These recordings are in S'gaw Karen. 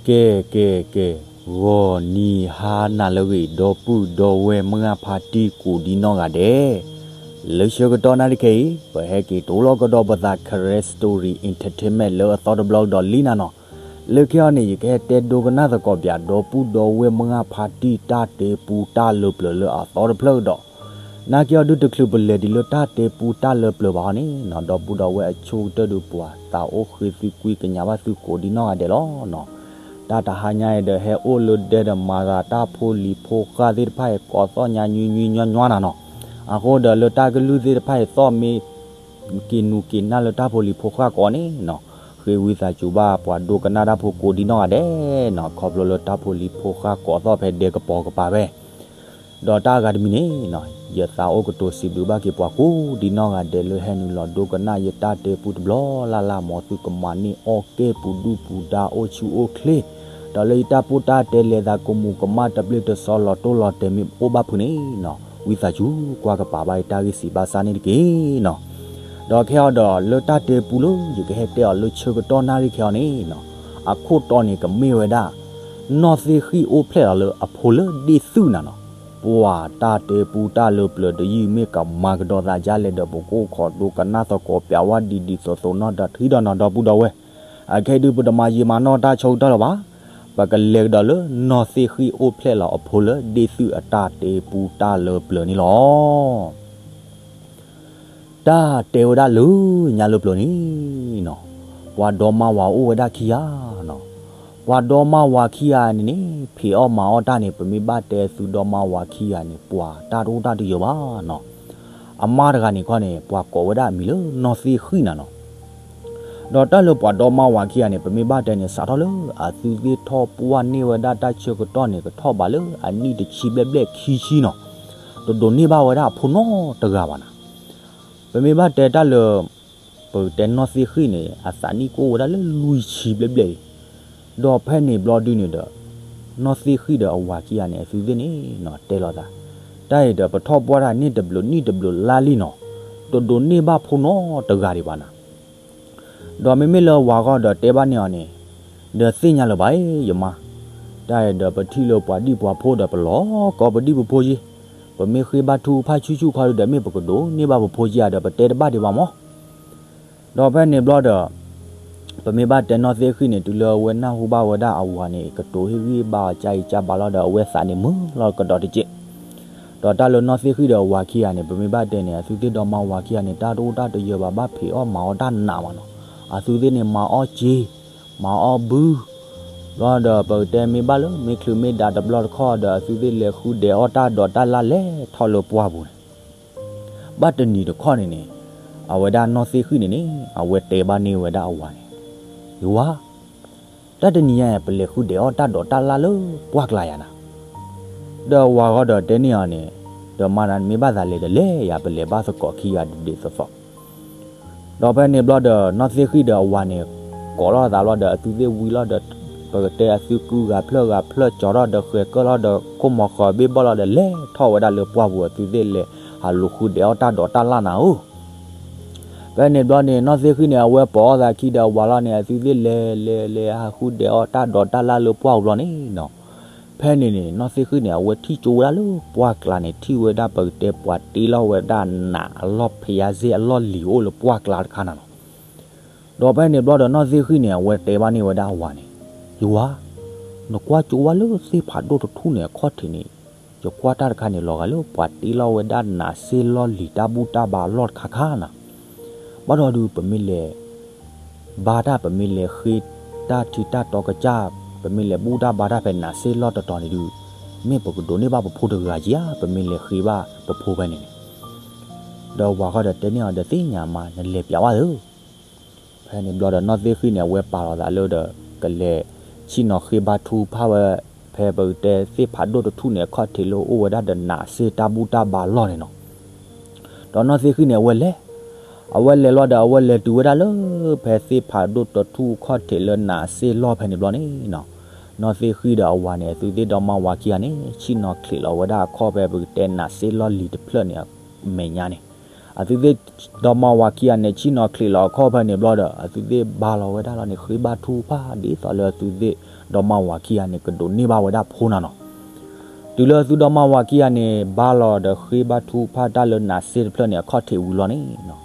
ကဲ ကဲ ကဲ, ဂီၤနံၤဟါနၤလၢအဂ့ၤ ဒီပုၢ်ဒီဝဲၢ်မုၢ်ဂၢ်ဖါတံၢ်ကိးဒံနီၢ်ဂၤဒဲး, လၢဆၢကတီၢ်နၣ်ရံၣ်ခဲအံၤ ပဟဲက့ၤတိလီၤကဒီးပသး Karen Story Entertainment လၢအသီတဘျီကဒီးလံနၤနီၤ. လၢခံအီၤန့ၣ် ယကဟဲတဲဒိကနၣ်သကိးပၠး ဒီပုၢ်ဒီဝဲၢ်မုၢ်ဂၢ်ဖါတံၢ်တၢ်တဲပူတၢ်လၢပျၢၤလၢအသီတဖျၢၣ်ကဒီး နာ်က့အီၤဒုးတချုးပလဲၤဒံးလၢတၢ်တဲပူတၢ်လၢပျၢၤဘၣ်အီၤန့ၣ်နီၤ ဒီပုၢ်ဒီဝဲၢ်အဆိကတၢၢ်ဒုးပှၤသးအိၣ်ဃ့သုကွံကညးဘၣ်သုကိးဒံနီၢ်ဂၤဒဲးလီၤနီၤ. တၢ်တဟါညါအံၤဒီးဟဲအိၣ်လၢဒဲဒီးမၤသးတၢ်ဖိလံၤဖိဃၢ်သ့ၣ်တဖၣ်အံၤ ကိးသီၣ်ညါညွံညွံညီညီနၤနီၤ. အဃိဒီးလၢတၢ်ကလုၢ်သ့ၣ်တဖၣ်အံၤ သီၣ်မ့ၢ် က့ၤနူၤက့ၤနၢ်လၢတၢ်ဖိလံၤဖိဃၢ်ကိးန့ၣ်နီၤ, ဃ့ဝံသးစူၤဘၣ်ပှၤဒိကနၣ်တၢ်ဖိကိးဒံနီၢ်ဂၤဒဲးနီၤ ခီဖျိလၢတၢ်ဖိလံၤဖိဃၢ်ကိးသီၣ်ဖဲဒဲကပီၤကပၤဖဲ ဒီးတၢ်ဂၤတမံၤန့ၣ်နီၤ ယသးအိၣ်ကတိၤစံးဘျုးဘၣ်က့ၤပှၤကိးဒံနီၢ်ဂၤဒဲးလၢဟဲနုာ်လီၤဒိကနၣ်ယတၢ်တဲပူတဘျီလၢ်လၢ် မ်သုကမၤန့ၢ်အီၣ်ကဲပူၤဒုၣ်ပူၤဒါအိၣ်ဆူၣ်အိၣ်ချ့, ဒီးလၢယတၢ်ပိၢ်တၢ်တဲလဲၤသးကမူးကမၣ်တဘျ့တစီလီၤတိၢ်လီၤတဲာ်မ့ၢ်အိၣ်ဘၣ်ဖုးန့ၣ်နီၤ ဝံသးစူၤကွၢ်ကပၤဘၣ်ယတၢ်ဂ့ၢ်စံးဘၣ်ဆၣ်န့ၣ်တက့ၢ်နီၤ. ဒီးခဲအံၤဒီးလၢတၢ်တဲပူလၢယကဟဲတဲအီၤလၢဆၢကတီၢ်နၣ်ရံၣ်ခဲအံၤန့ၣ်နီၤ, အခိၣ်တီန့ၣ်ကမ့ၢ်ဝဲဒၣ် နီၢ်သ့ၣ်ဃံၣ်အိၣ်ဖျဲၣ်လီၤလၢအဖိလၢဒ့ၣ်သုၣ်နၤနီၤ. ပှၤတၢ်တဲပူတၢ်လၢပျၢၤတယုၢ်မ့ၢ်ကမၤကဒီးသးဒ်လဲၣ်ဒီး ပကအိၣ်ခိးဒိကနၣ်သကိးပၠးဝဲဒ်ဒ်သိးသိးနီၤ ဒီးထံဒီးနီၤ ဒီပုၢ်ဒီဝဲၢ်, အခဲအံၤဒုးပတမၤယံာ်မၤနီၢ်တၢ်ဆၢကတီၢ်လၢၤဘၣ်, ပကလဲၤကဒီးလၢနီၢ်သ့ၣ်ဃံၣ်အိၣ်ဖျဲၣ်လီၤအဖိလၢဒ့ၣ်သုၣ်အတၢ်တဲပူတၢ်လၢပျၢၤန့ၣ်လီၤ. တၢ်တဲဝဲဒၣ်လၢညါလၢပျၢၤန့ၣ်နီၤ, ပှၤဒီမါဝၤအိၣ်ဝဲဒၣ်ခံဂၤနီၤ. ပှၤဒီမါဝၤခံဂၤန့ၣ်န့ၣ် ဖံးအီၣ်မၤအီၣ်တၢ်န့ၣ် ပမ့ၢ်ဘၣ်တဲသုဒီမါဝၤခံဂၤန့ၣ် ပှၤတၢ်တအိၣ်တၢ်တယၢၤဘၣ်နီၤ. အမါတဂၤန့ၣ်ခီန့ၣ် ပှၤကိးဝဲဒၣ်အမံၤလၢနီၢ်သ့ၣ်ဃံၣ်နၤနီၤ. ဒီးတၢ်လၢပှၤဒီမါဝၤခံဂၤန့ၣ် ပမ့ၢ်ဘၣ်တဲန့ၣ် စးထီၣ်လၢအသုသ့ၣ်ထီၣ်ပှၢ်န့ၢ်ဝဲဒၣ်တၢ်ဆၢကတီၢ်န့ၣ် ကထီၣ်ဘးလၢအနံၣ်တဆံဘျဲၣ်ဘျဲၣ်ခံဆံနီၤ, တဒိးန့ၢ်ဘၣ်ဝဲဒၣ်အဖိနီတဂၤဘၣ်နၤ. ပမ့ၢ်ဘၣ်တဲတၢ်လၢ ပကတဲနီၢ်သ့ၣ်ဃံၣ်န့ၣ် အသးနံၣ်ကအိၣ်ဝဲဒၣ်လၢလွံၢ်ဆံဘျဲၣ်ဘျဲၣ်အံၤ, ဒီးဖဲန့ၣ်ဘျီဒုန့ၣ်ဒီး နီၢ်သ့ၣ်ဃံၣ်ဒီးအဝၤခံဂၤန့ၣ် အသုသ့ၣ်န့ၣ်နီၤ တဲလိာ်သး, တၢ်အံၤဒီးပထီၣ်ပှၢ်တၢ်န့ၣ်တဘျုးနံၣ်တဘျုးလါလံနီၤ, တဒိးန့ၢ်ဘၣ်ဖိနီတဂၤဒံးဘၣ်နၤ. ဒီးမ့မ့ၢ်လၢဝၤဂီၢ်ဒီးတဲဘၣ်န့ၢ်အီၤန့ၣ်, ဒီးသ့ၣ်ညါလၢၤဘၣ်အံၤ ယမါ, တၢ်အံၤဒီးပထံၣ်လၢပှၤဒံၣ်ပှၤဖိဒီးပလီၤကီပဒံၣ်ပဖိက့, ပမ့ၢ်ဃ့ဘါထုကဖၣ်ဆူၣ်ဆူၣ်ခီဒုဒီး မ့ၢ်ပကဒိးန့ၢ်ဘၣ်ပဖိက့ဧါဒီး ပတဲတဘၣ်ဒံးဘၣ်မး. ဒီးဖဲန့ၣ်ဘျီဒီး ပမ့ၢ်ဘၣ်တဲနီၢ်သ့ၣ်ဃံၣ်န့ၣ် တုၤလၢအဝဲနၢ်ဟူဘၣ်ဝဲဒၣ်အဝၤန့ၣ် ကတိၤဟ့ၣ်ဂံၢ်ဘါအီၤကၢ်အံၤကၢ်ဘါလီၤဒီး အဝဲသးန့ၣ်မုာ်လီၤကဒီးတက့ၢ်. ဒီးတၢ်လၢနီၢ်သ့ၣ်ဃံၣ်ဒီးအဝၤခံဂၤန့ၣ် ပမ့ၢ်ဘၣ်တဲန့ၣ် အသုသ့ၣ်ဒီမါဝၤခံဂၤန့ၣ် တၢ်တအိၣ်တၢ်တယၢၤဘၣ် ဘၣ်ဖံးအီၣ်မၤအီၣ်တၢ်နးမးနီၤ. အသုသ့ၣ်န့ၣ် မၤအီၣ်စ့, မၤအီၣ်ဘု, ဘျီဒီးပကတဲမ့ၢ်ဘၣ်လၢ မ့ၢ်ချုးမ့ၢ်ဒါတဘျီတခီၣ်ဒီး အသုသ့ၣ်လဲၤဃုဒဲးအီၣ်တၢ်ဒိးတၢ်လၢ်လဲၤထီၣ်လၢပှၢ်ပူၤန့ၣ် ဘၣ်တနံၤတခီၣ်န့ၣ်န့ၣ်, အဝဲဒၣ်နီၢ်သ့ၣ်ဃံၣ်န့ၣ်န့ၣ် အဝဲတဲဘၣ်န့ၢ်ဝဲဒၣ်အဝၤန့ၣ်, ယဝၤ, တၢ်တနံၤညါအံၤ ပလဲၤဃုဒဲးအီၣ်တၢ်ဒိးတၢ်လၢ်လၢပှၢ်ကျါယၤနၤ. ဒီးဝၤဂီၢ်ဒီးတဲန့ၢ်အီၤန့ၣ်, ဒီးမါနၤမ့ၢ်ဘၣ်သးလဲၤဒီးလဲၤယၤ ပလဲၤဘၣ်သကိးခံဂၤဒ်သိးသိး ဒီးဖဲန့ၣ်ဘျီဒီး နီၢ်သ့ၣ်ဃံၣ်ဒီးအဝၤန့ၣ် ကိးလိာ်သးလီၤဒီး အသုသ့ၣ်ဝံၤလီၤဒီး ပကတဲအသုကုဂၤဖျၢၣ်ဂၤဖျၢၣ်ကၠီၤထီၣ်ဒီးဃဲၤကၢၢ်လီၤဒီး ခိၣ်မီၤဃီၤဘ့ၣ်ဘီၣ်လီၤဒီး လဲၤထီၣ်ဝဲဒၣ်လၢပှၢ်ပူၤ အသုသ့ၣ်လဲၤဟးလူၤဃုဒဲးအီၣ်တၢ်ဒိးတၢ်လၢ်နၤဧၢ. ဖဲန့ၣ်ဘျီန့ၣ် နီၢ်သ့ၣ်ဃံၣ်န့ၣ် အဝဲပိာ်အီၣ်သးခံဒီးအဝၤလီၤန့ၣ် အသုသ့ၣ်လဲၤလဲၤလဲၤဟးဃုဒဲးအီၣ်တၢ်ဒိးတၢ်လၢ်လၢပှၢ်ပူၤဘျီန့ၣ်နီၤ. ဖဲန့ၣ်န့ၣ် နီၢ်သ့ၣ်ဃံၣ်န့ၣ်အဝဲထံၣ်ကၠိဝဲဒၣ်လၢပှၢ်ကျါန့ၣ် ထံၣ်ဝဲဒၣ်ပကတဲပှၤတ့လီၤဝဲဒၣ်နးအလီၢ်ဖယါစ့ၢ်အလီၢ်လံၤအိၣ်လၢပှၢ်ကျါတခါနၤနီၤ. ဒီးဖဲန့ၣ်ဘျီဒီးနီၢ်သ့ၣ်ဃံၣ်န့ၣ် အဝဲတဲဘၣ်န့ၢ်ဝဲဒၣ်အဝၤန့ၣ်, ယဝၤ, နကွၢ်ကၠိဝဲလၢသ့ၣ်ဖးဒိၣ်တထူၣ်န့ၣ်အခီၣ်ထံးန့ၣ်, ယကွၢ်တၢ်တခါန့ၣ် လီၤဂာ်လၢပှၤတ့လီၤဝဲဒၣ်နးစ့လီၢ်လံၤတၢ်ဘူၣ်တၢ်ဘါအလီၢ်တခါခါနၤ. ဘၣ်ဒီးဒုး ပမ့ၢ်လဲၤ ဘါတၢ် ပမ့ၢ်လဲၤဃ့တၢ်ထံတၢ်တီကစၢ်, ပမ့ၢ်လဲၤဘူၣ်တၢ်ဘါတၢ်ဖဲနးစ့လီၢ်တတီၤန့ၣ်ဒုး, မ့ၢ်ပကဒိးန့ၢ်ဘၣ်ပဖိတဂၤဧါ, ပမ့ၢ်လဲၤဃ့ဘၣ်ပဖိဖဲန့ၣ်န့ၣ်. ဒီးဝၤဃီဒီးတဲန့ၢ်အီၤဒီး သ့ၣ်ညါမး နလဲၤပၠးဘၣ်သ့ဧၢ. ဖဲန့ၣ်ဘျီဒီးနီၢ်သ့ၣ်ဃံၣ်န့ၣ် အဝဲပာ်လီၤသးလၢဒီး ကလဲၤဆ့ၣ်နီၤဃ့ဘါထုကဖၣ်ဝဲ ဖဲပကတဲသ့ၣ်ဖးဒိၣ်တထူၣ်န့ၣ်အခီၣ်ထံးလၢအိၣ်ဝဲဒၣ်ဒီးနးစ့တၢ်ဘူၣ်တၢ်ဘါအလီၢ်န့ၣ်နီၤ. ဒီးနီၢ်သ့ၣ်ဃံၣ်န့ၣ် အဝဲလဲၤ, အဝဲလဲၤလီၤဒီး အဝဲလဲၤတုၤဝဲဒၣ်လၢ ဖဲသ့ၣ်ဖးဒိၣ်တထူၣ်အခီၣ်ထံးလၢနးစ့လီၢ်ဖဲန့ၣ်ဘျီန့ၣ်နီၤ. နီၢ်သ့ၣ်ဃံၣ်ဒီးအဝၤန့ၣ် အသုသ့ၣ်ဒီမါဝၤခံဂၤန့ၣ် ဆ့ၣ်နီၤချံးလီၤဝဲဒၣ်အခီၣ်ဖဲပကတဲနးစ့လီၢ်လံၤတဖျၢၣ်န့ၣ်အမဲာ်ညါန့ၣ်. အသုသ့ၣ်ဒီမါဝၤခံဂၤန့ၣ် ဆ့ၣ်နီၤချံးလီၤအခီၣ်ဖဲန့ၣ်ဘျီဒီး အသုသ့ၣ်ဘါလီၤဝဲဒၣ်လီၤန့ၣ် ဃ့ဘါထုကဖၣ်ဒ်သိးလၢအသုသ့ၣ်ဒီမါဝၤခံဂၤန့ၣ် ကဒိးန့ၢ်ဘၣ်ဝဲဒၣ်ဖိနၤနီၤ. တုၤလၢအသုဒီမါဝၤခံဂၤန့ၣ် ဘါလီၤဒီးဃ့ဘါထုကဖၣ်တၢ်လၢနးစ့တဖျၢၣ်န့ၣ် အခီၣ်ထံးဝံၤလီၤန့ၣ်နီၤ.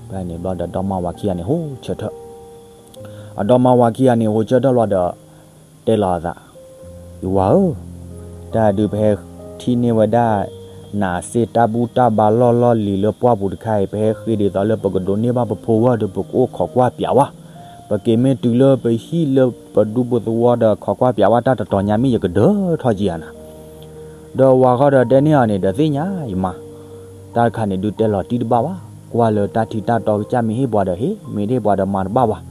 ဖဲန့ၣ်ဘျီဒီး ဒီမါဝၤခံဂၤန့ၣ် ဟိဆၢထၢၣ် အဒီမါဝၤခံဂၤန့ၣ် ဟိဆၢထၢၣ်လီၤဒီး တဲလီၤအသး, ယဝၤဧၢ, တၢ်ဒုးပဟဲထံၣ်န့ၢ်ဝဲဒၣ် နးစ့တၢ်ဘူၣ်တၢ်ဘါလီၢ်လီၢ်လံၤလၢပှၢ်ပူၤတခါအံၤ ပဟဲဃ့ဒ်သိးလၢပကဒိးန့ၢ်ဘၣ်ပဖိဝဲဒီး ပကအိၣ်ခိးကွၢ်ပၠးဝဲ, ပက့ၤမ့ၢ်တုၤလၢပဟံၣ်လၢပဒူပူၤသဝီဒီး ခိးကွၢ်ပၠးဝဲတၢ်တတီၤညါ မ့ၢ်ယကဒၢထီၣ်ကံယၤနၤ. ဒီးဝၤခီဒီးတဲန့ၢ်အီၤန့ၣ်ဒီး သ့ၣ်ညါယမါ, တၢ်တခါန့ၣ်ဒုးတဲလီၤတံၢ်တဘၣ်ဘၣ်, ကွၢ်လၢတၢ်ထံတၢ်တီကစၢ် မ့ၢ်ဟ့ၣ်ပှၤဒီးဟ့ၣ်, မ့ၢ်တဟ့ၣ်ပှၤဒီးမၤတဘၣ်ဘၣ်.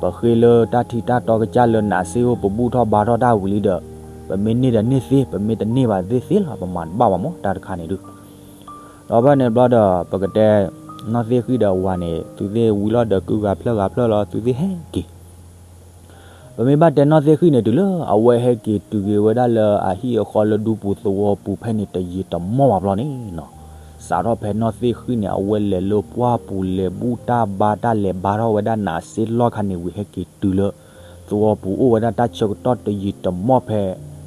ပဃ့လၢတၢ်ထံတၢ်တီကစၢ်လၢနးစ့အိၣ် ပဘူၣ်ထီၣ်ဘါထီၣ်တၢ်ဝံၤလံဒီး ပမ့ၢ်န့ၢ်ဒီးန့ၢ်သ့, ပမ့ၢ်တန့ၢ်ဘၣ်သ့ၣ်သ့လီၤ, ပမၤတဘၣ်ဘၣ်မး တၢ်တခါန့ၣ်ဒုး. ဒီးဖဲန့ၣ်ဘျီဒီး ပကတဲ နီၢ်သ့ၣ်ဃံၣ်ဒီးအဝၤန့ၣ် သုသ့ၣ်ဝံၤလီၤဒီး ကုဂၤဖျၢၣ်ဂၤဖျၢၣ်လီၤ သုသ့ၣ်ဟဲက့ၤ ပမ့ၢ်ဘၣ်တဲနီၢ်သ့ၣ်ဃံၣ်န့ၣ် တုၤလၢအဝဲဟဲက့ၤတုၤက့ၤဝဲဒၣ်လၢအဟံၣ်အဃီလၢဒူပူၤသဝီပူၤဖဲန့ၣ် တယံာ်တမီၢ်ဘၣ်ဘျီန့ၣ်နီၤ, စးထီၣ်ဖဲနီၢ်သ့ၣ်ဃံၣ်န့ၣ် အဝဲလဲၤလၢပှၢ်ပူၤ လဲၤဘူၣ်တၢ်ဘါတၢ် လဲၤဘါထီၣ်ဝဲဒၣ်နးစ့လီၢ်ခါန့ၣ်ဝံၤ ဟဲက့ၤတုၤလၢ သဝီပူၤအိၣ်ဝဲဒၣ်တၢ်ဆၢကတီၢ်တယံာ်တမီၢ်ဖဲ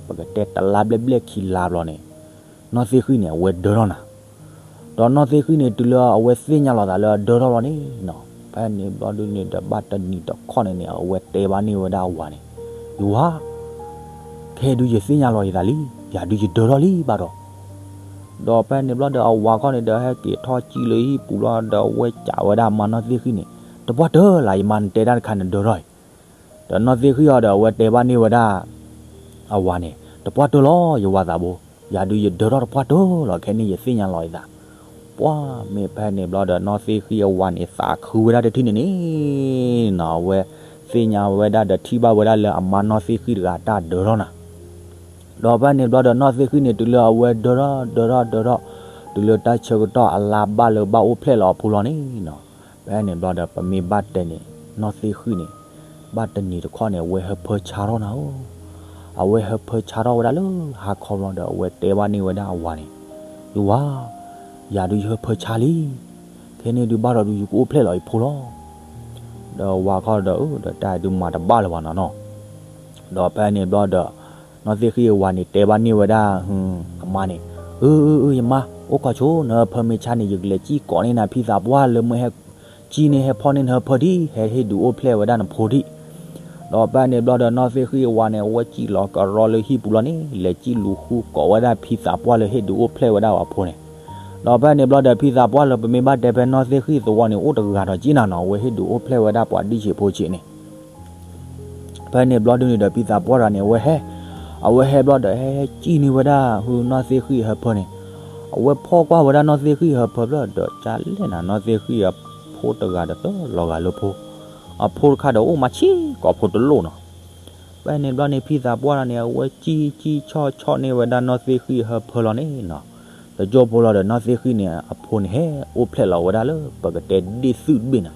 ပကတဲတလါဘျဲၣ်ဘျဲၣ်ခံလါဘျီန့ၣ် နီၢ်သ့ၣ်ဃံၣ်န့ၣ် အဝဲဒၢထီၣ်နၤ. ဒီးနီၢ်သ့ၣ်ဃံၣ်န့ၣ် တုၤလၢအဝဲသ့ၣ်ညါလီၤသးလၢအဒၢထီၣ်လီၤန့ၣ်နီၤ, ဖဲန့ၣ်ဘျီဒုန့ၣ်ဒီး ဘၣ်တနံၤတခီန့ၣ်န့ၣ် အဝဲတဲဘၣ်န့ၢ်ဝဲဒၣ်အဝၤန့ၣ်, ယဝၤ, ခဲဒုးယသ့ၣ်ညါလီၤယသးလံ, ယၤဒုးယဒၢထီၣ်လံဘၣ်ဒီး. ဒီးဖဲန့ၣ်ဘျီဒီး အဝၤခီန့ၣ်ဒီး ဟဲက့ၤထီၣ်စံၣ်လၢဟံၣ်ပူၤလီၤဒီး အဝဲစံးဝဲဒၣ်အမါနီၢ်သ့ၣ်ဃံၣ်န့ၣ်, တပှၢ်တၢၢ်လၢ် ယမါနတဲတၢ်တခါနဒၢထီၣ်အံၤ. ဒီးနီၢ်သ့ၣ်ဃံၣ်အီၤဒီး အဝဲတဲဘၣ်န့ၢ်ဝဲဒၣ် အဝၤန့ၣ်, တပှၢ်တၢၢ်လီၤ ယဝၤသးဘိ, ယၤဒုးယဒၢထီၣ်တပှၢ်တၢၢ်လီၤ ခဲန့ၣ်ယသ့ၣ်ညါလီၤယသး. ပှၢ်မ့ၢ်ဖဲန့ၣ်ဘျီဒီး နီၢ်သ့ၣ်ဃံၣ်အဝၤန့ၣ် သးခုဝဲဒၣ်တထံၣ်န့ၣ်န့ၣ်နီၤ, အဝဲသ့ၣ်ညါဝဲဒၣ်ဒီးထံၣ်ဘၣ်ဝဲဒၣ်လၢအမါနီၢ်သ့ၣ်ဃံၣ်တဂၤတၢ်ဒၢထီၣ်နၤ. ဒီးဖဲန့ၣ်ဘျီဒီး နီၢ်သ့ၣ်ဃံၣ်န့ၣ် တုၤလၢအဝဲဒၢထီၣ်ဒၢထီၣ်ဒၢထီၣ်, တုၤလၢတၢ်ဆၢကတီၢ်အလါဘၣ်လၢဘၣ်အိၣ်ဖျဲၣ်လီၤအဖိလီၤန့ၣ်နီၤ, ဖဲန့ၣ်ဘျီဒီး ပမ့ၢ်ဘၣ်တဲန့ၣ် နီၢ်သ့ၣ်ဃံၣ်န့ၣ် ဘၣ်တနံၤတခီန့ၣ် အဝဲဟၢဖၢဆါထီၣ်နၤဧၢ, အဝဲဟၢဖၢဆါထီၣ်ဝဲဒၣ်လၢဟါခီဘျီဒီး အဝဲတဲဘၣ်န့ၢ်ဝဲဒၣ်အဝၤန့ၣ်, ယဝၤ, ယၤဒုးယဟၢဖၢဆါလံ, ခဲန့ၣ်ဒုးဘၣ်ဒီးဒုးယကအိၣ်ဖျဲၣ်လီၤယဖိလီၤ. ဒီးဝၤခီဒီး အၢ ဒီးတၢ်ဒုးမၤတဘၣ်လၢၤဘၣ်နီၤနီၤ. ဒီးဖဲန့ၣ်ဘျီဒီး နီၢ်သ့ၣ်ဃံၣ်အဝၤန့ၣ် တဲဘၣ်န့ၢ်ဝဲဒၣ် အမါန့ၣ်, အၢ အၢ အၢ ယမါ, အိၣ်ခိးဆိ နဟၢဖၢမ့ၢ်ဆါန့ၣ် ယကလဲၤစံၣ်ကိးန့ၢ်နၤဖံသးပှၢ်လၢမ့ၢ်ဟဲ စံၣ်န့ၢ်ဟဲဖီၣ်န့ၢ်နဟၢဖၢထံၣ်, ဟဲဟ့ၣ်ဒုးအိၣ်ဖျဲၣ်ဝဲဒၣ်နဖိထံၣ်. ဒီးဖဲန့ၣ်ဘျီဒီး နီၢ်သ့ၣ်ဃံၣ်အဝၤန့ၣ် အဝဲစံၣ်လီၤကရီလၢဟံၣ်ပူၤလီၤန့ၣ် လဲၤစံၣ်လူၤဃုကိးဝဲဒၣ်ဖံသးပှၢ်လၢဟ့ၣ်ဒုးအိၣ်ဖျဲၣ်ဝဲဒၣ်အဖိန့ၣ်. ဒီးဖဲန့ၣ်ဘျီဒီး ဖံသးပှၢ်လၢပမ့ၢ်ဘၣ်တဲဖဲနီၢ်သ့ၣ်ဃံၣ်သဝီန့ၣ် အိၣ်တဂၤဒီးက့နၤနီၤ, အဝဲဟ့ၣ်ဒုးအိၣ်ဖျဲၣ်ဝဲဒၣ်ပှၤဒံၣ်ဆံးဖိဆံးန့ၣ် ဖဲန့ၣ်ဘျီဒုန့ၣ်ဒီး ဖံသးပှၢ်တဂၤန့ၣ် အဝဲဟဲ, အဝဲဟဲဘျီဒီး ဟဲဟဲစံၣ်န့ၢ်ဝဲဒၣ် ဟု နီၢ်သ့ၣ်ဃံၣ်အဟၢဖၢန့ၣ်, အဝဲဖီၣ်ကွၢ်ဝဲဒၣ်နီၢ်သ့ၣ်ဃံၣ်အဟၢဖၢဖျၢၣ်ဒီး ကလဲၣ်နၤ နီၢ်သ့ၣ်ဃံၣ်အဖိတဂၤဒီးသၢလီၤဂာ်လၢဖိ, အဖိတခါဒီးအိၣ်မးဆံးကိာ်ဖိတလိၣ်နီၤ. ဖဲန့ၣ်ဘျီန့ၣ် ဖံသးပှၢ်တဂၤန့ၣ် အဝဲစံၣ်စံၣ်ဆီၣ်ဆီၣ်န့ၢ်ဝဲဒၣ်နီၢ်သ့ၣ်ဃံၣ်အဟၢဖၢလီၤန့ၣ်နီၤ. တကၠိဖိလီၤဒီး နီၢ်သ့ၣ်ဃံၣ်န့ၣ် အဖိန့ၣ် ဟဲအိၣ်ဖျဲၣ်လီၤဝဲဒၣ်လၢပကတဲဒ့ၣ်သုၣ်တဘ့ၣ်နၤ.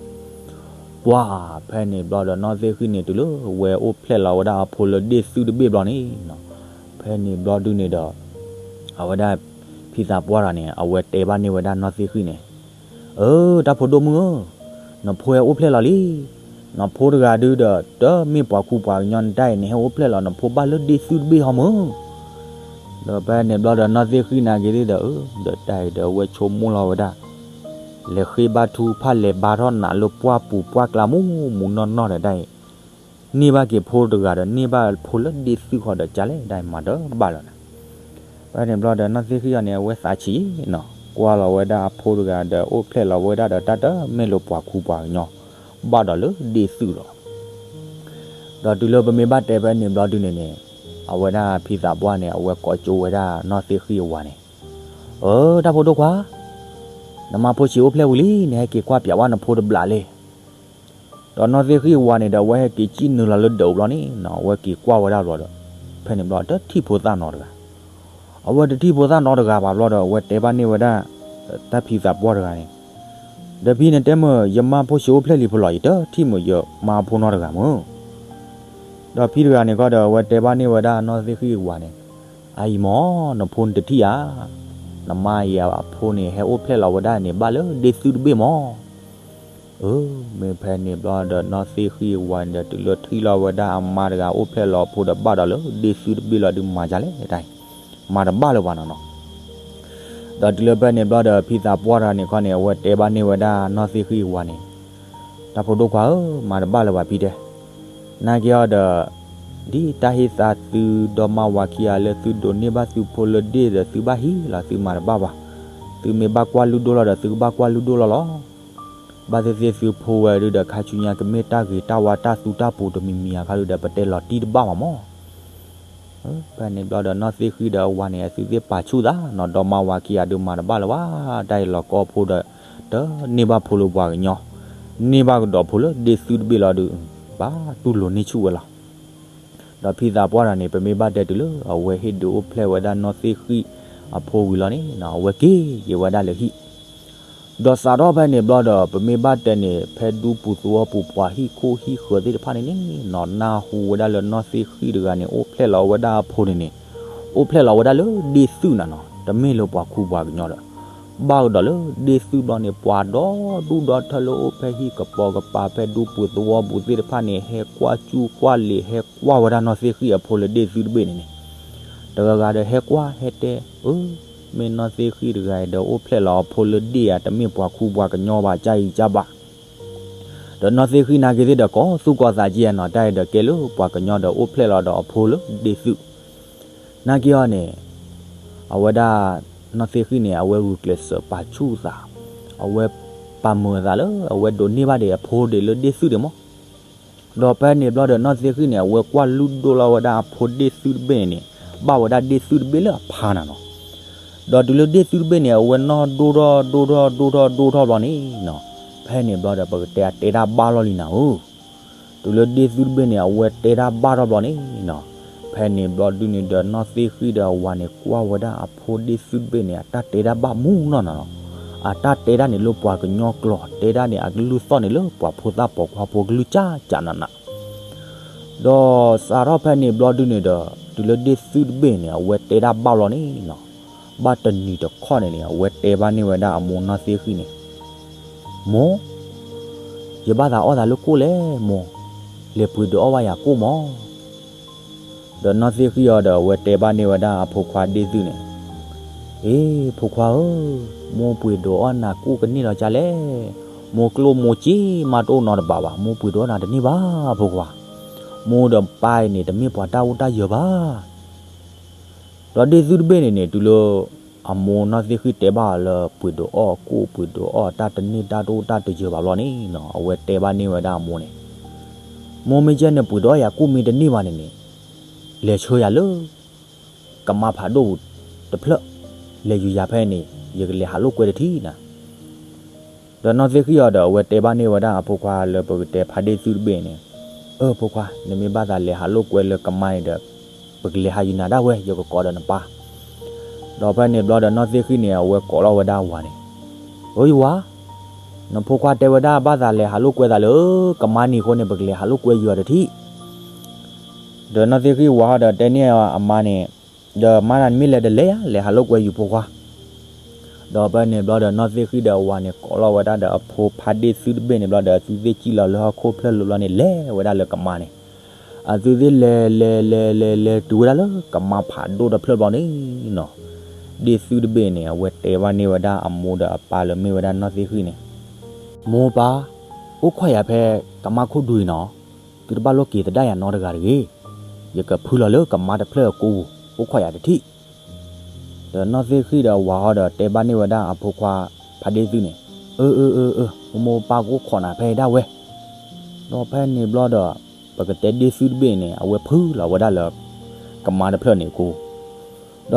ပှၤဖဲန့ၣ်ဘျီဒီး နီၢ်သ့ၣ်ဃံၣ်န့ၣ် တုၤလၢဝဲအိၣ်ဖျဲၣ်လီၤဝဲဒၣ်အဖိလၢဒ့ၣ်သုၣ်တဘ့ၣ်ဘျီန့ၣ်နီၤ, ဖဲန့ၣ်ဘျီဒုန့ၣ်ဒီး အဝဲဒၣ် ဖံသးပှၢ်တဂၤန့ၣ် အဝဲတဲဘၣ်န့ၢ်ဝဲဒၣ်နီၢ်သ့ၣ်ဃံၣ်န့ၣ်, အၢ တၢ်ဖိဒိၣ်မုၣ်ဧၢ, နဖိဟဲအိၣ်ဖျဲၣ်လီၤလံ. နဖိတဂၤဒုဒီး တမ့ၢ်ပှၤခူပှၤကညီနတၢ်အံၤ နဟဲအိၣ်ဖျဲၣ်လီၤ နဖိဘၣ်လၢဒ့ၣ်သုၣ်တဘ့ၣ်ဟီမုၢ်. ဒီးဖဲန့ၣ်ဘျီဒီး နီၢ်သ့ၣ်ဃံၣ်နာ်က့ၤသ့ၣ်ဒီး အၢ ဒီးတၢ်အံၤဒီး အဝဲဆိကမိၣ်လီၤဝဲဒၣ် လဲၤဃ့ဘါထုကဖၣ် လဲၤဘါထီၣ်နးလၢပှၢ်ပူၤပှၢ်ကျါမူးမူးနီၢ်နီၢ်ဒီးတၢ်အံၤ, န့ၢ်ဘၣ်က့ၤဖိတဂၤဒီး န့ၢ်ဘၣ်ဖိလၢဒ့ၣ်သုၣ်ဃီဒီး ကလဲၣ် တၢ်အံၤမၤတဘၣ်လၢၤနၤ. ဖဲန့ၣ်ဘျီဒီး နီၢ်သ့ၣ်ဃံၣ်အီၤန့ၣ် အဝဲသးဆံးနီၤ, ကွၢ်လီၤဝဲဒၣ်အဖိတဂၤဒီး အိၣ်ဖျဲၣ်လီၤဝဲဒၣ်ဒီး တၢ်တမ့ၢ်လၢပှၤခူပှၤကညီ ဘၣ်ဒီးလၢဒ့ၣ်သုၣ်လီၤ. ဒီးတုၤလၢပမ့ၢ်ဘၣ်တဲဖဲန့ၣ်ဘျီဒုန့ၣ်န့ၣ်, အဝဲဒၣ်ဖံသးပှၢ်န့ၣ် အဝဲကိးကၠိဝဲဒၣ်နီၢ်သ့ၣ်ဃံၣ်အဝၤန့ၣ်, အၢ တၢ်ဖိဒိၣ်ခွါ, နမါဖိဆံးအိၣ်ဖျဲၣ်ဝံၤလံ, နဟဲက့ၤကွၢ်ပၠးဝဲနဖိတဘျီလံ. ဒီးနီၢ်သ့ၣ်ဃံၣ်အဝၤန့ၣ်ဒီး အဝဲဟဲက့ၤစံၣ်နုာ်လီၤလၢဒၢးဘျီန့ၣ်နီၤ, အဝဲက့ၤကွၢ်ဝဲဒၣ်ဘျီဒီး ဖဲန့ၣ်ဘျီ တထံၣ်ဖိသၣ်နီတဂၤ. အဝဲတထံၣ်ဖိသၣ်နီတဂၤဘၣ်ဘျီဒီး အဝဲတဲဘၣ်န့ၢ်ဝဲဒၣ် တၢ်ဖံသးပှၢ်တဂၤန့ၣ်, ဒီးဖံန့ၣ်တဲမုၢ် ယမါဖိဆံးအိၣ်ဖျဲၣ်လံဖိလီၤ, ယတထံၣ်မုၢ်ယမါဖိနီတဂၤမုၢ်. ဒီးဖံတဂၤန့ၣ်ခီဒီး အဝဲတဲဘၣ်န့ၢ်ဝဲဒၣ်နီၢ်သ့ၣ်ဃံၣ်အဝၤန့ၣ်, အအံၤမ့ၢ် နဖိနတထံၣ်ဧါ. နမါယၤအဖိန့ၣ် ဟဲအိၣ်ဖျဲၣ်လီၤဝဲဒၣ်န့ၣ် ဘၣ်လၢဒ့ၣ်သုၣ်တဘ့ၣ်မး. အၢ မ့ၢ်ဖဲန့ၣ်ဘျီဒီး နီၢ်သ့ၣ်ဃံၣ်အဝၤန့ၣ်ဒီး တုၤလၢထံၣ်လီၤဝဲဒၣ်အမါတဂၤအိၣ်ဖျဲၣ်လီၤအဖိဒီး ဘၣ်ဒီးလၢဒ့ၣ်သုၣ်တဘ့ၣ်လီၤဒုး မၤဒ်လဲၣ်တၢ်အံၤ, မၤတဘၣ်လၢၤဘၣ်နီၤနီၤ. ဒီးတုၤလၢဖဲန့ၣ်ဘျီဒီး ဖံသးပှၢ်တဂၤန့ၣ်ခီန့ၣ် အဝဲတဲဘၣ်န့ၢ်ဝဲဒၣ်နီၢ်သ့ၣ်ဃံၣ်အဝၤန့ၣ်, တၢ်ဖိဒိၣ်ခွါဧၢ, မၤတဘၣ်လၢၤဘၣ်ဖံတဲ, နာ်က့အီၤဒီး ဒ်တၢ်ဟ့ၣ်သးသုဒီမါဝၤခံဂၤလၢ သုဒိးန့ၢ်ဘၣ်သုဖိလၢဒ့ၣ်ဒီး သုဘၣ်ဟံၣ်လီၤ, သုမၤတဘၣ်ဘၣ်. သုမ့ၢ်ဘၣ်ကွၢ်လုၢ်ဒိၣ်လီၤဒီး သုကဘၣ်ကွၢ်လုၢ်ဒိၣ်လီၤလီၤ. ဘၣ်သ့ၣ်သ့ၣ်သုဖိဝဲဒုဒီး ခါဆူညါကမ့ၢ်တၢ်ဂ့ၤတၢ်ဝါတၢ်သူတၢ်ပူၤတမံၤမံၤအခါဒုဒီး ပတဲလီၤတံၢ်တဘၣ်ဘၣ်မး. ဖဲန့ၣ်ဘျီဒီး နီၢ်သ့ၣ်ဃံၣ်ဒီးအဝၤန့ၣ် အသုသ့ၣ်ပာ်ဆူၣ်သးနီၤ, ဒီမါဝၤခံဂၤဒုး မၤတဘၣ်လၢၤဘၣ်, တၢ်အံၤလီၤကီဖိဒီး တန့ၢ်ဘၣ်ဖိလၢပှၤကညီ, န့ၢ်ဘၣ်ကဒီးဖိလၢဒ့ၣ်သုၣ်တဘ့ၣ်လီၤဒုး, ဘၣ်တူၢ်လိာ်န့ၢ်ဆူၣ်ဝဲလီၤ. ဒီးဖံသးပှၢ်တဂၤန့ၣ် ပမ့ၢ်ဘၣ်တဲတုၤလၢ အဝဲဟ့ၣ်ဒုးအိၣ်ဖျဲၣ်ဝဲဒၣ်နီၢ်သ့ၣ်ဃံၣ်အဖိဝံၤလီၤန့ၣ်နီၤ, အဝဲက့ၤက့ၤဝဲဒၣ်လၢဟံၣ်. ဒီးစးထီၣ်ဖဲန့ၣ်ဘျီဒီး ပမ့ၢ်ဘၣ်တဲန့ၣ် ဖဲဒူပူၤသဝီပူၤ ပှၤဟံၣ်ခိၣ်ဟံၣ်ဃၢၤသ့ၣ်တဖၣ်န့ၣ်န့ၣ်နီၤ, နၢ်ဟူဝဲဒၣ်လၢနီၢ်သ့ၣ်ဃံၣ်တဂၤန့ၣ် အိၣ်ဖျဲၣ်လီၤဝဲဒၣ်အဖိန့ၣ်န့ၣ်, အိၣ်ဖျဲၣ်လီၤဝဲဒၣ်လၢဒ့ၣ်သုၣ်နၤနီၤ, တမ့ၢ်လၢပှၤခူပှၤကညီဒီး ဘၣ်ကဒီးလၢဒ့ၣ်သုၣ်ဘျီန့ၣ် ပှၤဒီဒူၣ်ဒီထၢလၢအိၣ်ဖဲဟံၣ်ကပီၤကပၤ ဖဲဒူပူၤသဝီပူၤသ့ၣ်တဖၣ်န့ၣ် ဟဲကွၢ်စူၣ်ကွၢ်လံၤ ဟဲကွၢ်ဝဲဒၣ်နီၢ်သ့ၣ်ဃံၣ်အဖိလၢဒ့ၣ်သုၣ်တဘ့ၣ်န့ၣ်န့ၣ်, တဂၤဂၤဒီးဟဲကွၢ်ဟဲတဲ, အၢ, မ့ၢ်နီၢ်သ့ၣ်ဃံၣ်တဂၤအံၤဒီး အိၣ်ဖျဲၣ်လီၤအဖိလၢဒ့ၣ်ဧါ, တမ့ၢ်ပှၤခူပှၤကညီဘၣ်, ကၢ်အံၤကၢ်ဘၣ်. ဒီးနီၢ်သ့ၣ်ဃံၣ်နာ်က့သ့ၣ်ဒီး ကိးသူၣ်ကီၤသးကံနီၤ, တၢ်အံၤဒီးကဲလၢပှၤကညီဒီး အိၣ်ဖျဲၣ်လီၤဒီးအဖိလၢဒ့ၣ်သုၣ် နာ်က့အီၤန့ၣ်, အဝဲဒၣ် နီၢ်သ့ၣ်ဃံၣ်န့ၣ် အဝဲဂုာ်ကျဲးစၢးပာ်ဆူၣ်သး, အဝဲပာ်မုာ်အသးလၢ အဝဲဒိးန့ၢ်ဘၣ်ဒံးအဖိဒံးလၢဒ့ၣ်သုၣ်ဒံးမး. ဒီးဖဲန့ၣ်ဘျီဒီး နီၢ်သ့ၣ်ဃံၣ်န့ၣ် အဝဲကွၢ်လုၢ်ဒိၣ်လီၤဝဲဒၣ်အဖိဒ့ၣ်သုၣ်တဘ့ၣ်န့ၣ်န့ၣ်, ဘၣ်ဝဲဒၣ်ဒ့ၣ်သုၣ်တဘ့ၣ်လၢအဖါနၤနီၤ. ဒီးတုၤလၢဒ့ၣ်သုၣ်တဘ့ၣ်န့ၣ် အဝဲနီၢ်ဒိၣ်ထီၣ်ဒိၣ်ထီၣ်ဒိၣ်ထီၣ်ဒိၣ်ထီၣ်ဘျီန့ၣ်နီၤ, ဖဲန့ၣ်ဘျီဒီး ပကတဲအတဲတၢ်ဘၣ်လီၤလံနၤဧၢ. တုၤလၢဒ့ၣ်သုၣ်တဘ့ၣ်န့ၣ် အဝဲတဲတၢ်ဘၣ်ထီၣ်ဘျီန့ၣ်နီၤ, ဖဲန့ၣ်ဘျီဒုန့ၣ်ဒီး နီၢ်သ့ၣ်ဃံၣ်ဒီးအဝၤန့ၣ် ကွၢ်ဝဲဒၣ်အဖိဒ့ၣ်သုၣ်တဘ့ၣ်န့ၣ် အတၢ်တဲတၢ်ဘၣ်မူနီၢ်နီၢ်နီၤ. အတၢ်တဲတၢ်န့ၣ်လၢပှၤကညီကျိာ်, တဲတၢ်န့ၣ် အကလုၢ်သီၣ်န့ၣ်လၢပှၤဖိသၣ်ပိာ်ခွါဖိကလုၢ်ကၢ်ကၢ်နးနး. ဒီးစးထီၣ်ဖဲန့ၣ်ဘျီဒုန့ၣ်ဒီး တုၤလၢဒ့ၣ်သုၣ်တဘ့ၣ်န့ၣ် အဝဲတဲတၢ်ဘၣ်လီၤန့ၣ်နီၤ, ဘၣ်တနံၤတခီန့ၣ်န့ၣ် အဝဲတဲဘၣ်န့ၢ်ဝဲဒၣ်အမိၢ်နီၢ်သ့ၣ်ဃံၣ်န့ၣ်, မိၢ်, ယဘၣ်သးအီၣ်သးလၢကိၣ်လဲၣ်မိၢ်, လဲၤပှ့ၤဒုးအီၣ်ဘၣ်ယၤကိၣ်မး. ဒီးနီၢ်သ့ၣ်ဃံၣ်အီၤဒီး အဝဲတဲဘၣ်န့ၢ်ဝဲဒၣ်အဖိခွါဒ့ၣ်သုၣ်န့ၣ်, အ့ ဖိခွါဧၢ, မိၢ်ပှ့ၤဒုးအီၣ်နၤကိၣ်ကန့ၢ်ဒီးကလဲၣ်, မိၢ်ကျိၣ်မိၢ်စ့မးတအိၣ်နီတဘ့ၣ်ဘၣ်, မိၢ်ပှ့ၤဒုးအီၣ်နၤတန့ၢ်ဘၣ်ဖိခွါ, မိၢ်ဒီးပၢ်အံၤန့ၣ် တမ့ၢ်ပှၤတၢ်အိၣ်တၢ်ယၢၤဘၣ်. ဒီးဒ့ၣ်သုၣ်တဘ့ၣ်န့ၣ်န့ၣ် တုၤလၢ အမိၢ်နီၢ်သ့ၣ်ဃံၣ်တဲဘၣ်အီၤလၢ ပှ့ၤဒုးအီၣ်ကိၣ် ပှ့ၤဒုးအီၣ်တၢ်တန့ၢ်တၢ်တအိၣ်တၢ်တယၢၤဘၣ်ဘျီန့ၣ်နီၤ, အဝဲတဲဘၣ်န့ၢ်ဝဲဒၣ်အမိၢ်န့ၣ်, မိၢ်မ့ၢ်ကဲန့ၣ် ပှ့ၤဒုးအီၣ်ယၤကိၣ်မ့ၢ်တန့ၢ်ဘၣ်န့ၣ်န့ၣ်, လဲၤဆှၢယၤလၢ ကမါဖးဒိၣ်ပူၤတဖျၢၣ်, လဲၤယူၤယၤဖဲန့ၣ် ယကလဲၤဟးလိာ်ကွဲတထံၣ်နၤ. ဒီးနီၢ်သ့ၣ်ဃံၣ်အီၤဒီး အဝဲတဲဘၣ်န့ၢ်ဝဲဒၣ်အဖိခွါလၢပကတဲဖါဒ့ၣ်သုၣ်တဘ့ၣ်န့ၣ်, အၢ ဖိခွါ, နမ့ၢ်ဘၣ်သးလဲၤဟးလိာ်ကွဲလၢကမါန့ၣ်ဒီး ပကလဲၤဟးယူၤနၤဒၣ်ဝဲ ယကကိးဒီးနပၢ်. ဒီးဖဲန့ၣ်ဘျီဒီးနီၢ်သ့ၣ်ဃံၣ်န့ၣ် အဝဲကိးလီၤဝဲဒၣ်အဝၤန့ၣ်, အၢ ယဝၤ, နဖိခွါတဲဝဲဒၣ်ဘၣ်သးလဲၤဟးလိာ်ကွဲသးလၢကမါန့ၣ်အဃိန့ၣ် ပကလဲၤဟးလိာ်ကွဲယူၤအီၤတထံၣ်. ဒီးနီၢ်သ့ၣ်ဃံၣ်ဝၤဟီဒီးတဲန့ၢ်အမါန့ၣ်, ဒီးမါနၤနမ့ၢ်လဲၤဒီးလဲၤယၤ လဲၤဟးလိာ်ကွဲယူၤဖိခွါ. ဒီးဖဲန့ၣ်ဘျီဒီးနီၢ်သ့ၣ်ဃံၣ်ဒီးအဝၤန့ၣ် ကိးလီၤဝဲဒၣ်ဒီးအဖိဖါဒ့ၣ်သုၣ်တဘ့ၣ်န့ၣ်ဘျီဒီး အသုသ့ၣ်ကံၣ်လီၤလၢဟီၣ်ခိၣ်ဖျၢၣ်လၢဘျီန့ၣ် လဲၤဝဲဒၣ်လၢကမါန့ၣ်, အသုသ့ၣ်လဲၤလဲၤလဲၤလဲၤလဲၤတုၤဝဲဒၣ်လၢကမါဖးဒိၣ်တဖျၢၣ်ဘျီန့ၣ်နီၤ, ဒ့ၣ်သုၣ်တဘ့ၣ်န့ၣ် အဝဲတဲဘၣ်န့ၢ်ဝဲဒၣ်အမိၢ်ဒီးအပၢ်လၢမ့ၢ်ဝဲဒၣ်နီၢ်သ့ၣ်ဃံၣ်န့ၣ်, မိၢ်ပၢ်, အိၣ်ခိးယၤဖဲကမါခိၣ်ဒူအံၤနီၤ, သုတဘၣ်လိၣ်က့ၤသဒၣ်ယၤနီတဂၤတဂ့ၤ, ယကဖုလီၤလၢကမါတဖျၢၣ်အကိပူၤ အိၣ်ခိးယၤတထံၣ်. ဒီးနီၢ်သ့ၣ်ဃံၣ်ဒီးအဝၤဟီဒီးတဲဘၣ်န့ၢ်ဝဲဒၣ်အဖိခွါဖါဒ့ၣ်သုၣ်န့ၣ်, အၢ အၢ အၢ အၢ မိၢ်မိၢ်ပၢ်ပၢ်ကအိၣ်ခိးနၤဖဲဒၣ်ဝဲ. ဒီးဖဲန့ၣ်ဘျီဒီး ပကတဲဒ့ၣ်သုၣ်တဘ့ၣ်န့ၣ် အဝဲဖုလီၤဝဲဒၣ်လၢ ကမါတဖျၢၣ်န့ၣ်အကိ ဒီ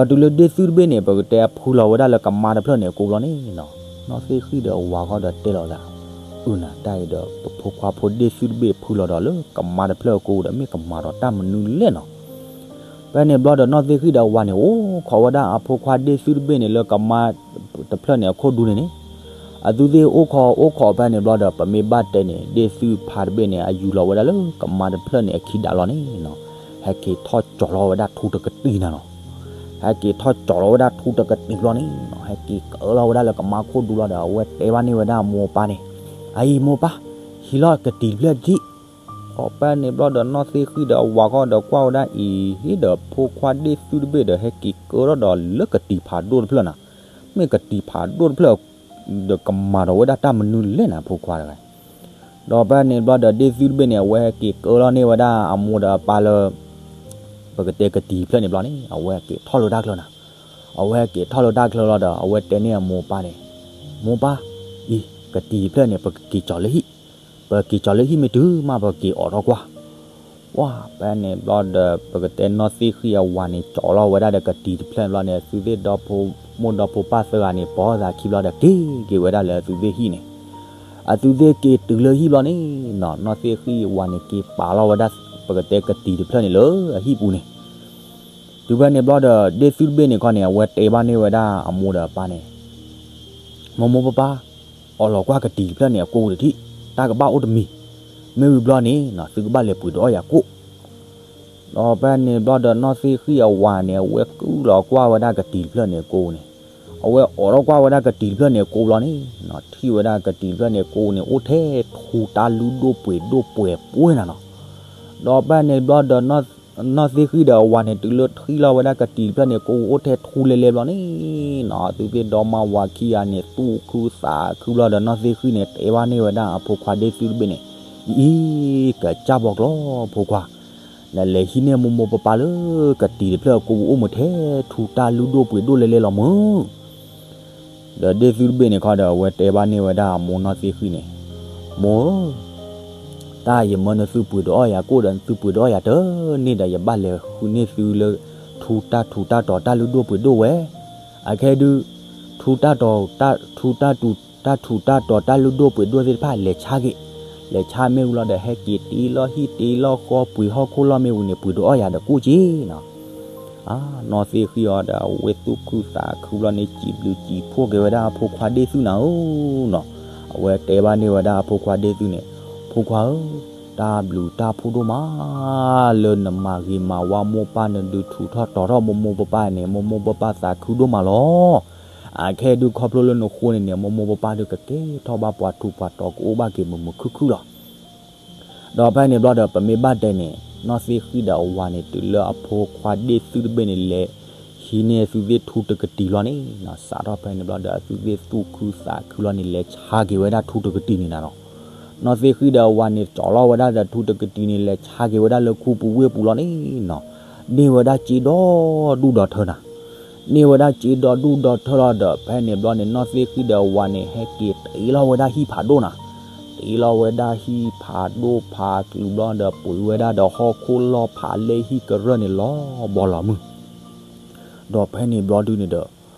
းတုၤလၢဒ့ၣ်သုၣ်တဘ့ၣ်န့ၣ် ပကတဲအဖုလီၤဝဲဒၣ်လၢကမါတဖျၢၣ်န့ၣ်အကိဘျီန့ၣ်နီၤ, နီၢ်သ့ၣ်ဃံၣ်ဒီးအဝၤဃီဒီးတဲလီၤသး, အုၣ်နၤတၢ်အံၤဒီး ပဖိခွါဖိဒ့ၣ်သုၣ်တဘ့ၣ်ဖုလီၤဒီးလၢကမါတဖျၢၣ်အကိဒီးမ့ၢ်ကမၤဒီးတၢ်မနုၤလဲၣ်နီၤ. ဖဲန့ၣ်ဘျီဒီးနီၢ်သ့ၣ်ဃံၣ်ဒီးအဝၤန့ၣ် အိၣ်ခိးဝဲဒၣ်အဖိခွါဒ့ၣ်သုၣ်တဘ့ၣ်န့ၣ်လၢကမါတဖျၢၣ်န့ၣ်အခိၣ်ဒူန့ၣ်န့ၣ်, အသုသ့ၣ်အိၣ်ခိးအိၣ်ခိးဖဲန့ၣ်ဘျီဒီး ပမ့ၢ်ဘၣ်တဲန့ၣ် ဒ့ၣ်သုၣ်ဖါတဘ့ၣ်န့ၣ် အယူၤလီၤဝဲဒၣ်လၢကမါတဖျၢၣ်န့ၣ်အခံဒၣ်လီၤန့ၣ်နီၤ, ဟဲက့ၤထီၣ်ကၠီၤလီၤဝဲဒၣ်ထူတကတံၢ်နၤနီၤ. ဟဲက့ၤထီၣ်ကၠီၤလီၤဝဲဒၣ်ထူတကတံၤဘျီန့ၣ်နီၤ, ဟဲက့ၤကၢလီၤဝဲဒၣ်လၢကမါခိၣ်ဒူလီၤဒီး အဝဲတဲဘၣ်န့ၢ်ဝဲဒၣ်အမိၢ်အပၢ်န့ၣ်, အအံၤမိၢ်ပၢ်, ဟံးလီၤကတံၤတဖျၢၣ်တထံၣ်. ဒီးဖဲန့ၣ်ဘျီဒီးနီၢ်သ့ၣ်ဃံၣ်ဒီးအဝၤဃီဒီးကွၢ်ဝဲဒၣ်အံၤ ဟ့ၣ်ဒီးဖိခွါဒ့ၣ်သုတဘ့ၣ်ဒီး ဟဲက့ၤကၢထီၣ်ဒီးလၢကတံၤဖးဒိၣ်တဖျၢၣ်နၤ, မ့ၢ်ကတံၤဖးဒိၣ်တဖျၢၣ် ဒီးကမၤထီၣ်ဝဲဒၣ်တၢ်မနုၤလဲၣ်နၤ ဖိခွါတဂၤ. ဒီးဖဲန့ၣ်ဘျီဒီးဒ့ၣ်သုတဘ့ၣ်န့ၣ် အဝဲဟဲက့ၤကၢလီၤန့ၢ်ဝဲဒၣ်အမိၢ်ဒီးအပၢ်လၢ ပကတဲကတံၤတဖျၢၣ်န့ၣ်ဘျီန့ၣ် အဝဲဟဲက့ၤထီၣ်လၢတၢ်ချၢနၤ. အဝဲဟဲက့ၤထီၣ်လၢတၢ်ချၢလီၤဒီး အဝဲတဲန့ၢ်အမိၢ်အပၢ်န့ၣ်, မိၢ်ပၢ်, အံၤ ကတံၤတဖျၢၣ်န့ၣ် ပကက့ၤကၠီၤလၢဟံၣ်, ပကက့ၤကၠီၤလၢဟံၣ်မ့ၢ်တုၤမး ပကက့ၤအိးထီၣ်ကွၢ်. ပှၤဖဲန့ၣ်ဘျီဒီး ပကတဲနီၢ်သ့ၣ်ဃံၣ်အဝၤန့ၣ် ကၠီၤလီၤဝဲဒၣ်ဒီးကတံၤတဖျၢၣ်န့ၣ်ဘျီန့ၣ် အသုသ့ၣ်ဒီဖိ မိၢ်ဒီဖိပၢ်သၢဂၤန့ၣ် ပိာ်သးခံဘျီဒီး က့ၤက့ၤဝဲဒၣ်လၢအသုသ့ၣ်ဟံၣ်န့ၣ်, အသုသ့ၣ်က့ၤတုၤလၢဟံၣ်ဘျီန့ၣ်နီၤ နီၢ်သ့ၣ်ဃံၣ်အဝၤန့ၣ် က့ၤပာ်လီၤဝဲဒၣ် ပကတဲကတံၤတဖျၢၣ်န့ၣ်လၢအဟံၣ်ပူၤန့ၣ်. တုၤဖဲန့ၣ်ဘျီဒီး ဒ့ၣ်သုတဘ့ၣ်န့ၣ်ခီန့ၣ် အဝဲတဲဘၣ်န့ၢ်ဝဲဒၣ်အမိၢ်ဒီးအပၢ်န့ၣ်, မိၢ်မိၢ်ပၢ်ပၢ်, အိးလီၤကွၢ်ကတံၤတဖျၢၣ်န့ၣ် အကိတထံၣ်, တၢ်ကဘၣ်အိၣ်တမံၤ, မ့ၢ်ဝံၤဘျီန့ၣ်နီၤ သုကဘၣ်လဲၤပှ့ၤဒီးအီၣ်ယၤကိၣ်. ဒီးဖဲန့ၣ်ဘျီဒီးနီၢ်သ့ၣ်ဃံၣ်အဝၤန့ၣ် အဝဲကုၢ်လီၤကွၢ်ဝဲဒၣ်ကတံၤတဖျၢၣ်န့ၣ်အကိန့ၣ်, အဝဲအိးထီၣ်ကွၢ်ဝဲဒၣ်ကတံၤတဖျၢၣ်န့ၣ်အကိဘျီန့ၣ်, ထံၣ်ဝဲဒၣ်ကတံၤတဖျၢၣ်န့ၣ်အကိန့ၣ် အိၣ်ထဲထူတၢ်လုၢ်ဒိၣ်ပှ့ၤဒိၣ်ပှဲၤပှဲၤနၤနီၤ. ဒီးဖဲန့ၣ်ဘျီဒီး နီၢ်သ့ၣ်ဃံၣ်ဒီးအဝၤန့ၣ် တုၤလၢထံၣ်လီၤဝဲဒၣ်ကတံၤတဖျၢၣ်န့ၣ်အကိအိၣ်ထဲထူလဲလဲဘျီန့ၣ်နီၤ အသုသ့ၣ်ဒီမါဝၤခံဂၤန့ၣ် သူၣ်ခုသးခုဘျီဒီးနီၢ်သ့ၣ်ဃံၣ်န့ၣ် တဲဘၣ်န့ၢ်ဝဲဒၣ်အဖိခွါဒ့ၣ်သုတဘ့ၣ်န့ၣ်, အံၤ ကစၢ်ဘီကျီဖိခွါ, နလဲၤဟံးန့ၢ်မိၢ်မိၢ်ပၢ်ပၢ်လၢကတံၤတဖျၢၣ်အကိအိၣ်မ့ၢ်ထဲထူတၢ်လုၢ်ဒိၣ်ပှ့ၤဒိၣ်လဲလဲလီၤမုၢ်. ဒီးဒ့ၣ်သုတဘ့ၣ်န့ၣ်ခီဒီး အဝဲတဲဘၣ်န့ၢ်ဝဲဒၣ်အမိၢ်နီၢ်သ့ၣ်ဃံၣ်န့ၣ်, မိၢ်ဧၢ, တၢ်ယမၢနသုပှ့ၤဒီးအီၣ်ယၤကိၣ်ဒီး နသုပှ့ၤဒီးအီၣ်ယၤတန့ၢ်ဒီး ယဘၣ်လဲၤဃုန့ၢ်သုလၢ ထူတၢ်ထူတၢ်တီၤတၢ်လုၢ်ဒိၣ်ပှ့ၤဒိၣ်ဝဲ, အခဲဒုး ထူတၢ်တီၤ ထူတၢ်ထူ တၢ်ထူတၢ်တီၤတၢ်လုၢ်ဒိၣ်ပှ့ၤဒိၣ်သ့ၣ်တဖၣ် လဲၤဆါက့ၤ, လဲၤဆါမ့ၢ်ဝံၤလီၤဒီး ဟဲက့ၤတ့လီၤဟံၣ်တ့လီၤဃီ ပှ့ၤဟီၣ်ခိၣ်လီၢ်မ့ၢ်ဝံၤန့ၣ် ပှ့ၤဒီးအီၣ်ယၤဒီးကိၣ်က့ၤနီၤ. နီၢ်သ့ၣ်ဃံၣ်အီၤဒီး အဝဲသူၣ်ခုသးခုဘျီန့ၣ် စံးဘျုးစံးဖှိၣ်က့ၤဝဲဒၣ်အဖိခွါဒ့ၣ်သုနၤဧၢနီၤ. အဝဲတဲဘၣ်န့ၢ်ဝဲဒၣ်အဖိခွါဒ့ၣ်သုန့ၣ်, ဖိခွါဧၢ, တၢ်ဘျုးတၢ်ဖှိၣ်ဒိၣ်မး လၢနမၤဂ့ၤမၤဝါမိၢ်ပၢ် နဒုးထူးထီၣ်တီၤထီၣ်မိၢ်မိၢ်ပၢ်ပၢ်န့ၣ် မိၢ်မိၢ်ပၢ်ပၢ်သးခုဒိၣ်မးလီၤ. အခဲဒုးခီဖျိလၢနဃိန့ၣ်န့ၣ် မိၢ်မိၢ်ပၢ်ပၢ်ဒုးကကဲထီၣ်ဘၣ်ပှၤထူးပှၤတီၤ ကအိၣ်ဘၣ်က့ၤမုာ်မုာ်ခုၣ်ခုၣ်လီၤ. ဒီးဖဲန့ၣ်ဘျီဒီး ပမ့ၢ်ဘၣ်တဲန့ၣ် နီၢ်သ့ၣ်ဃံၣ်ဒီးအဝၤန့ၣ် တုၤလၢအဖိခွါဒ့ၣ်သုတဘ့ၣ်န့ၣ် လဲၤဟံးန့ၢ်အသုသ့ၣ်ထူတကတံၤလီၤန့ၣ်နီၤ, စးထီၣ်ဖဲန့ၣ်ဘျီဒီး အသုသ့ၣ်သူၣ်ခုသးခုလီၤန့ၣ် လဲၤဆါက့ၤဝဲဒၣ်ထူတကတံၤန့ၣ်နၤနီၤ. နီၢ်သ့ၣ်ဃံၣ်ဒီးအဝၤန့ၣ် ကၠီၤလီၤဝဲဒၣ်ဒီးထူတကတံၤန့ၣ် လဲၤဆါက့ၤဝဲဒၣ်လၢခူပူၤဝ့ၢ်ပူၤလီၤန့ၣ်နီၤ, န့ၢ်ဝဲဒၣ်စ့ဒီဒူၣ်ဒီထၢနၤ. န့ၢ်ဝဲဒၣ်စ့ဒီဒူၣ်ဒီထၢလီၤဒီး ဖဲန့ၣ်ဘျီန့ၣ် နီၢ်သ့ၣ်ဃံၣ်ဒီးအဝၤန့ၣ် ဟဲက့ၤတ့လီၤဝဲဒၣ်ဟံၣ်ဖးဒိၣ်နၤ. တ့လီၤဝဲဒၣ်ဟံၣ်ဖးဒိၣ်ဖးကလုာ်ဘျီဒီး ပှ့ၤဝဲဒၣ်ဒီးဟီၣ်ခိၣ်လီၢ်ဖးလဲၢ်ဟံၣ်ကရၢၢ်န့ၣ်လီၤဘီလီၤမုၢ်. ဒီးဖဲန့ၣ်ဘျီဒုန့ၣ်ဒီး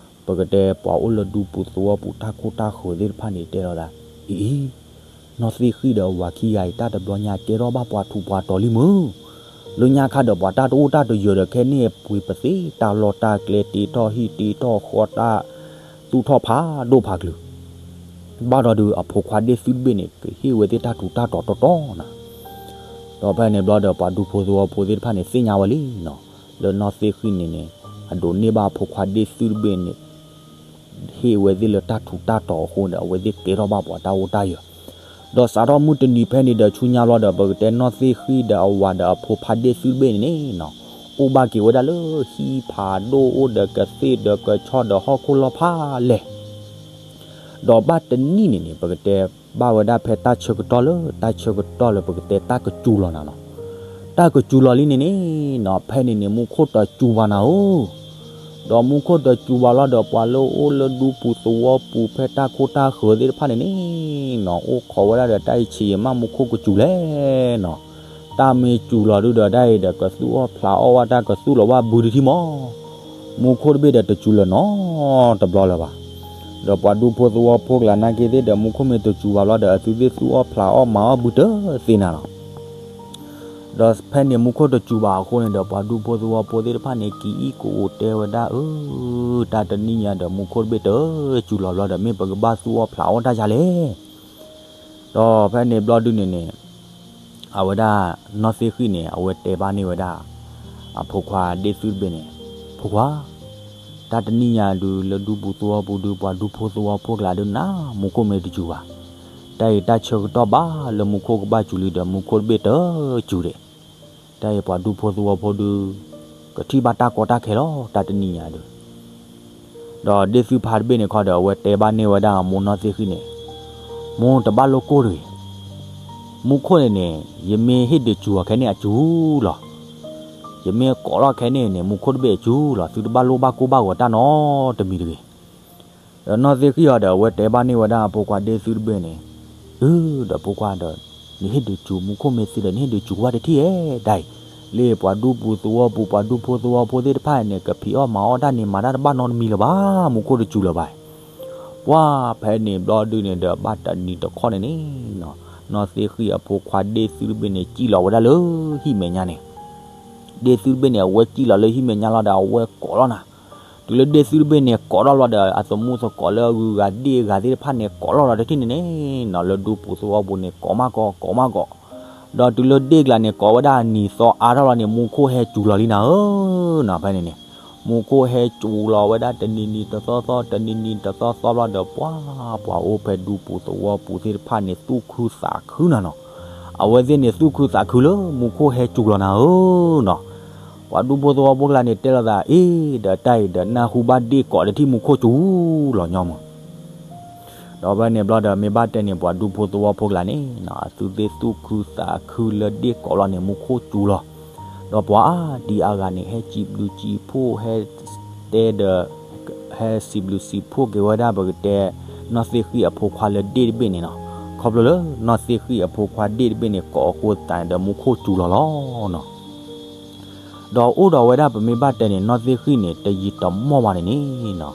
ပကတဲပှၤအိၣ်လၢဒူပူၤသဝီပူၤတၢ်ခိတၢ်ဃၢၤသ့ၣ်တဖၣ်န့ၣ် တဲလီၤဒၣ်, အံၤအံၤ, နီၢ်သ့ၣ်ဃံၣ်ဒီးအဝၤခံဂၤအံၤ တၢ်တဘျီညါကဲထီၣ်ဘၣ်ပှၤထူးပှၤတီၤလံမုၢ်. လၢညါခါဒီးပှၤတၢ်တအိၣ်တၢ်တယၢၤဒီး ခဲန့ၣ်ပှ့ၤပသ့ တၢ်လီၢ်တၢ်ကျဲ တ့ထီၣ်ဟံၣ်တ့ထီၣ်ဃီ တၢ်သူၣ်ထီၣ်ဖးဒိၣ်ဖးကလုာ် ဘၣ်ဒီးဒုးအဖိခွါဒ့ၣ်သုတဘ့ၣ်န့ၣ် ကဟ့ၣ်ဝဲသ့ၣ်တၢ်ထူးတၢ်တီၤတီတီနၤ. ဒီးဖဲန့ၣ်ဘျီဒီး ပှၤဒူဖိသဝီဖိသ့ၣ်တဖၣ်န့ၣ် သ့ၣ်ညါဝဲလံနီၤ, လၢနီၢ်သ့ၣ်ဃံၣ်န့ၣ်န့ၣ် အဒိးန့ၢ်ဘၣ်အဖိခွါဒ့ၣ်သုတဘ့ၣ်န့ၣ် ဟ့ၣ်ဝဲသ့ၣ်လၢတၢ်ထူးတၢ်တီၤအဃိန့ၣ် အဝဲသ့ၣ်ကဲထီၣ်ဘၣ်ပှၤတၢ်အိၣ်တၢ်ယၢၤ. ဒီးစးထီၣ်မုၢ်တနံၤဖဲန့ၣ်ဒီး ဆူညါဘျီဒီး ပကတဲနီၢ်သ့ၣ်ဃံၣ်ဒီးအဝၤဒီးအဖိခွါဒ့ၣ်သုတဘ့ၣ်န့ၣ်န့ၣ်နီၤ, အိၣ်ဘၣ်က့ၤဝဲဒၣ်လၢဟံၣ်ဖးဒိၣ် အိၣ်ဒီးကသ့ၣ်ဒီးကဆီဒီးဟီၣ်ခိၣ်လီၢ်ဖးလဲၢ် ဒီးဘၣ်တနံၣ်န့ၣ်န့ၣ် ပကတဲဘၣ်ဝဲဒၣ်ဖဲတၢ်ဆၢကတီၢ်လၢ တၢ်ဆၢကတီၢ်လၢပကတဲတၢ်ကစူၤလီၤနၤနီၤ. တၢ်ကစူၤလီၤလံန့ၣ်န့ၣ်နီၤ, ဖဲန့ၣ်န့ၣ် မူခိၣ်တစူၤဘၣ်နၤဧၢ. ဒီးမူခိၣ်တစူၤဘၣ်လီၤဒီး ပှၤလၢအိၣ်လၢဒူပူၤသဝီပူၤဖဲတၢ်ခိတၢ်ဃၢၤသ့ၣ်တဖၣ်န့ၣ်န့ၣ်နီၤ, အိၣ်ခိးဝဲဒၣ်ဒီးတၢ်အံၤဆံးယံာ်မး မူခိၣ်ကစူၤလဲၣ်နီၤ. တၢ်မ့ၢ်စူၤလီၤဒုဒီး တၢ်အံၤဒီးကသူၣ်အီၣ်ဖျးအီၣ်ဝဲ တၢ်ကသူၣ်လီၤဝဲဘုတထံၣ်မး. မူခိၣ်တဘ့ၣ်ဒီးတစူၤလၢၤနီတဘျီလၢၤဘၣ်. ဒီးပှၤဒူဖိသဝီဖိကျါနာ်က့သ့ၣ်ဒီး မူခိၣ်မ့ၢ်တစူၤဘၣ်ဘျီဒီး အသုသ့ၣ်သူၣ်အီၣ်ဖျးအီၣ်မၤအီၣ်ဘုတသ့နၤလီၤ. ဒီးဖဲန့ၣ်မူခိၣ်တစူၤဘၣ်အဃိန့ၣ်ဒီး ပှၤဒူဖိသဝီဖိသ့ၣ်တဖၣ်န့ၣ် က့ၤအံၣ်ကအိၣ်တဲဝဲဒၣ် အၢ တၢ်တနံၣ်ညါဒီး မူခိၣ်တဘ့ၣ်တစူၤလီၤဘျီဒီး မ့ၢ်ပကဘၣ်သူၣ်အီၣ်ဖျးအီၣ်တၢ်ယၤလဲၣ်. ဒီးဖဲန့ၣ်ဘျီဒုန့ၣ်န့ၣ် အဝဲဒၣ်နီၢ်သ့ၣ်ဃံၣ်န့ၣ် အဝဲတဲဘၣ်န့ၢ်ဝဲဒၣ် အဖိခွါဒ့ၣ်သုတဘ့ၣ်န့ၣ်, ဖိခွါ, တၢ်တနံၣ်ညါဒုး လၢဒူပူၤသဝီပူၤဒုး ပှၤဒူဖိသဝီဖိကျါဒုး နးမူခိၣ်မ့ၢ်တစူၤဘၣ်. တၢ်အံၤတၢ်ဆၢကတီၢ်ဘၣ်လၢမူခိၣ်ကဘၣ်စူၤလံဒီး မူခိၣ်တဘ့ၣ်တစူၤဒံး. တၢ်အံၤပှၤဒူဖိသဝီဖိဒုး ကထံၣ်ဘၣ်တၢ်ကီတၢ်ခဲလီၤ တၢ်တနံၣ်ညါဒုး ဒီးဒ့ၣ်သုဖါတဘ့ၣ်န့ၣ်ခီဒီး အဝဲတဲဘၣ်န့ၢ်ဝဲဒၣ်အမိၢ်နီၢ်သ့ၣ်ဃံၣ်န့ၣ်, မိၢ်တဘၣ်လိၣ်ကိၢ်တဂ့ၤ. မူခိၣ်န့ၣ်န့ၣ် ယမ့ၢ်ဟ့ၣ်ဒုးစူၤအီၤခဲန့ၣ်အစူၤလီၤ. ယမ့ၢ်ကိးလီၤခဲန့ၣ်န့ၣ် မူခိၣ်တဘ့ၣ်အစူၤလီၤ. သုတဘၣ်လိၣ်ဘၣ်ကိၢ်ဘၣ်ဂီၤတၢ်နီတမံၤတဂ့ၤ. ဒီးနီၢ်သ့ၣ်ဃံၣ်အီၤဒီး အဝဲတဲဘၣ်န့ၢ်ဝဲဒၣ်အဖိခွါဒ့ၣ်သုတဘ့ၣ်န့ၣ်, အၢ ဒီးဖိခွါဒီး နဟ့ၣ်ဒုးစူၤမူခိၣ်မ့ၢ်သ့ဒီး နဟ့ၣ်ဒုးစူၤဝဲတထံၣ်ဧါ တၢ်အံၤ, လၢပှၤဒူပူၤသဝီပူၤ ပှၤဒူဖိသဝီဖိသ့ၣ်တဖၣ်န့ၣ် ကဖံးအီၣ်မၤအီၣ်တၢ်န့ၣ် မၤတၢ်တဘၣ်နီတမံၤလၢၤဘၣ်, မူခိၣ်တစူၤလၢၤဘၣ်. ပှၢ်ဖဲန့ၣ်ဘျီဒုန့ၣ်ဒီး ဘၣ်တနံၤတခီန့ၣ်န့ၣ်, နီၢ်သ့ၣ်ဃံၣ်အဖိခွါဒ့ၣ်သုတဘ့ၣ်န့ၣ် စံၣ်လီၤဝဲဒၣ်လၢဟံၣ်မဲာ်ညါန့ၣ် ဒ့ၣ်သုတဘ့ၣ်န့ၣ် အဝဲစံၣ်လီၤလၢဟံၣ်မဲာ်ညါလီၤဒီး အဝဲကိးလီၤနၤ, တုၤလၢဒ့ၣ်သုတဘ့ၣ်န့ၣ် ကိးထီၣ်လီၤဒီး အသမူသကိးလၢအဂုၤအဂၤဒ့ၣ်အဂၤသ့ၣ်တဖၣ်န့ၣ် ကိးလီၤလီၤတထံၣ်န့ၣ်န့ၣ်နီၤ, လၢဒူပူၤသဝီပူၤန့ၣ် ကိးမးကိး ကိးမးကိး, ဒီးတုၤလၢဒ့ၣ်ကျါန့ၣ် ကိးဝဲဒၣ်နံၤသီအါထီၣ်လီၤန့ၣ် မူခိၣ်ဟဲစူၤလီၤလံနၤဧၢနီၤ, ဖဲန့ၣ်န့ၣ် မူခိၣ်ဟဲစူၤလီၤဝဲဒၣ်တနံၤနံၤတသီသီ တနံၤနံၤတသီသီဘျီဒီး ပှၤ ပှၤအိၣ်ဖဲဒူပူၤသဝီပူၤသ့ၣ်တဖၣ်န့ၣ် သူၣ်ခုသးခုနၤနီၤ, အဝဲသ့ၣ်န့ၣ် သူၣ်ခုသးခုလၢမူခိၣ်ဟဲစူၤလီၤနၤဧၢနီၤ, ပှၤဒူဖိသဝီဖိကျါန့ၣ် တဲလိာ်သး အ့ ဒီးတၢ်အံၤဒီး နၢ်ဟူဘၣ်ဒ့ၣ်ကိးတထံၣ် မူခိၣ်စူၤလီၤညီမုၢ် ဒီးဖဲန့ၣ်ဘျီဒီး မ့ၢ်ဘၣ်တဲန့ၣ် ပှၤဒူဖိသဝီဖိကျါန့ၣ်နီၤ အသုသ့ၣ်သူၣ်ခုသးခုလၢဒ့ၣ်ကိးလီၤန့ၣ် မူခိၣ်စူၤလီၤ, ဒီးပှၤဒ်အဂၤန့ၣ် ဟဲစံးဘျုးစံးဖှိၣ် ဟဲတဲဒီး ဟဲစံးဘျုးစံးဖှိၣ်က့ၤဝဲဒၣ် ပကတဲ နီၢ်သ့ၣ်ဃံၣ်အဖိခွါလၢဒ့ၣ်တဘ့ၣ်န့ၣ်နီၤ, ခီဖျိလၢနီၢ်သ့ၣ်ဃံၣ်အဖိခွါဒ့ၣ်တဘ့ၣ်န့ၣ် ကိးအဃိသတးန့ၣ်ဒီး မူခိၣ်စူၤလီၤလီၤနီၤ. ဒီးအိၣ်ဒီးဝဲဒၣ် ပမ့ၢ်ဘၣ်တဲန့ၣ် နီၢ်သ့ၣ်ဃံၣ်န့ၣ် တယံာ်တမီၢ်ဘၣ်န့ၣ်န့ၣ်နီၤ,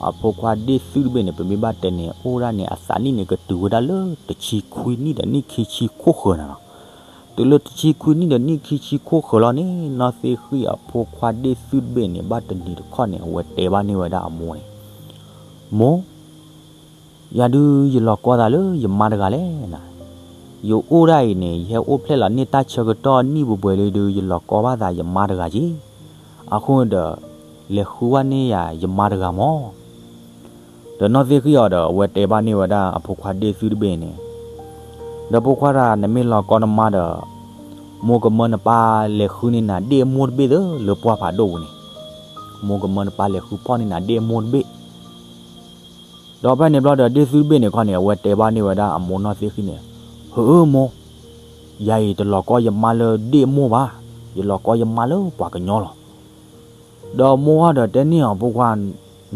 အဖိခွါဒ့ၣ်သုတဘ့ၣ်န့ၣ် ပမ့ၢ်ဘၣ်တဲန့ၣ် အိၣ်ဒၣ်န့ၣ် အသးနံၣ်န့ၣ် ကတုၤဝဲဒၣ်လၢတဆံခွံနံၣ်ဒီးနံၣ်ခံဆံခိၣ်ဃၢၤနၤနီၤ. တုၤလၢတဆံခွံနံၣ်ဒီးနံၣ်ခံဆံခိၣ်ဃၢၤလီၤန့ၣ် နီၢ်သ့ၣ်ဃံၣ်အဖိခွါဒ့ၣ်သုတဘ့ၣ်န့ၣ် ဘၣ်တနံၤတခီန့ၣ် အဝဲတဲဘၣ်န့ၢ်ဝဲဒၣ်အမိၢ်န့ၣ်, မိၢ် ယၤဒုးယလီၤကီသးလၢယမါတဂၤလဲၣ်နၤ, ယအိၣ်ဒၣ်အံၤန့ၣ် ယဟဲအိၣ်ဖျဲၣ်လီၤန့ၢ်တၢ်ဆၢကတီၢ်နံၣ်ပှဲၤပှဲၤလံဒုး ယလီၤကီဘၣ်သးယမါတဂၤက့ၤ, အဃိန့ၣ်ဒီး လဲၤဃုဝဲန့ၢ်ယၤယမါတဂၤမၢ်. ဒီးနီၢ်သ့ၣ်ဃံၣ်အီၤဒီး အဝဲတဲဘၣ်န့ၢ်ဝဲဒၣ်အဖိခွါဒ့ၣ်သုတဘ့ၣ်န့ၣ်, ဒီးဖိခွါတၢ် နမ့ၢ်လီၤကီနမါဒီး မိၢ်ကမၢနပၢ်လဲၤဃုန့ၢ်နၤဒ့ၣ်အမိၢ်တဘ့ၣ်သၢလၢပှၢ်ဖးဒိၣ်ပူၤန့ၣ်, မိၢ်ကမၢနပၢ်လဲၤဃုဖီၣ်န့ၢ်နၤဒ့ၣ်အမိၢ်တဘ့ၣ် ဒီးဖဲန့ၣ်ဘျီဒီး ဒ့ၣ်သုတဘ့ၣ်န့ၣ်ခီန့ၣ် အဝဲတဲဘၣ်န့ၢ်ဝဲဒၣ်အမိၢ်နီၢ်သ့ၣ်ဃံၣ်န့ၣ်, ဟၢအၢမိၢ်, ယၤအံၤတလီၤကီယမါလၢဒ့ၣ်အမိၢ်ဘၣ်, ယလီၤကီယမါလၢပှၤကညီလီၤ. ဒီးမိၢ်အီၤဒီးတဲန့ၢ်အီၤ ဖိခွါ,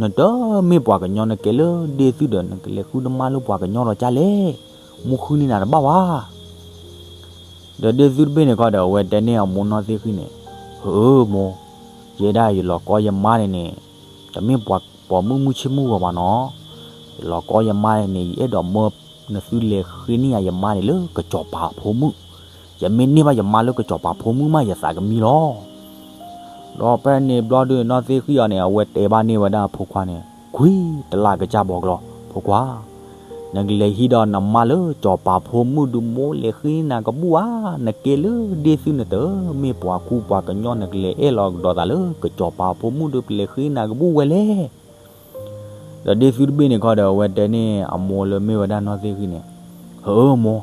နတမ့ၢ်ပှၤကညီ နကဲလၢဒ့ၣ်သုဒီး နကလဲၤဃုနမါလၢပှၤကညီလီၤကၢ်လဲၣ်, မိၢ်ဃုန့ၢ်နၤတဘၣ်ဘၣ်. ဒီးဒ့ၣ်သုတဘ့ၣ်န့ၣ်ခီဒီး အဝဲတဲန့ၢ်အမိၢ်နီၢ်သ့ၣ်ဃံၣ်န့ၣ်, ဟၢအၢမိၢ်, ယဲဒၣ်ယလီၤကီယမါန့ၣ်န့ၣ်, တမ့ၢ်ပှၤပိာ်မုၣ်မုၢ်ဆ့ၣ်မုၢ်ဂီၤဘၣ်နီၤ, ယလီၤကီယမါန့ၣ်န့ၣ် ယအဲၣ်ဒိးမၢနသုလဲၤဃ့န့ၢ်ယၤယမါန့ၣ်လၢကစီၤပၤအဖိမုၣ်, ယမ့ၢ်န့ၢ်ဘၣ်ယမါလၢကစီၤပၤဖိမုၣ်မး ယသးကမံလီၤ. ဒီးဖဲန့ၣ်ဘျီဒီး နီၢ်သ့ၣ်ဃံၣ်အီၤန့ၣ် အဝဲတဲဘၣ်န့ၢ်ဝဲဒၣ်အဖိခွါန့ၣ်, ခွံတလးကစၢ်ဘီကလီ, ဖိခွါ, နကလဲၤဟံးဒီးနမါလၢစီၤပၤဖိမုၣ်ဒုး မိၢ်လဲၤဃ့န့ၢ်နၤကဘူၣ်ဧါ, နကဲလၢဒ့ၣ်သုနတမ့ၢ်ပှၤကူပှၤကညီ နကလဲၤအဲၣ်လီၤကဒီးသးလၢကစီၤပၤဖိမုၣ်ဒုး ပလဲၤဃ့န့ၢ်နၤကဘူၣ်ဝဲလဲၣ်. ဒီးဒ့ၣ်သုတဘ့ၣ်န့ၣ်ခီဒီး အဝဲတဲန့ၢ်အမိၢ်လၢမ့ၢ်ဝဲဒၣ်နီၢ်သ့ၣ်ဃံၣ်န့ၣ်, ဟၢအၢမိၢ်,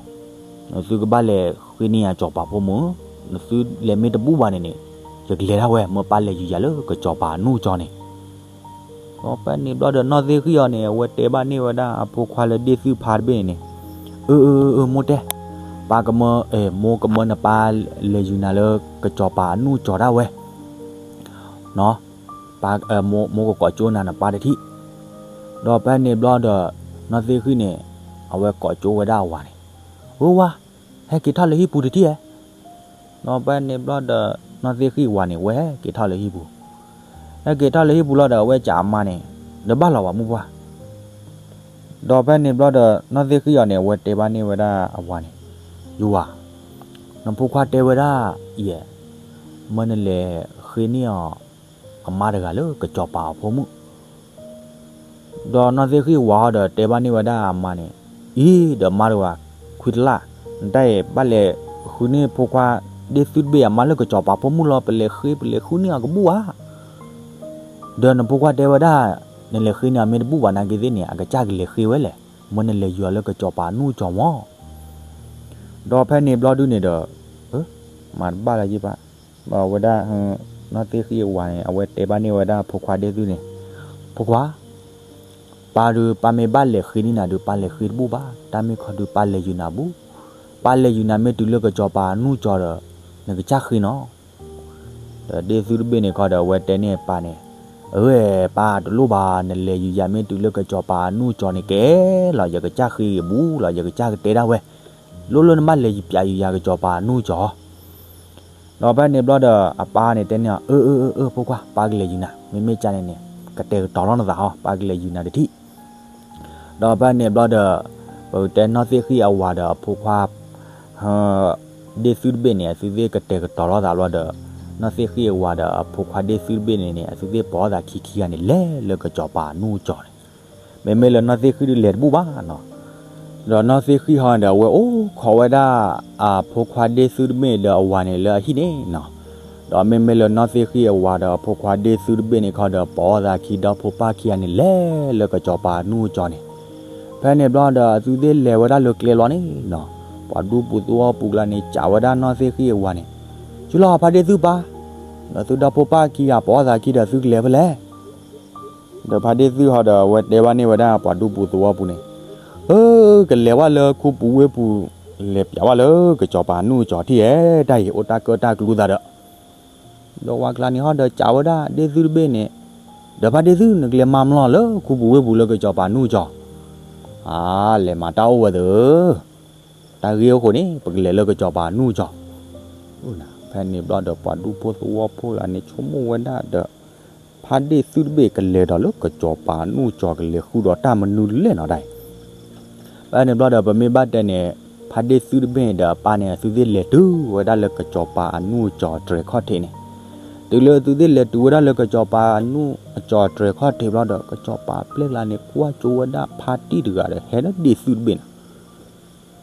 နသုကဘၣ်လဲၤဃ့န့ၢ်ယၤစီၤပၤဖိမုၣ်, နသုလဲၤမ့ၢ်တဘူၣ်ဘၣ်န့ၣ်န့ၣ်, ယကလဲၤဒၣ်ဝဲ မၢပၢ်လဲၤယံၤယၤလၢကစီၤပၤအနူၢ်ကၠီန့ၣ် ဒီးဖဲန့ၣ်ဘျီဒီး နီၢ်သ့ၣ်ဃံၣ်အီၤန့ၣ် အဝဲတဲဘၣ်န့ၢ်ဝဲဒၣ်အဖိခွါလၢဒ့ၣ်သုဖါတဘ့ၣ်န့ၣ်န့ၣ်, အၢ အၢ အၢ မိၢ်တဲ, ပၢ်ကမၢ, မိၢ်ကမၢနပၢ်လဲၤယုၤနၤလၢကစီၤပၤအနူၢ်ကၠီဒၣ်ဝဲ, ပၢ်, မိၢ်ကကိးကၠိနၤနပၢ်တထံၣ်. ဒီးဖဲန့ၣ်ဘျီဒီး နီၢ်သ့ၣ်ဃံၣ်န့ၣ် အဝဲကိးကၠိဝဲဒၣ်အဝၤန့ၣ်, ဧၢဝါ, ဟဲက့ၤထီၣ်လၢဟံၣ်ပူၤတထံၣ်ဧါ. ဒီးဖဲန့ၣ်ဘျီဒီး နီၢ်သ့ၣ်ဃံၣ်ဝၤန့ၣ် ဝဲဟဲက့ၤထီၣ်လၢဟံၣ်ပူၤ, ဟဲက့ၤထီၣ်လၢဟံၣ်ပူၤလီၤဒီး အဝဲစံးအမါန့ၣ်, ဒီးဘၣ်လီၤဝၤမုၣ်ပှၢ်. ဒီးဖဲန့ၣ်ဘျီဒီး နီၢ်သ့ၣ်ဃံၣ်အီၤန့ၣ် အဝဲတဲဘၣ်န့ၢ်ဝဲဒၣ်အဝၤန့ၣ်, ယဝၤ, နဖိခွါတဲဝဲဒၣ်, ယဲ, မၢနလဲၤဃ့န့ၢ်အီၤ အမါတဂၤလၢကစီၤပၤအဖိမုၣ်. ဒီးနီၢ်သ့ၣ်ဃံၣ်ဝၤဟီဒီး တဲဘၣ်န့ၢ်ဝဲဒၣ်အမါန့ၣ်, အံၤဒီးမါတဂၤ, ခွံတလး, နတၢ်အံၤ ဘၣ်လဲၤဃုန့ၢ်ဖိခွါဒ့ၣ်သုတဘ့ၣ်အမါလၢကစီၤပၤဖိမုၣ်လီၤ, ပလဲၤဃ့ ပလဲၤဃုန့ၢ်အီၤကဘူၣ်ဧါ. ဒီးနဖိခွါတဲဝဲဒၣ်, နလဲၤဃ့န့ၢ်အီၤမ့ၢ်တဘူၣ်ဘၣ်နာ်က့သ့ၣ်န့ၣ် အကစၢ်ကလဲၤဃ့ဝဲလဲၣ်, မ့ၢ်နလဲၤယူၤအီၤလၢကစီၤပၤအနူၢ်ကၠီၤမၢ်. ဒီးဖဲန့ၣ်ဘျီဒုန့ၣ်ဒီး, မၤတဘၣ်လၢၤဘၣ်, ဝဲဒၣ်, နီၢ်သ့ၣ်ဃံၣ်အဝၤန့ၣ် အဝဲတဲဘၣ်န့ၢ်ဝဲဒၣ်ဖိခွါဒ့ၣ်သုန့ၣ်, ဖိခွါ, ပၢ်ဒုးပၢ်မ့ၢ်ဘၣ်လဲၤဃ့န့ၢ်နၤဒုး ပၢ်လဲၤဃ့တဘူၣ်ဘၣ်, တၢ်မ့ၢ်ခီဒုးပၢ်လဲၤယူၤနၤဘူၣ်, ပၢ်လဲၤယူၤနၤမ့ၢ်တုၤလၢကစီၤပၤအနူၢ်ကၠီၤဒီး, နကစၢ်ဃ့နီၤ. ဒီးဒ့ၣ်သုတဘ့ၣ်န့ၣ်ခီဒီး အဝဲတဲန့ၢ်အပၢ်န့ၣ်, အဝဲပၢ်တလိၣ်ဘၣ် နလဲၤယူၤယၤမ့ၢ်တုၤလၢကစီၤပၤအနူၢ်ကၠီၤန့ၣ်ကဲလီၤ ယကစၢ်ဃ့ဂ့ၤဘူၣ်လီၤ ယကစၢ်ကတဲဒၣ်ဝဲ, လိၣ်လၢနဘၣ်လဲၤယူၤပျးယူၤယၤကစီၤပၤအနူၢ်ကၠီၤ ဒီးဖဲန့ၣ်ဘျီဒီး အပၢ်န့ၣ်တဲန့ၢ်အီၤ, အၢ အၢ အၢ အၢ ဖိခွါ ပၢ်ကလဲၤယူၤနၤ, မ့မ့ၢ်ကန့ၣ်န့ၣ် ကတဲာ်ကတီၤလီၤနသးဟီ ပၢ်ကလဲၤယူၤနၤတထံၣ်. ဒီးဖဲန့ၣ်ဘျီဒီး, ပကတဲနီၢ်သ့ၣ်ဃံၣ်အဝၤဒီးအဖိခွါ ဒ့ၣ်သုတဘ့ၣ်န့ၣ် အသုသ့ၣ်ကတဲာ်ကတီၤလီၤသးဘျီဒီး, နီၢ်သ့ၣ်ဃံၣ်အဝၤဒီးအဖိခွါဒ့ၣ်သုတဘ့ၣ်န့ၣ်န့ၣ် အသုသ့ၣ်ပိာ်အသးခံခံဂၤန့ၣ် လဲၤလၢကစီၤပၤအနူၢ်ကၠီၤန့ၣ်, မ့မ့ၢ်လၢနီၢ်သ့ၣ်ဃံၣ်ဒုးလဲၤတဘူၣ်ဘၣ်နီၤ. ဒီးနီၢ်သ့ၣ်ဃံၣ်ဟီဒီး အဝဲအိၣ်ခိးဝဲဒၣ် အဖိခွါဒ့ၣ်သုတဘ့ၣ်ဒီးအဝၤန့ၣ်လၢအဟံၣ်န့ၣ်နီၤ. ဒီးမ့မ့ၢ်လၢနီၢ်သ့ၣ်ဃံၣ်အဝၤဒီးအဖိခွါဒ့ၣ်သုတဘ့ၣ်န့ၣ်ခီဒီး ပိာ်အသးခံဒီဖိပၢ်ခံဂၤန့ၣ် လဲၤလၢကစီၤပၤအနူၢ်ကၠီၤန့ၣ်, ဖဲန့ၣ်ဘျီဒီးအသုသ့ၣ်လဲၤဝဲဒၣ်လၢကျဲလီၤန့ၣ်နီၤ, ပှၤဒူပူၤသဝီပူၤကျါန့ၣ် စံးဝဲဒၣ်နီၢ်သ့ၣ်ဃံၣ်အဝၤန့ၣ်, ဆူလီၤဖါဒ့ၣ်သုပၢ်, ဒီးသုဒီဖိပၢ်ခံဂၤပိာ်အသးခံဒီးသုကလဲၤဖဲလဲၣ်. ဒီးဖါဒ့ၣ်သုဟီဒီး အဝဲတဲဘၣ်န့ၢ်ဝဲဒၣ်ပှၤဒူပူၤသဝီပူၤန့ၣ်, အၢ ကလဲၤဝဲလၢခူပူၤဝ့ၢ်ပူၤ, လဲၤပျးဝဲလၢကစီၤပၤအနူၢ်ကၠီၤထံၣ်ဧါ, တၢ်အံၤအိၣ်တၢ်ကၢၣ်တၢ်ကျူသးဒီး, ဒီးဝၤကျါန့ၣ်ဟီဒီးစံးဝဲဒၣ်ဒ့ၣ်သုတဘ့ၣ်န့ၣ်, ဒီးဖါဒ့ၣ်သု နကလဲၤမၤမလီၤလၢခူပူၤဝ့ၢ်ပူၤလၢကစီၤပၤအနူၢ်ကၠီၤ, အါ လဲၤမၤတၢ်အိၣ်ဝဲသၢ တၢ်ဂ့ၢ်အိၣ်ဃိန့ၣ် ပကလဲၤလၢကစီၤပၤအနူၢ်ကၠီၤ. ဖဲန့ၣ်ဘျီဒီးပှၤဒူဖိသဝီဖိလၢန့ၣ် ဆိကမိၣ်ဝဲဒၣ်ဒီး ဖါဒ့ၣ်သုတဘ့ၣ်ကလဲၤဒီးလၢကစီၤပၤအနူၢ်ကၠီၤ ကလဲၤဃုာ်ဒီးတၢ်မနုၤလဲၣ်နီၤဒၣ်အံၤ. ဖဲန့ၣ်ဘျီဒီး ပမ့ၢ်ဘၣ်တဲန့ၣ်, ဖါဒ့ၣ်သုတဘ့ၣ်ဒီးအပၢ်န့ၣ် အသုသ့ၣ်လဲၤတုၤဝဲဒၣ်လၢကစီၤပၤအနူၢ်အကၠီၤတြဲၤခီၣ်ထံးန့ၣ်, တုၤလၢအသုသ့ၣ်လဲၤတုၤဝဲဒၣ်လၢကစီၤပၤအနူၢ်အကၠီၤတြဲၤခီၣ်ထံးဘျီဒီး ကစီၤပၤအပျဲၢ်ကျါန့ၣ် ကွၢ်ကၠိဝဲဒၣ်ဖါတံၢ်တဂၤဒီးဟဲလၢဒ့ၣ်သုတဘ့ၣ်န့ၣ်,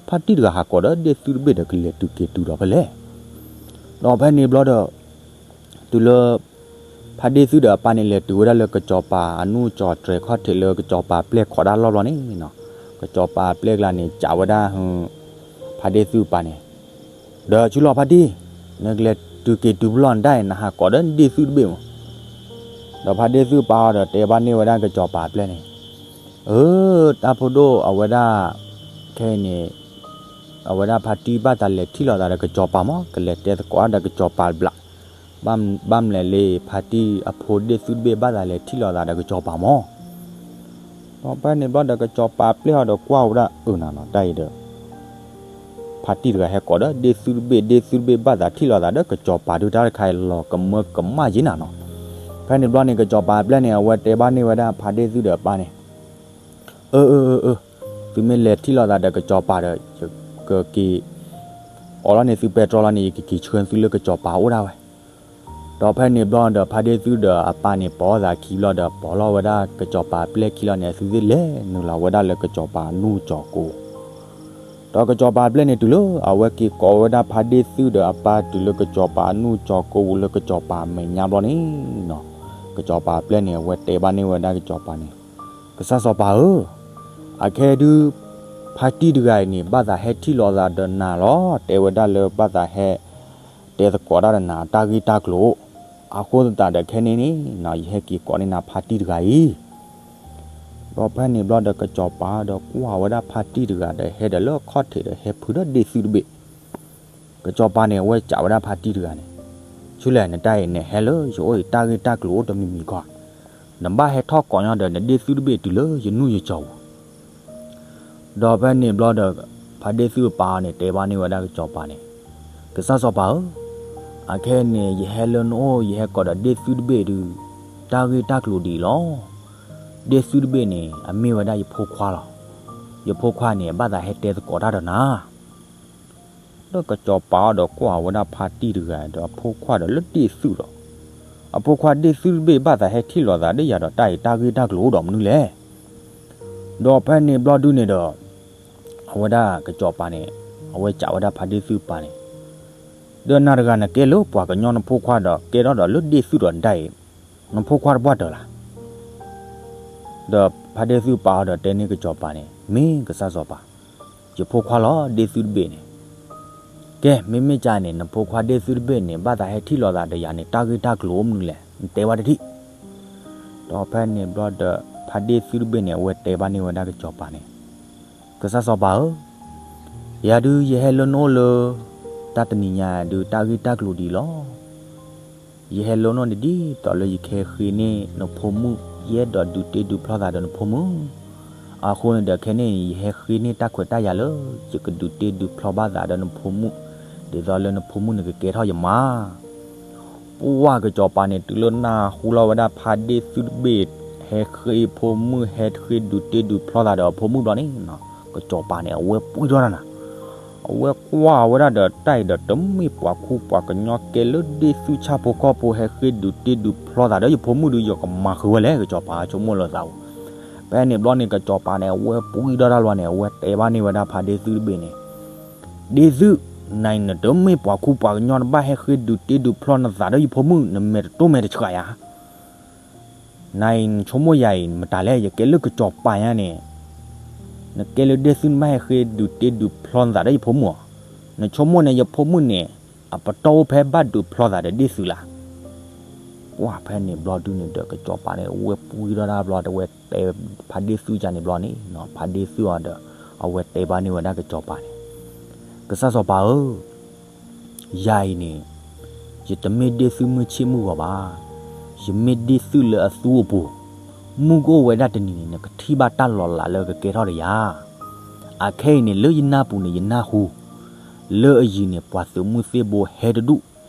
ဖါတံၢ်တဂၤဟးကိးဒီးဒ့ၣ်သုတဘ့ၣ်ဒီး ကလဲၤတုၤက့ၤတုၤဒီးဖဲလဲၣ်. ဒီးဖဲန့ၣ်ဘျီဒီး တုၤလၢ ဖါဒ့ၣ်သုဒီးအပၢ်န့ၣ် လဲၤတုၤဝဲဒၣ်လၢကစီၤပၤအနူၢ်ကၠီၤတြဲၤခီၣ်ထံးလၢကစီၤပၤပျဲၢ်ခိးတၢ်လီၢ်ဘျီန့ၣ်, ကစီၤပၤပျဲၢ်ကျါန့ၣ် စံးဝဲဒၣ် ဖါဒ့ၣ်သုအပၢ်န့ၣ်, ဒီးဆူလီၤဖါတံၢ်, နကလဲၤတုၤက့ၤတုၤဖဲလဲၣ်နဒၣ်အံၤ နဟးကိးဒီးဒ့ၣ်သုတဘ့ၣ်မး. ဒီးဖါဒ့ၣ်သုအပၢ်ဒီးတဲဘၣ်န့ၢ်ဝဲဒၣ်ကစီၤပၤအပျဲၢ်န့ၣ်, အၢ တၢ်ဖိဒိၣ်အဝဲဒၣ်, ခဲအံၤန့ၣ် အဝဲဒၣ်ဖါတံၢ်ဘၣ်သးလဲၤထံၣ်လိာ်သးဒီးကစီၤပၤမး ကလဲၤတဲသကိးဒီးကစီၤပၤတဘျီ, ဘၣ်မလဲၣ်လၢ ဖါတံၢ်အဖိဒ့ၣ်သုတဘ့ၣ်ဘၣ်သးလဲၤထံၣ်လိာ်သးဒီးကစီၤပၤမး. ဒီးဖဲန့ၣ်ဘျီဒီးကစီၤပၤပျဲၢ်ဟီဒီးကွၢ်ဝဲဒၣ်အၢနၤနီၤ တၢ်အံၤဒီး ဖါတံၢ်တဂၤဟဲကိးဒီးဒ့ၣ်သုတဘ့ၣ် ဒ့ၣ်သုတဘ့ၣ်ဘၣ်သးထံၣ်လိာ်သးဒီးကစီၤပၤဒုးတၢ်တခါအံၤလီၤကမၢကမၣ်ယံၤနၤနီၤ. ဖဲန့ၣ်ဘျီန့ၣ် ကစီၤပၤအပျဲၢ်န့ၣ် အဝဲတဲဘၣ်န့ၢ်ဝဲဒၣ်ဖါဒ့ၣ်သုဒီးအပၢ်န့ၣ်, အၢ အၢ အၢ အၢ, သုမ့ၢ်လဲၤထံၣ်လိာ်သးဒီးကစီၤပၤဒီး ယကက့ၤ အီၣ်လီၤန့ၢ်သုပဲတြီလီၤန့ၣ် ယကက့ၤဆှၢသုလၢကစီၤပၤအိၣ်ဒၣ်ဝဲ. ဒီးဖဲန့ၣ်ဘျီဒီး ဖါဒ့ၣ်သုဒီးအပၢ်န့ၣ် ပိာ်အသးခံဘျီဒီး ပိာ်လီၤဝဲဒၣ်ကစီၤပၤအပျဲၢ်ခံလီၤန့ၣ် အသုသ့ၣ်လဲၤနုာ်လီၤဝဲဒၣ်လၢကစီၤပၤအနူၢ်ကၠီၤကိး ဒီးကစီၤပၤအပျဲၢ်န့ၣ်တုၤလၢအဝဲက့ၤကိးဝဲဒၣ်ဖါဒ့ၣ်သုဒီးအပၢ်တုၤလၢကစီၤပၤအနူၢ်ကၠီၤကိးပူၤလၢကစီၤပၤအမဲာ်ညါဘျီန့ၣ်နီၤ, ကစီၤပၤအပျဲၢ်န့ၣ် အဝဲတဲဘၣ်န့ၢ်ဝဲဒၣ်ကစီၤပၤန့ၣ်, ကစၢ်စီၤပၤဧၢ, အခဲဒုး ဖါတံၢ်တဂၤအံၤန့ၣ် ဘၣ်သးဟဲထံၣ်လိာ်သးဒီးနၤလီၤ. တဲဝဲဒၣ်လၢဘၣ်သးဟဲ တဲသကိးတၢ်ဒီးနၤတၢ်ဂ့ၢ်တၢ်ကျိၤ, အဃိသတးဒီးခဲန့ၣ်န့ၣ်နီၤ ယဟဲက့ၤကိးန့ၢ်နၤဖါတံၢ်တဂၤအံၤ ဒီးဖဲန့ၣ်ဘျီဒီးကစီၤပၤဒီးကွၢ်ဝဲဒၣ်ဖါတံၢ်တဂၤဒီးဟဲဒီးလၢအခီၣ်ထံးဒီးဟဲဖုးဒီးဒ့ၣ်သုတဘ့ၣ်, ကစီၤပၤန့ၣ် အဝဲစံးဝဲဒၣ်ဖါတံၢ်တဂၤန့ၣ်, ဆူလဲၣ် နတၢ်အံၤနဟဲလၢယအိၣ်အံၤတၢ်ဂ့ၢ်တၢ်ကျိၤအိၣ်တမံၤမံၤခီ, နဘၣ်ဟဲထီၣ်ကိးညီဒီးနဒ့ၣ်သုတဘ့ၣ်တုၤလၢယနူၢ်ယကၠီၤပူၤ ဒီးဖဲန့ၣ်ဘျီဒီး ဖါဒ့ၣ်သုအပၢ်န့ၣ် တဲဘၣ်န့ၢ်ဝဲဒၣ်ကစီၤပၤန့ၣ်, ကစၢ်စီၤပၤဧၢ, အခဲအံၤန့ၣ် ယဟဲလၢနအိၣ် ယဟဲကိးဒီးဒ့ၣ်သုတဘ့ၣ်ဒုး တၢ်ဂ့ၢ်တၢ်ကျိၤဒ်အံၤလီၤ. ဒ့ၣ်သုတဘ့ၣ်န့ၣ် အမ့ၢ်ဝဲဒၣ်ယဖိခွါလီၤ. ယဖိခွါန့ၣ် အဘၣ်သးဟဲတဲသကိးတၢ်ဒီးနၤ ဒီးကစီၤပၤအီၤဒီးကွၢ်ဝဲဒၣ်ဖါတံၢ်တဂၤဒီးအဖိခွါဒီးလၢဒ့ၣ်သုဒီး, အဖိခွါဒ့ၣ်သုတဘ့ၣ်ဘၣ်သးဟဲထံၣ်လိာ်သးဒီးယၤဒီးတၢ်အံၤတၢ်ဂ့ၢ်တၢ်ကျိၤအိၣ်ဒီးမနုၤလဲၣ်. ဒီးဖဲန့ၣ်ဘျီဒုန့ၣ်ဒီး အဝဲဒၣ်ကစီၤပၤန့ၣ် အဝဲစံးဝဲဒၣ်ဖါဒ့ၣ်သုပၢ်န့ၣ်, ဒီးနၤတဂၤနကဲလၢပှၤကညီနဖိခွါဒီးကဲထီၣ်ဒီးလၢဒ့ၣ်သုဒီးနတၢ်အံၤ နဖိခွါတပှၢ်တၢၢ်လၢ်. ဒီးဖါဒ့သုပာ်အီၤဒီးတဲန့ၢ်ကစီၤပၤန့ၣ်, မ့ၢ်ကစၢ်စီၤပၤ, ယဖိခွါလီၤ ဒ့သုတဘ့ၣ်န့ၣ်. ကဲ မ့မ့ၢ်ကန့ၣ် နဖိခွါဒ့သုတဘ့ၣ်န့ၣ် ဘၣ်သးဟဲထံၣ်လိာ်သးဒီးယၤန့ၣ် တၢ်ဂ့ၢ်တၢ်ကျိၤအိၣ်မနုၤလဲၣ် နတဲဘၣ်တထံၣ်. ဒီးဖဲန့ၣ်ဘျီဒီး ဖါဒ့သုတဘ့ၣ်န့ၣ် အဝဲတဲဘၣ်န့ၢ်ဝဲဒၣ်ကစီၤပၤန့ၣ်, ကစၢ်စီၤပၤဧၢ, ယၤဒုးယဟဲလၢနအိၣ်လၢ တၢ်တနံၤညါဒုး တၢ်ဂ့ၢ်တၢ်ကျိၤဒ်အံၤလီၤ. ယဟဲလၢနအိၣ်န့ၣ်ဒ်သိးလၢယကဟဲဃ့န့ၢ်နဖိမုၣ်, ယအဲၣ်ဒိးဒုးတ့ဒုးဖျီသးဒီးနဖိမုၣ်. အဃိန့ၣ်ဒီးခဲန့ၣ် ယဟဲဃ့န့ၢ်တၢ်ခွဲးတၢ်ယာ်လၢ ယကဒုးတ့ဒုးဖျီဘၣ်သးဒီးနဖိမုၣ်, ဒ်သိးလၢနဖိမုၣ်န့ၣ်ကကဲထီၣ်ယမါ. ပှၢ်ကစီၤပၤန့ၣ် တုၤလၢနၢ်ဟူလီၤဝဲဒၣ်ဖါဒ့သုတဘ့ၣ် ဟဲဃ့ဖိမုၣ် ဟဲဃ့ဒုးတ့ဒုးဖျီသးဒီးအဖိမုၣ်ဘျီန့ၣ်, ကစီၤပၤန့ၣ် အဝဲပှံၢ်ထီၣ်တၢ်နၤ. အဝဲကွၢ်ဝဲဒၣ်ဒီး တၢ်အံၤဒီးတမ့ၢ်ပှၤခူပှၤကညီ ကဲလၢဒ့သုဆၣ်ဖိကီၢ်ဖိ ဟဲဃ့ဒုးတ့ဒုးဖျီသးဒီးယဖိမုၣ်ဒုး ယကမၤဃုာ်ဝဲလဲၣ် ကစီၤပၤဆိကမိၣ်လၢသးဧိၤ. ဖဲန့ၣ်ဘျီန့ၣ် ကစီၤပၤန့ၣ် အဝဲပှံၢ်ထီၣ်တၢ်လီၤန့ၣ် အဝဲတဲဘၣ်န့ၢ်ဝဲဒၣ်ဖါဒ့သုတဘ့ၣ်န့ၣ်, ဒ့သု, နၤအံၤနတမ့ၢ်ပှၤခူပှၤကညီ နဘၣ်ဟဲဃ့ဒုးတ့ဒုးဖျီနသးဒီးယဖိမုၣ် နမဲာ်တတိၢ်မဲာ်တဆှးယၤ နၤအံၤနဆိကမိၣ်ယၤအံၤမတၤလဲၣ်, ယကဲလၢကစီၤပၤညါန့ၣ်, နကဲလၢဒ့သု နဘၣ်ဟဲဃ့ဒုးတ့ဒုးဖျီနသးဒီးယဖိမုၣ်ဧါ. နဆိကမိၣ်န့ၣ် ယဖိမုၣ်န့ၣ် အပတီၢ်အိၣ်ဖဲဘၣ်ဒုးဖျီသးဒီးဒ့သုလၢ်. ပှၢ်ဖဲန့ၣ်ဘျီဒုန့ၣ်ဒီး ကစီၤပၤန့ၣ် အဝဲပှံၢ်ထီၣ်တၢ်ဘျီ အဝဲတဲဖါဒ့သုကန့ၣ်ဘျီန့ၣ်, ဖါဒ့သုအီၤဒီး အဝဲတဲဘၣ်န့ၢ်ဝဲဒၣ်ကစီၤပၤန့ၣ်, ကစၢ်စီၤပၤဧၢ, ယၤအံၤန့ၣ် ယတမ့ၢ်ဒ့သုမုၢ်ဆ့ၣ်မုၢ်ဂီၤဘၣ်. ယမ့ၢ်ဒ့သုလၢအသူအပူၤ, မုၢ်ကအိၣ်ဝဲဒၣ်တနံၤန့ၣ် နကထံၣ်ဘၣ်တၢ်လီၤလးလၢကကဲထီၣ်ဒီးယၤ. အခဲအံၤန့ၣ် လၢယနၢ်ပူၤန့ၣ် ယနၢ်ဟူ လၢအယံၤန့ၣ် ပှၤသုးမုၢ်သ့ၣ်ဘိဟဲတဒူၣ်,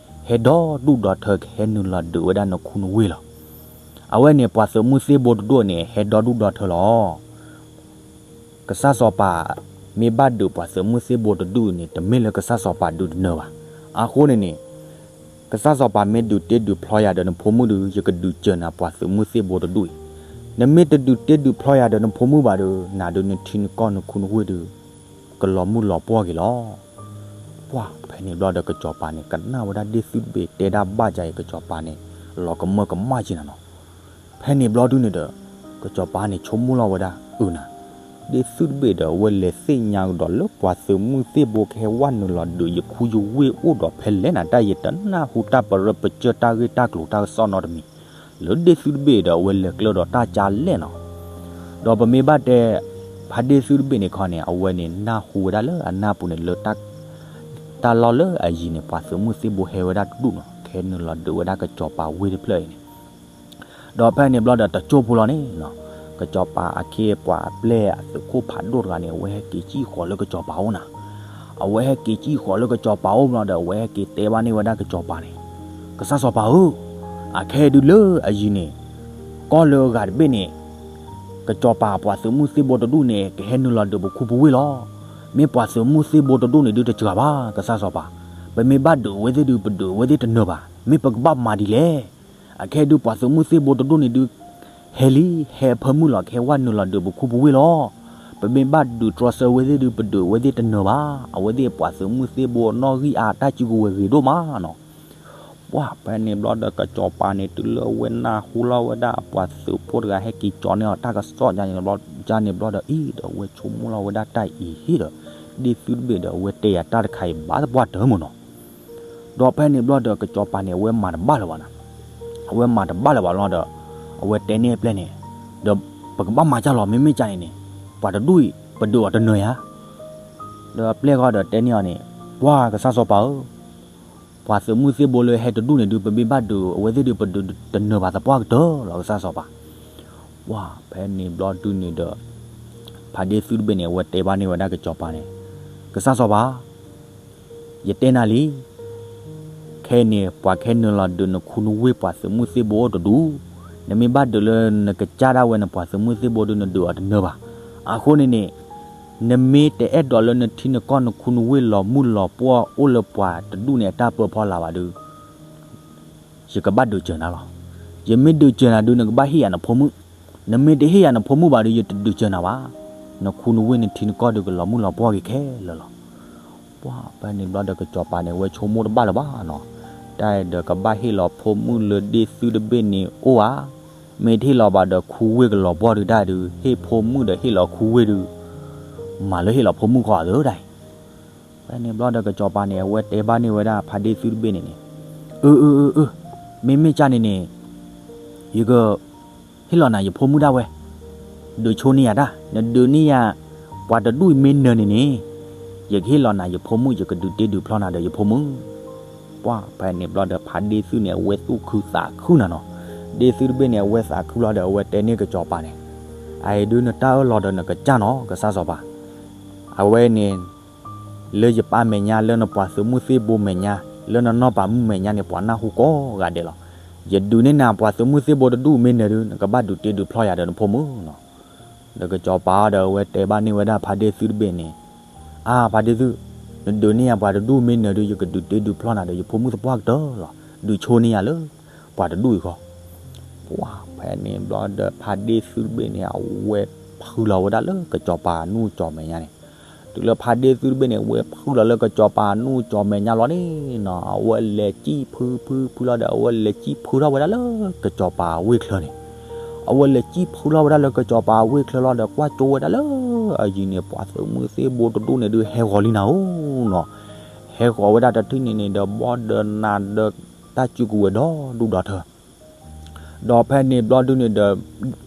ဟဲဒီဒူၣ်ဒီထၢ ကဟဲနုာ်လီၤဒုးဝဲဒၣ်နခူနဝ့ၢ်လီၤ. အဝဲန့ၣ် ပှၤသုးမုၢ်သ့ၣ်ဘိတဒူၣ်န့ၣ် ဟဲဒီဒူၣ်ဒီထၢလီၤ. ကစၢ်စီၤပၤ မ့ၢ်ဘၣ်ဒုးပှၤသုးမုၢ်သ့ၣ်ဘိတဒူၣ်န့ၣ် တမ့ၢ်လၢကစၢ်စီၤပၤဒုးတနၢၤဘၣ်. အဃိန့ၣ်န့ၣ် ကစၢ်စီၤပၤမ့ၢ်ဒုးတ့ဒုးဖျီယၤဒီးနဖိမုၣ်ဒုး ယကဒုးစၢၤနၤပှၤသုးမုၢ်သ့ၣ်ဘိတဒူၣ်အံၤ. နမ့ၢ်တဒုးတ့ဒုးဖျီယၤဒီးနဖိမုၣ်ဘၣ်ဒီး နၤဒုးနထံနကီၢ်နခူနဝ့ၢ်ဒုး ကလီၤမုၢ်လီၤပှီၢ်က့ၤလီၤ. ပှၢ်ဖဲန့ၣ်ဘျီဒီးကစီၤပၤန့ၣ် ကနၣ်ဝဲဒၣ်ဒ့သုတဘ့ၣ်တဲဒၣ်ဘၣ်ယၤအံၤ ကစီၤပၤန့ၣ် လီၤကမၢကမၣ်က့ၤနၤနီၤ. ဖဲန့ၣ်ဘျီဒုန့ၣ်ဒီး ကစီၤပၤန့ၣ်ဆိကမိၣ်လီၤဝဲဒၣ်အုၣ်နၤ, ဒ့သုတဘ့ၣ်ဒီး အဝဲလဲၤသ့ၣ်ညါကဒီးလၢပှၤသုးမုၢ်သ့ၣ်ဘိကဟဲဝဲနုာ်လီၤဒုး ယခူယဝ့ၢ်အိၣ်ဒီးဖဲလဲၣ်နၤ တၢ်ယတနၢ်ဟူတၢ်ပရၢပစၢၢ်တၢ်ဂ့ၢ်တၢ်ကျိၤတၢ်ကစီၣ်နီတမံၤ, လၢဒ့သုတဘ့ၣ်ဒီး အဝဲလဲၤကျၢဒီးတၢ်ကၢ်လဲၣ်နီၤ. ဒီးပမ့ၢ်ဘၣ်တဲ ဖါဒ့သုတဘ့ၣ်န့ၣ်ခီန့ၣ် အဝဲန့ၣ်နၢ်ဟူဝဲဒၣ်လၢအနၢ်ပူၤန့ၣ်လၢ တၢ်လီၢ်လၢအယံၤန့ၣ် ပှၤသုးမုၢ်သ့ၣ်ဘိဟဲဝဲဒၣ်တဒူၣ်နီၤ ကဟဲနုာ်လီၤဒုးဝဲဒၣ်ကစီၤပၤဝ့ၢ်တဖျၢၣ်အံၤန့ၣ်. ဒီးဖဲန့ၣ်ဘျီဒီးတစိၢ်ဖိလီၤန့ၣ်, ကစီၤပၤအခ့အပှၤအပျဲၢ်အသုးခိၣ်ဖးဒိၣ်တဂၤန့ၣ် အဝဲဟဲက့ၤစံၣ်ဃီၤလၢကစီၤပၤအိၣ်နၤ. အဝဲဟဲက့ၤစံၣ်ဃီၤလၢကစီၤပၤအိၣ်ဘျီဒီး အဝဲဟဲက့ၤတဲဘၣ်န့ၢ်ဝဲဒၣ်ကစီၤပၤန့ၣ်, ကစၢ်စီၤပၤဧၢ, အခဲအံၤဒုလၢအယံၤန့ၣ် ကီၢ်လၢအဂၤတဘ့ၣ်န့ၣ် ကစီၤပၤအပှၤသုးမုၢ်သ့ၣ်ဘိတဒူၣ်န့ၣ် ကဟဲနုာ်လီၤဒုးပခူပဝ့ၢ်လီၤ. မ့ၢ်ပှၤသုးမုၢ်သ့ၣ်ဘိတဒူၣ်န့ၣ်ဒုတစှၤဘၣ် ကစၢ်စီၤပၤ, ပမ့ၢ်ဘၣ်ဒုးအဝဲသ့ၣ်ဒု ပဒုးအဝဲသ့ၣ်တနၢၤဘၣ်. မ့ၢ်ပကဘၣ်မၤဒ်လဲၣ်. အခဲအံၤဒုပှၤသုးမုၢ်သ့ၣ်ဘိတဒူၣ်န့ၣ်ဒု ဟဲလံ ဟဲအဖၢမုၢ်လီၤ ကဟဲဝဲနုာ်လီၤဒုးပခူပဝ့ၢ်လီၤ. ပမ့ၢ်ဘၣ်ဒုးတြီဆၢဝဲသ့ၣ်ဒု ပဒုးအဝဲသ့ၣ်တနၢၤဘၣ်. အဝဲသ့ၣ်ပှၤသုးမုၢ်သ့ၣ်ဘိနီၣ်ဂံၢ်အါ တၢ်စုကဝဲၤဂ့ၤဒိၣ်မးနီၤ. ပှၢ်ဖဲန့ၣ်ဘျီဒီးကစီၤပၤန့ၣ် တုၤလၢအဝဲနၢ်ဟူလီၤဝဲဒၣ်အပှၤသုးဖိတဂၤဟဲက့ၤကၠီန့ၢ်အီၤတၢ်ကစီၣ်န့ၣ်ဘျီ, ကန့ၣ်ဘျီဒီး အံၤဒီးအဝဲဆိကမိၣ်လီၤဝဲဒၣ်တၢ်အံၤဟ့ၣ်ဒီး ဒ့သုတဘ့ၣ်ဒီး အဝဲတဲယၤတၢ်တခါအံၤဘၣ်သပှၢ်တၢၢ်မးနီၤ. ဒီးဖဲန့ၣ်ဘျီဒီးကစီၤပၤန့ၣ် အဝဲမၤတဘၣ်လၢၤဘၣ်နၤ, အဝဲမၤတဘၣ်လၢၤဘၣ်လီၤဒီး အဝဲတဲန့ၢ်အပျဲၢ်န့ၣ်, ဒီးပကဘၣ်မၤကၢ်လီၤ မ့မ့ၢ်ကန့ၣ်န့ၣ် ပှၤတဒူၣ်အံၤ ပဒုးအီၤတနၢၤယၤ. ဒီးအပျဲၢ်ဃီဒီးတဲန့ၢ်အီၤန့ၣ်, ပှၢ်ကစၢ်စီၤပၤဧၢ, ပှၤသုးမုၢ်သ့ၣ်ဘိလၢဟဲတဒူၣ်န့ၣ်ဒု ပမ့ၢ်ဘၣ်ဒုးအဝဲသ့ၣ်ဒု ပဒုးတနၢၤဘၣ်သပှၢ်ကတၢၢ်လီၤ ကစၢ်စီၤပၤ. ပှၢ်ဖဲန့ၣ်ဘျီဒုန့ၣ်ဒီး ဖါဒ့သုတဘ့ၣ်န့ၣ် အဝဲတဲဘၣ်န့ၢ်ဝဲဒၣ်ကစီၤပၤန့ၣ်, ကစၢ်စီၤပၤ ယတဲနၤလံ, ခဲအံၤန့ၣ် ပှၤကဟဲနုာ်လီၤဒုးနခူနဝ့ၢ်ပှၤသုးမုၢ်သ့ၣ်ဘိအိၣ်တဒူၣ်, နမ့ၢ်ဘၣ်ဒုးလၢနကစၢ်ဒၣ်ဝဲန့ၣ် ပှၤသုးမုၢ်သ့ၣ်ဘိဒု နဒုးအီၤတနၢၤဘၣ်. အဃိန့ၣ်န့ၣ် နမ့ၢ်တအဲၣ်ဒိးလၢနထံနကီၢ်နခူနဝ့ၢ်လီၤမုၢ်လီၤပှီၢ်အိၣ်လၢပှၤတဒူၣ်န့ၣ် အတၢ်ပၢဖီလာ်ဘၣ်ဒု ယကဘၣ်ဒုးစၢၤနၤလီၤ. ယမ့ၢ်ဒုးစၢၤနၤဒု နကဘၣ်ဟ့ၣ်ယၤနဖိမုၣ်, နမ့ၢ်တဟ့ၣ်ယၤနဖိမုၣ်ဘၣ်ဒု ယတဒုးစၢၤနၤဘၣ်. နခူနဝ့ၢ်နထံနကီၢ်ဒု ကလီၤမုၢ်လီၤပှီၢ်က့ၤခဲလၢာ်လီၤ. ပှၢ်ဖဲန့ၣ်ဘျီဒီးကစီၤပၤန့ၣ် အဝဲဆိကမိၣ်တဘၣ်လၢၤဘၣ်နီၤ. တၢ်အံၤဒီးကဘၣ်ဟ့ၣ်လီၤဖိမုၣ်လၢဒ့ၣ်သုတဘ့ၣ်န့ၣ်အိၣ်ဧါ, မ့ၢ်တဟ့ၣ်လီၤဘၣ်ဒီးခူဝ့ၢ်ကလီၤဘီၣ်ဒုးတၢ်ဒုး ဟ့ၣ်ဖိမုၣ်ဒီးဟ့ၣ်လီၤခူဝ့ၢ်ဒုး မၤလၢဟ့ၣ်လီၤဖိမုၣ်ဃီအသးဒၣ်အံၤ. ဖဲန့ၣ်ဘျီဒီးကစီၤပၤန့ၣ် အဝဲတဲဘၣ်န့ၢ်ဝဲဒၣ်ဖါဒ့ၣ်သုတဘ့ၣ်န့ၣ်န့ၣ်, အၢ အၢ အၢ အၢ မ့မ့ၢ်ကၢ်န့ၣ်န့ၣ် ယက ဟ့ၣ်လီၤနၤယဖိမုၣ်ဒၣ်ဝဲ, ဒုးဆိန့ၢ်ယၤတၢ်, နဒုးန့ၢ်ယၤ ပှၤတဒူၣ်အံၤမ့ၢ်နၢၤန့ၣ်န့ၣ်, ယကဟ့ၣ်လီၤနၤယဖိမုၣ် ယကဒုးတ့ဒုးဖျီနၤဒီးယဖိမုၣ်. ပှၢ်ဖဲန့ၣ်ဘျီဒီးဖါဒ့ၣ်သုန့ၣ် အဝဲသူၣ်ခုသးခုနၤနီၤ, ဒ့ၣ်သုတဘ့ၣ်န့ၣ် အဝဲသးခုလီၤဒီးအဝဲတဲန့ၢ်ကစီၤပၤန့ၣ်, အအံၤဒုးနတၢ်အၢၣ်လီၤဒီးနကစၢ်နီၤ ကစၢ်စီၤပၤ, အဝဲန့ၣ် လၢယပၢ်မဲာ်ညါ လၢနပှၤသုးမုၢ်သ့ၣ်ဘိမဲာ်ညါ လၢနနီၢ်ပၤမုၣ်မဲာ်ညါန့ၣ် ပှၤနၢ်ဟူကိးဂၤဒဲးလီၤ. ယဒုးန့ၢ်နၤပှၤသုးမုၢ်သ့ၣ်ဘိတဒူၣ်မ့ၢ်နၢၤဒုး နကဘၣ်ဒုးတ့ဒုးဖျီယၤဒီးနဖိမုၣ်နီၤ. ဒီးကစီၤပၤဒီးအဝဲတဲဘၣ်န့ၢ်ဝဲဒၣ်ဖါဒ့ၣ်သုတဘ့ၣ်န့ၣ်, အါ ဖါဒ့ၣ်သု, နဒုးန့ၢ်ယၤပှၤတဒူၣ်မ့ၢ်နၢၤဒုး ယကဒုးတ့ဒုးဖျီနၤဒီးယဖိမုၣ်သပှၢ်ကတၢၢ်လီၤ. ဒုးဆိန့ၢ်ယၤလၢ ပှၤတဒူၣ်အံၤဃီ. ပှၢ်ဖဲန့ၣ်ဘျီဒီးဖါဒ့ၣ်သုတဘ့ၣ်န့ၣ် အဝဲဖုလီၤဝဲဒၣ်လၢကစီၤပၤနူၢ်ကၠီၤမဲာ်ညါန့ၣ်, တုၤလၢဖါဒ့ၣ်သုတဘ့ၣ်န့ၣ် အဝဲဖုလီၤလၢကစီၤပၤနူၢ်ကၠီၤမဲာ်ညါလီၤန့ၣ်နီၤ, အဝဲလဲၤစံၣ်ဖုဖုဖုလီၤဒီး အဝဲလဲၤစံၣ်ဖုထီၣ်ဝဲဒၣ်လၢကစီၤပၤဝ့ၢ်ချၢန့ၣ်, အဝဲလဲၤစံၣ်ဖုထီၣ်ဝဲဒၣ်လၢကစီၤပၤဝ့ၢ်ချၢလီၤဒီး ကွၢ်ကၠိဝဲဒၣ်လၢအယံၤန့ၣ် ပှၤသုးမုၢ်သ့ၣ်ဘိတဒူၣ်န့ၣ်ဒုးဟဲဂီၤလံနၤဧၢနီၤ. ဟဲဂီၤဝဲဒၣ်တထံၣ်န့ၣ်န့ၣ်ဒီး ဘီဒီးနၤဒီး တၢ်စုကဝဲၤဒီဒူၣ်ဒီထၢ ဒီးဖဲန့ၣ်ဘျီဒုန့ၣ်ဒီး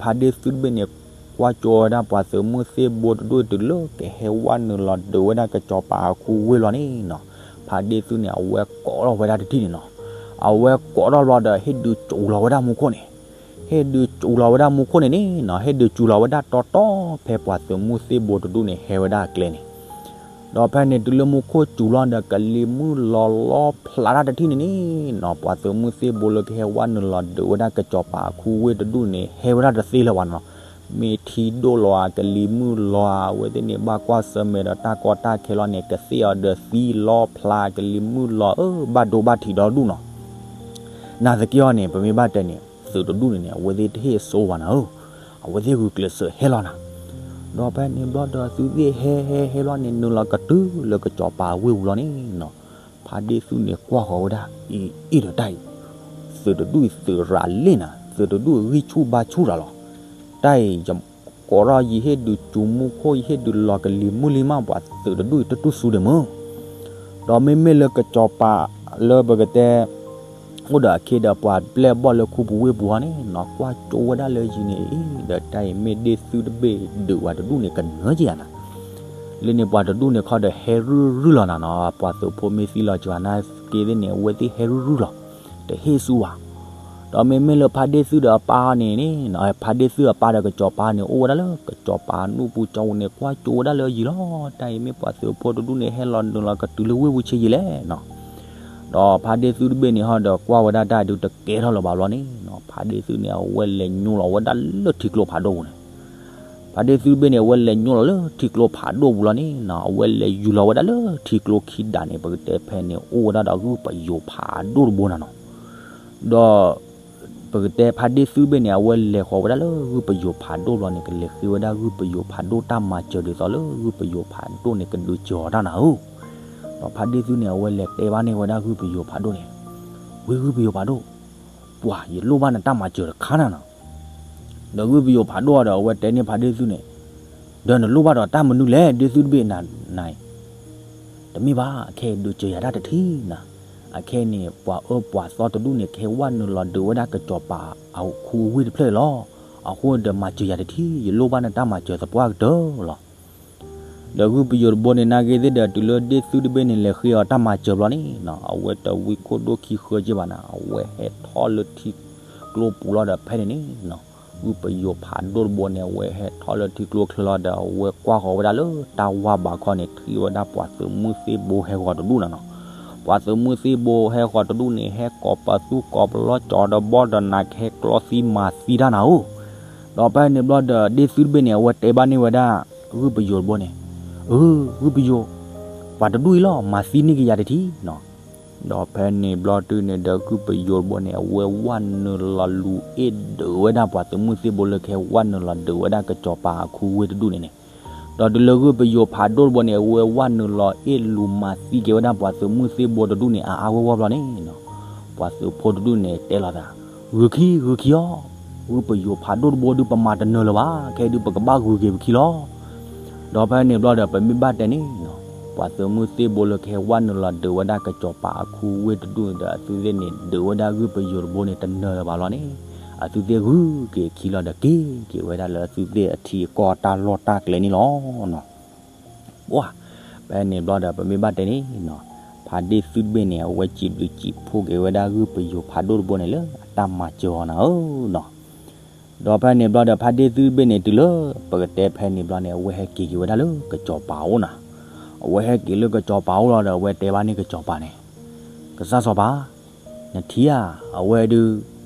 ဖါဒ့ၣ်သုတဘ့ၣ်န့ၣ် ကွၢ်ကၠိဝဲဒၣ်ပှၤသုးမုၢ်သ့ၣ်ဘိတဒူၣ်အံၤ တုၤလၢကဟဲဝဲနုာ်လီၤဒုးဝဲဒၣ်ကစီၤပၤအခူဝ့ၢ်လီၤန့ၣ်နီၤ, ဖါဒ့ၣ်သုန့ၣ် အဝဲကိးထီၣ်ဝဲဒၣ်တထံၣ်န့ၣ်နီၤ, အဝဲကိးထီၣ်ဘျီဒီး ဟ့ၣ်ဒုးစူၤလီၤဝဲဒၣ်မူခိၣ်န့ၣ်, ဟ့ၣ်ဒုးစူၤလီၤဝဲဒၣ်မူခိၣ်န့ၣ်န့ၣ်နီၤ, ဟ့ၣ်ဒုးစူၤလီၤဝဲဒၣ်တီတီ ဖဲပှၤသုးမုၢ်သ့ၣ်ဘိတဒူၣ်န့ၣ် ဟဲဝဲဒၣ်အကျဲန့ၣ် ဒီးဖဲန့ၣ် တုၤလၢမူခိၣ်စူၤလီၤဒီး ကလံၤမုၢ်လီၤလီဖျးတၢ်တထံၣ်န့ၣ်န့ၣ်နီၤ, ပှၤသုးမုၢ်သ့ၣ်ဘိလၢကဟဲဝဲနုာ်လီၤဒုးဝဲဒၣ်ကစီၤပၤအခူဝ့ၢ်တဒူၣ်န့ၣ် ဟဲဝဲဒၣ်တသ့လၢၤဘၣ်နီၤ, မ့ၢ်ထံဒိၣ်လီၤဧါ ကလံၤမုၢ်လီၤဧါ အဝဲသ့ၣ်န့ၣ် ဘၣ်ကွၢ်ဆၢၣ်မဲာ်ဒီးတၢ်ကီတၢ်ခဲလီၤန့ၣ် ကသ့ၣ်အီၤဒီးသံလီဖျး ကလံၤမုၢ်လီၤဧၢ ဘၣ်ဒိဘၣ်ထံးဒီဒူၣ်နီၤ. နာ်သက့အီၤန့ၣ် ပမ့ၢ်ဘၣ်တဲန့ၣ် သုးတဒူၣ်န့ၣ်န့ၣ် အဝဲသ့ၣ်တဟ့ၣ်အဆိဘၣ်နၤဧၢ, အဝဲသ့ၣ်ဂုာ်ကျဲးစၢးဟဲလီၤနၤ. ဒီးဖဲန့ၣ်ဘျီဒီး သုးသ့ၣ်ဟဲဟဲဟဲဘျီန့ၣ် နုာ်လီၤကတုၤလၢကစီၤပၤဝ့ၢ်ပူၤလီၤန့ၣ်နီၤ, ဖါဒ့ၣ်သုန့ၣ် ကွၢ်ဃီၤဝဲဒၣ် အံၤ အံၤဒီးတၢ်အံၤ သုးတဒူၣ်အံၤသုးရၤလ့ၣ်နၤ, သုးတဒူၣ်အံၤဂံၢ်ဆူၣ်ဘါဆူၣ်ရၤလီၤ. တၢ်အံၤ ယကိးထီၣ်ယဟ့ၣ်ဒုးစူၤမူခိၣ် ယဟ့ၣ်ဒုးလီၤကလံၤမုၢ်လံမး ပှၤသုးတဒူၣ်အံၤတတူၢ်စူၤဒံးမုၢ် ဒီးမ့မ့ၢ်လၢကစီၤပၤလၢပကတဲ အိၣ်ဒီးအခ့ဒီးပှၤပျဲၢ်ဘီၣ်လၢခူပူၤဝ့ၢ်ပူၤအီၤန့ၣ်နီၤ, ကွၢ်ကၠိဝဲဒၣ်လၢယံၤန့ၣ် အံၤဒီးတၢ်အံၤမ့ၢ်ဒ့ၣ်သုတဘ့ၣ်ဒုးဝဲတဒူၣ်န့ၣ် ကနၢၤက့ၤယၤနၤ. လၢန့ၣ်ပှၤတဒူၣ်န့ၣ်ခီဒီးဟဲရုၢ်ရုၢ်လီၤနၤနီၤ, ပှၤသုးဖိမ့ၢ်သံလီၤစှၤနာ်က့သ့ၣ်န့ၣ် အဝဲသ့ၣ်ဟဲရုၢ်ရုၢ်လီၤ, တဟ့ၣ်ဆူဘၣ်. ဒီးမ့မ့ၢ်လၢဖါဒ့ၣ်သုဒီးအပၢ်န့ၣ်န့ၣ် ဖါဒ့ၣ်သုအပၢ်ဒီးကစီၤပၤန့ၣ် အိၣ်ဝဲဒၣ်လၢကစီၤပၤနူၢ်ပူၤကၠီပူၤန့ၣ် ကွၢ်ကၠိဝဲဒၣ်လၢယံၤလီၤ, တၢ်အံၤမ့ၢ်ပှၤသုးဖိတဒူၣ်န့ၣ် ဟဲလီၤနုာ်လီၤကတုၤလၢဝ့ၢ်ပူၤဆ့ယံၤလဲၣ်နီၤ. ဒီးဖါဒ့ၣ်သုတဘ့ၣ်န့ၣ်ဟီဒီးကွၢ်ဝဲဒၣ်တၢ်ဒုးတကဲထီၣ်လၢၤဘၣ်ဘျီန့ၣ်နီၤ, ဖါဒ့ၣ်သုန့ၣ် အဝဲလဲၤညိလီၤဝဲဒၣ်လၢထံကျိဖးဒိၣ်ပူၤန့ၣ် ဖါဒ့ၣ်သုတဘ့ၣ်န့ၣ် အဝဲလဲၤညိလီၤလၢထံကျိဖးဒိၣ်ပူၤလီၤန့ၣ်နီၤ, အဝဲလဲၤယူၤလီၤဝဲဒၣ်လၢထံကျိခံဒးန့ၣ် ပကတဲဖဲန့ၣ် အိၣ်ဝဲဒၣ်ဒီးဂုၢ်ပယိၤဖးဒိၣ်တဘိနၤနီၤ. ဒီး ပကတဲဖါဒ့ၣ်သုတဘ့ၣ်န့ၣ် အဝဲလဲၤဃီၤဝဲဒၣ်လၢဂုၢ်ပယိၤဖးဒိၣ်ဘျီန့ၣ် ကလဲၤဃ့ဝဲဒၣ်ဂုၢ်ပယိၤဖးဒိၣ်တၢ်မၤစၢၤဒ်သိးလၢ ဂုၢ်ပယိၤဖးဒိၣ်န့ၣ် ကဒုးစၢၤအီၤတၢ်နၤဧၢ. ဒီးဖါဒ့ၣ်သုန့ၣ် အဝဲလဲၤတဲဘၣ်န့ၢ်ဝဲဒၣ်ဂုၢ်ပယိၤဖးဒိၣ်န့ၣ်, ဝ့ၢ်ဂုၢ်ပယိၤဖးဒိၣ်, ပှၤယလိၣ်ဘၣ်နတၢ်မၤစၢၤတခါနၤနီၤ. ဒီးဂုၢ်ပယိၤဖးဒိၣ်ဒီး အဝဲတဲန့ၢ်ဖါဒ့ၣ်သုန့ၣ်, ဒီးနလိၣ်ဘၣ်ဒီးတၢ်မနုၤလဲၣ် ဒ့ၣ်သုတဘ့ၣ်နၤနၤအံၤ တမ့ၢ်ဘၣ် အခဲအံၤဒုးစၢၤယၤတၢ်တထံၣ်နၤ, အခဲအံၤန့ၣ် ပှၤအၢပှၤသီတဒူၣ်န့ၣ် ကဟဲဝဲနုာ်လီၤဒုးဝဲဒၣ်ကစီၤပၤအခူဝ့ၢ်တဖျၢၣ်အံၤလီၤ. အဃိဒီးမၤစၢၤယၤတထံၣ် ယလိၣ်ဘၣ်နတၢ်မၤစၢၤသပှၢ်ကတၢၢ်လီၤ. ဒီးဂုၢ်ပယိၤတဘိန့ၣ် နာ်က့သ့ၣ်ဒီး တုၤလၢဒ့ၣ်သုတဘ့ၣ်န့ၣ် လဲၤဃ့အီၤတၢ်မၤစၢၤဘျီန့ၣ်နီၤ အဝဲတဝံခိၣ်ဒိၣ်ခံဃၢက့ဘၣ်နၤ အဝဲဟဲထီၣ်လၢထံကျိပူၤလီၤဒီးဖဲန့ၣ်န့ၣ်နီၤ ဂုၢ်ပယိၤဖးဒိၣ်တဘိန့ၣ် အဝဲဟဲထီၣ်လၢထံကျိချၢလီၤဒီး အဝဲကွၢ်ဃီၤဝဲဒၣ်လၢတၢ်ဝါဘးခီန့ၣ် ထံၣ်ဝဲဒၣ်ပှၤသုးမုၢ်သ့ၣ်ဘိဟဲဂီၤတဒူၣ်နၤနီၤ. ပှၤသုးမုၢ်သ့ၣ်ဘိဟဲဂီၤတဒူၣ်န့ၣ် ဟဲကိးပသူကိးပလီကၠီဒီးဘီဒီးနၤ ကဟဲကျီသံမၤသံတၢ်နၤဧိၤ. ဒီးဖဲန့ၣ်ဘျီဒီး ဒ့ၣ်သုတဘ့ၣ်န့ၣ် အဝဲတဲဘၣ်န့ၢ်ဝဲဒၣ် ဂုၢ်ပယိၤတဘိန့ၣ်, အၢ ဂုၢ်ပယိၤ, ပှၤတဒူၣ်အံၤလီၤ မၤသံန့ၢ်က့ၤယၤတထံၣ်နီၤ. ဒီးဖဲန့ၣ်ဘျီဒုန့ၣ်ဒီး ဂုၢ်ပယိၤတဘိန့ၣ် အဝဲဝဲနုာ်လီၤလူၤအ့ၣ်ဒုးဝဲဒၣ်ပှၤသုးမုၢ်သ့ၣ်ဘိလၢကဟဲဝဲနုာ်လီၤဒုးဝဲဒၣ်ကစီၤပၤအခူဝ့ၢ်တဒူၣ်န့ၣ်န့ၣ်. ဒီးတုၤလၢဂုၢ်ပယိၤဖးဒိၣ်တဘိန့ၣ် အဝဲဝဲနုာ်လီၤအ့ၣ်လူၤမၤသံက့ၤဝဲဒၣ်ပှၤသုးမုၢ်သ့ၣ်ဘိတဒူၣ်န့ၣ် အါအါဂီၢ်ဂီၢ်ဘျီန့ၣ်နီၤ. ပှၤသုးဖိတဒူၣ်န့ၣ်တဲလိာ်သး, ဂုၤခံ ဂုၤခံအီၤ, ဂုၢ်ပယိၤဖးဒိၣ်တဘိဒုး ပမၤတနၢၤလၢၤဘၣ်, ခဲအံၤဒုး ပကဘၣ်ဂုၤက့ၤပခံလီၤ. ဒီးဖဲန့ၣ်ဘျီဒီး ပမ့ၢ်ဘၣ်တဲန့ၣ်, ပှၤသုးမုၢ်သ့ၣ်ဘိလၢကဟဲဝဲနုာ်လီၤဒုးဝဲဒၣ်ကစီၤပၤအခူဝ့ၢ်တဒူၣ်ဒီး အသုသ့ၣ်န့ၣ် ဒုးဝဲဒၣ်ဂုၢ်ပယိၤတဘိန့ၣ် တနၢၤလၢၤဘၣ်လီၤန့ၣ်, အသုသ့ၣ်ဂုၤက့ၤခံလီၤဒီး က့ၤက့ၤဝဲဒၣ်လၢအသုသ့ၣ်အထံအကီၢ်တၢ်လီၢ်တၢ်ကျဲန့ၣ်လီၤနီၤ. ပှၤ, ဖဲန့ၣ်ဘျီဒီး ပမ့ၢ်ဘၣ်တဲန့ၣ်နီၤ, ဖါဒ့ၣ်သုတဘ့ၣ်န့ၣ် အဝဲစံးဘျုးစံးဖှိၣ်က့ၤဝဲဒၣ်ဂုၢ်ပယိၤဖးဒိၣ်တဘိန့ၣ်လၢအတၢ်မၤစၢၤအီၤနၤဧၢနီၤ. ဒီးဖဲန့ၣ်ဘျီဒီး ဖါဒ့ၣ်သုတဘ့ၣ်န့ၣ် တုၤလၢပကတဲဖဲန့ၣ်ဘျီန့ၣ် အဝဲဟဲက့ၤက့ၤဝဲဒၣ်လၢကစီၤပၤအအိၣ်နၤ. အဝဲဟဲက့ၤလၢကစီၤပၤအအိၣ်လီၤဒီး အဝဲတဲဘၣ်န့ၣ်ကစီၤပၤန့ၣ်, ကစၢ်စီၤပၤ, နထံၣ်ဧါ, အဝဲဒုး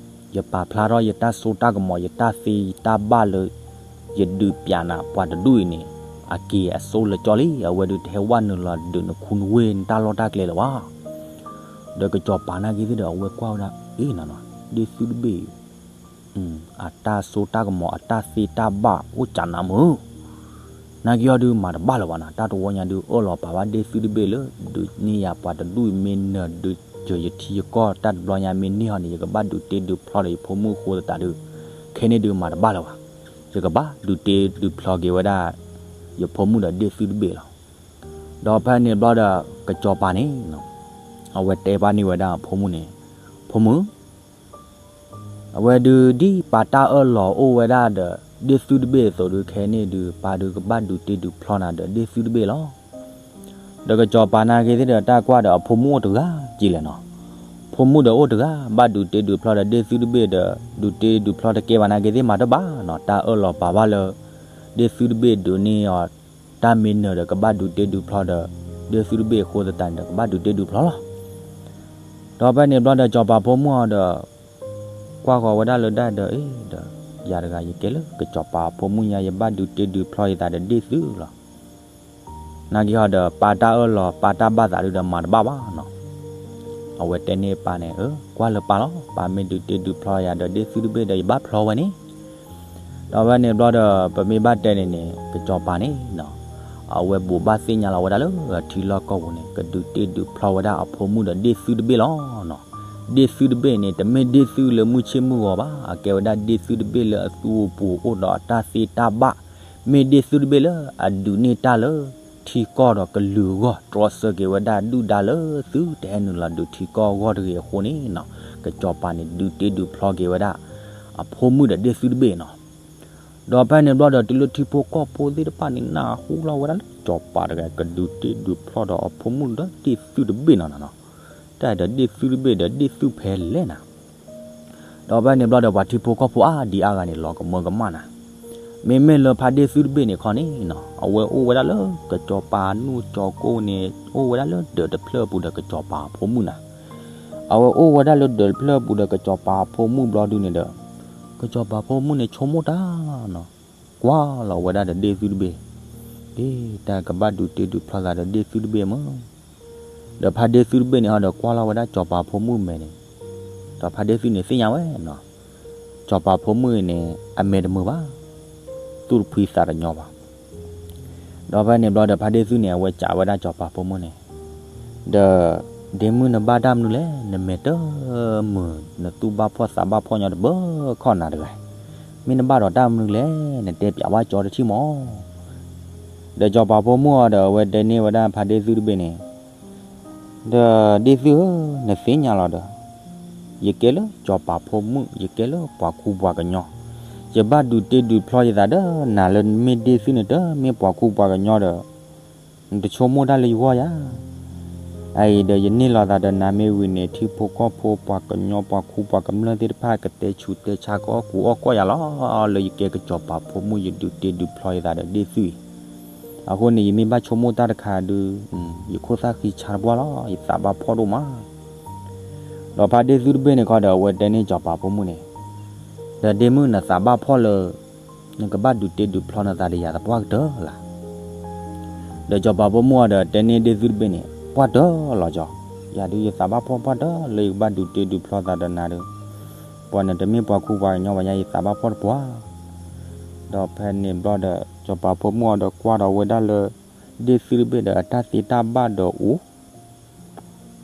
ယပာ်ဖျါထီၣ်ယတၢ်စိတၢ်ကမီၤ ယတၢ်သ့ယတၢ်ဘၣ်လၢ ယဒုးပျးနၤပှၤတဒူၣ်အံၤန့ၣ် အက့ၤအစိလၢကၠီလံ, အဝဲဒုးတဟဲဝဲနုာ်လီၤဒုးနခူနဝ့ၢ်နတၢ်လီၢ်တၢ်ကျဲလၢၤဘၣ်. ဒီးကစီၤပၤနာ်က့သ့ၣ်ဒီး အဝဲကွၢ်ဝဲဒၣ်, အ့ၣ်နီၤနီၤ, ဒ့ၣ်သုတဘ့ၣ် အတၢ်စိတၢ်ကမီၤ အတၢ်သ့တၢ်ဘၣ်အိၣ်ကးနးမုာ်, နာ်က့အီၤဒုးမၤတဘၣ်လၢၤဘၣ်နၤ, တၢ်တဝီညါဒုး အၢၣ်လီၤပာ်ဘၣ်ဒ့ၣ်သုတဘ့ၣ်လၢ ဒုးန့ၢ်ယၤပှၤတဒူၣ်အံၤ မ့ၢ်နၢၤဒုးစၢၤယထံယကီၢ် တၢ်တဘျီညါမ့ၢ်န့ၢ်ဟီန့ၣ် ယကဘၣ်ဒုးတ့ဒုးဖျီဒီးယဖိမုၣ်အဃိသတးဒုး, ခဲန့ၣ်ဒုးမၤတဘၣ်လၢၤဘၣ်, ယကဘၣ်ဒုးတ့ဒုးဖျီက့ၤဝဲဒၣ် ယဖိမုၣ်ဒီးဒ့ၣ်သုတဘ့ၣ်လီၤ. ဒီးဖဲန့ၣ်ဘျီဒီး ကစီၤပၤန့ၣ် အဝဲတဲဘၣ်န့ၢ်ဝဲဒၣ်အဖိမုၣ်န့ၣ်, ဖိမုၣ်, အဝဲဒုးဒ်ပၢ်တၢ်အၢၣ်လီၤအိၣ်ဝဲဒၣ်ဒီး ဒ့ၣ်သုတဘ့ၣ်အသိးဒုး ခဲန့ၣ်ဒုး ပၢ်ဒုးကဘၣ်ဒုးတ့ဒုးဖျီနၤဒီးဒ့ၣ်သုတဘ့ၣ်လီၤ. ဒီးကစီၤပၤနာ်က့သ့ၣ်ဒီး တၢ်ကွၢ်ဒီးအဖိမုၣ်အိၣ်တဂၤက့ၤလဲၣ်နီၤ, ဖိမုၣ်ဒီးအိၣ်တဂၤ ဘၣ်ဒုးတ့ဒုးဖျီဒီးဒ့ၣ်သုတဘ့ၣ်ဒီး ဒုးတ့ဒုးဖျီတကဲဘၣ်နာ်က့သ့ၣ်မၤတဘၣ်နီၤ, တၢ်အၢၣ်လီၤပာ်ဘၣ်လၢ ဒ့ၣ်သုတဘ့ၣ်ဒုးန့ၢ်အီၤ တၢ်မ့ၢ်နၢၤဒီးကဘၣ်ဒုးတ့ဒုးဖျီဒီး ဒ့ၣ်သုတဘ့ၣ်အဃိသတးန့ၣ်ဒီး ကဘၣ်ဒုးတ့ဒုးဖျီလီၤ. ဒီးဖဲန့ၣ်ဘျီဒီး စီၤပၤဖိမုၣ်အီၤဒီး ကွၢ်ဃီၤဝဲဒၣ်လၢဒၣ်ဒီး အ့ၣ်ဒီး ယၤတဂၤယကဲလၢကစီၤပၤဖိမုၣ်ညါ ယဘၣ်ဒုးတ့ဒုးဖျီယသးဒီးဒ့ၣ်သုလီၤ. နာ်က့ဟီဒီး ပၢ်တၢ်အၢၣ်လီၤ ပၢ်တၢ်ဘၣ်သးဒုးဒီးမၤတဘၣ်ဘၣ်နီၤ. အဝဲတဲန့ၢ်ပၢ်န့ၣ်, ကွၢ်လၢပၢ်လီၤ, ပၢ်မ့ၢ်ဒုးတ့ဒုးဖျီယၤဒီးဒ့ၣ်သုတဘ့ၣ်ဒီး ယဘၣ်ဖျီဝဲန့ၣ်. ဒီးဖဲန့ၣ်ဘျီဒီး ပမ့ၢ်ဘၣ်တဲန့ၣ်န့ၣ် ကစီၤပၤန့ၣ်နီၤ, အဝဲဘိးဘၣ်သ့ၣ်ညါလီၤဝဲဒၣ်လၢထံလီၢ်ကီၢ်ပူၤန့ၣ် ကဒုးတ့ဒုးဖျီဝဲဒၣ်အဖိမုၣ်ဒီးဒ့ၣ်သုတဘ့ၣ်လီၤနီၤ. ဒ့ၣ်သုတဘ့ၣ်န့ၣ် တမ့ၢ်ဒ့ၣ်သုလၢမုၢ်ဆ့ၣ်မုၢ်ဂီၤဘၣ်, အကဲဝဲဒၣ်ဒ့ၣ်သုတဘ့ၣ်လၢအသူအိၣ်ပူၤအိၣ်ဒီးအတၢ်သ့တၢ်ဘၣ်, မ့ၢ်ဒ့ၣ်သုတဘ့ၣ်လၢအဒုးန့ၢ်တၢ်လၢ ထံကီၢ်ဒီးကလုာ်အဂီၢ် တြီဆၢက့ၤဝဲဒၣ်ဒုၣ်ဒါလၢသုတဟဲနုာ်လီၤဒုးထံကီၢ်အဂီၢ်တဂ့ၤအဃိန့ၣ်နီၤ, ကစီၤပၤန့ၣ် ဒုးတ့ဒုးဖျီက့ၤဝဲဒၣ် အဖိမုၣ်ဒီးဒ့ၣ်သုတဘ့ၣ်နီၤ. ဒီးဖဲန့ၣ်ဘျီဒီး တုၤလၢထံဖိကီၢ်ဖိသ့ၣ်တဖၣ်န့ၣ် နၢ်ဟူလီၤဝဲဒၣ်လၢ စီၤပၤတဂၤကဒုးတ့ဒုးဖျီဒီးအဖိမုၣ်ဒီးဒ့ၣ်သုတဘ့ၣ်နီၤနီၤ, တၢ်ဒီးဒ့ၣ်သုတဘ့ၣ်ဒီးဒ့ၣ်သုဖဲလဲၣ်နၤ. ဒီးဖဲန့ၣ်ဘျီဒီး ပှၤထံဖိကီၢ်ဖိအါဒံအါဂၤန့ၣ် လီၤကမၢကမၣ်နၤ. မ့မ့ၢ်လၢဖါဒ့ၣ်သုတဘ့ၣ်န့ၣ်ခီန့ၣ်နီၤ, အဝဲအိၣ်ဝဲဒၣ်လၢကစီၤပၤနူၢ်ကၠီၤကိၣ်န့ၣ် အိၣ်ဝဲဒၣ်လၢဒၢးတဖျၢၣ်အပူၤဒီးကစီၤပၤအဖိမုၣ်နၤ. အဝဲအိၣ်ဝဲဒၣ်လၢဒၢးတဖျၢၣ်အပူၤဒီးကစီၤပၤအဖိမုၣ်ဘျီဒုန့ၣ်ဒီး ကစီၤပၤဖိမုၣ်န့ၣ်ဆိကမိၣ်တၢ်နီၤ, ကွၢ်လီၤဝဲဒၣ်ဒီးဒ့ၣ်သုတဘ့ၣ်, အ့ တၢ်ကဘၣ်ဒုးတ့ဒုးဖျီသးဒီးဒ့ၣ်သုတဘ့ၣ်မး. ဒီးဖါဒ့ၣ်သုတဘ့ၣ်န့ၣ်ဟီဒီး ကွၢ်လီၤဝဲဒၣ်စီၤပၤဖိမုၣ်မဲာ်န့ၣ်, ဒီးဖါဒ့ၣ်သုန့ၣ်သ့ၣ်ညါဝဲနီၤ, စီၤပၤဖိမုၣ်အံၤန့ၣ် အမဲာ်တမုာ်ဘၣ်, သူၣ်တဖှံသးတညီဘၣ်. ဒီးဖဲန့ၣ်ဘျီဒီး ဖါဒ့ၣ်သုန့ၣ် အဝဲစံးဝဲဒၣ်စီၤပၤဖိမုၣ်န့ၣ်, ဒီး ဒ့မုၣ်နဘၣ်တၢ်မနုၤလဲၣ်, နမဲာ်တမုာ် နသူၣ်ဘၣ်ဖှီၣ်သးဘၣ်ဖှီၣ်ညီတဘၢခီၣ်နၤတဂၤ, မ့ၢ်နဘၣ်ဒီးတၢ်မနုၤလဲၣ်, နတဲပျးဘၣ်ကၠီတထံၣ်မး. ဒီးစီၤပၤဖိမုၣ်အီၤဒီး အဝဲတဲန့ၢ်ဝဲဒၣ်ဖါဒ့ၣ်သုတဘ့ၣ်န့ၣ်, ဒီးဒ့ၣ်သုဧၢ, နသ့ၣ်ညါလီၤဒီး ယကဲလၢစီၤပၤဖိမုၣ်, ယကဲလၢပှၤခူပှၤကညီ, ယဘၣ်ဒုးတ့ဒုးဖျီယသးဒီးနၤလၢနမ့ၢ်ဒ့ၣ်သုန့ၣ် တမ့ၢ်ပှၤခူပှၤကညီဒီး နတဆိကမိၣ်တၢ်လၢယဂီၢ်ယၤ. အအံၤဒီးယန့ၢ်လီၤသးဒီးနၤမ့ၢ်ဝံၤန့ၣ် ထံဖိကီၢ်ဖိပှၤကညီပှၤခူပှၤကမျၢၢ်သ့ၣ်တဖၣ် ကတဲဆူးတဲဆါကအီၣ်ကူအီၣ်ကီၢ်ယၤလီၤ. လၢယကဲကစီၤပၤဖိမုၣ် ယဒုးတ့ဒုးဖျီယသးဒီးဒ့ၣ်သုအံၤ, အဃိန့ၣ် ယမ့ၢ်ဘၣ်ဆိကမိၣ်တၢ်တခါဒုး ယခိၣ်သၣ်ဃံဆါတပှၢ်လီၤ, ယသးဘၣ်ဖှီၣ်ဒိၣ်မး. ဒီးဖါဒ့ၣ်သုတဘ့ၣ်န့ၣ်ခီဒီး အဝဲတဲန့ၢ်စီၤပၤဖိမုၣ်န့ၣ်, ဒီးဒ့မုၣ်နသးဘၣ်ဖှီၣ်လၢ နကဘၣ်ဒုးတ့ဒုးဖျီနသးဒီးယၤသပှၢ်ကတၢၢ်လၢ်. ဒီးစီၤပၤဖိမုၣ်အီၤဒီးတဲန့ၢ်ဒ့ၣ်သုတဘ့ၣ်န့ၣ် ပှၢ်တၢၢ်လီၤကၠီ, ယၤဒုးယသးဘၣ်ဖှီၣ်ပှၢ်တၢၢ်လၢယကဘၣ်ဒုးတ့ဒုးဖျီသးဒီးနၤဒီး, ပှၤနတမ့ၢ်ပှၤခူပှၤကညီဘၣ်ညါ ယသးဘၣ်ဖှီၣ်တပှၢ်. ဒီးဖဲန့ၣ်ဘျီဒီး စီၤပၤဖိမုၣ်အီၤဒီးကွၢ်ဒီးဝဲဒၣ်လၢ ဒ့ၣ်သုတဘ့ၣ်ဒီးအတၢ်သ့တၢ်ဘၣ်ဒီးအိၣ်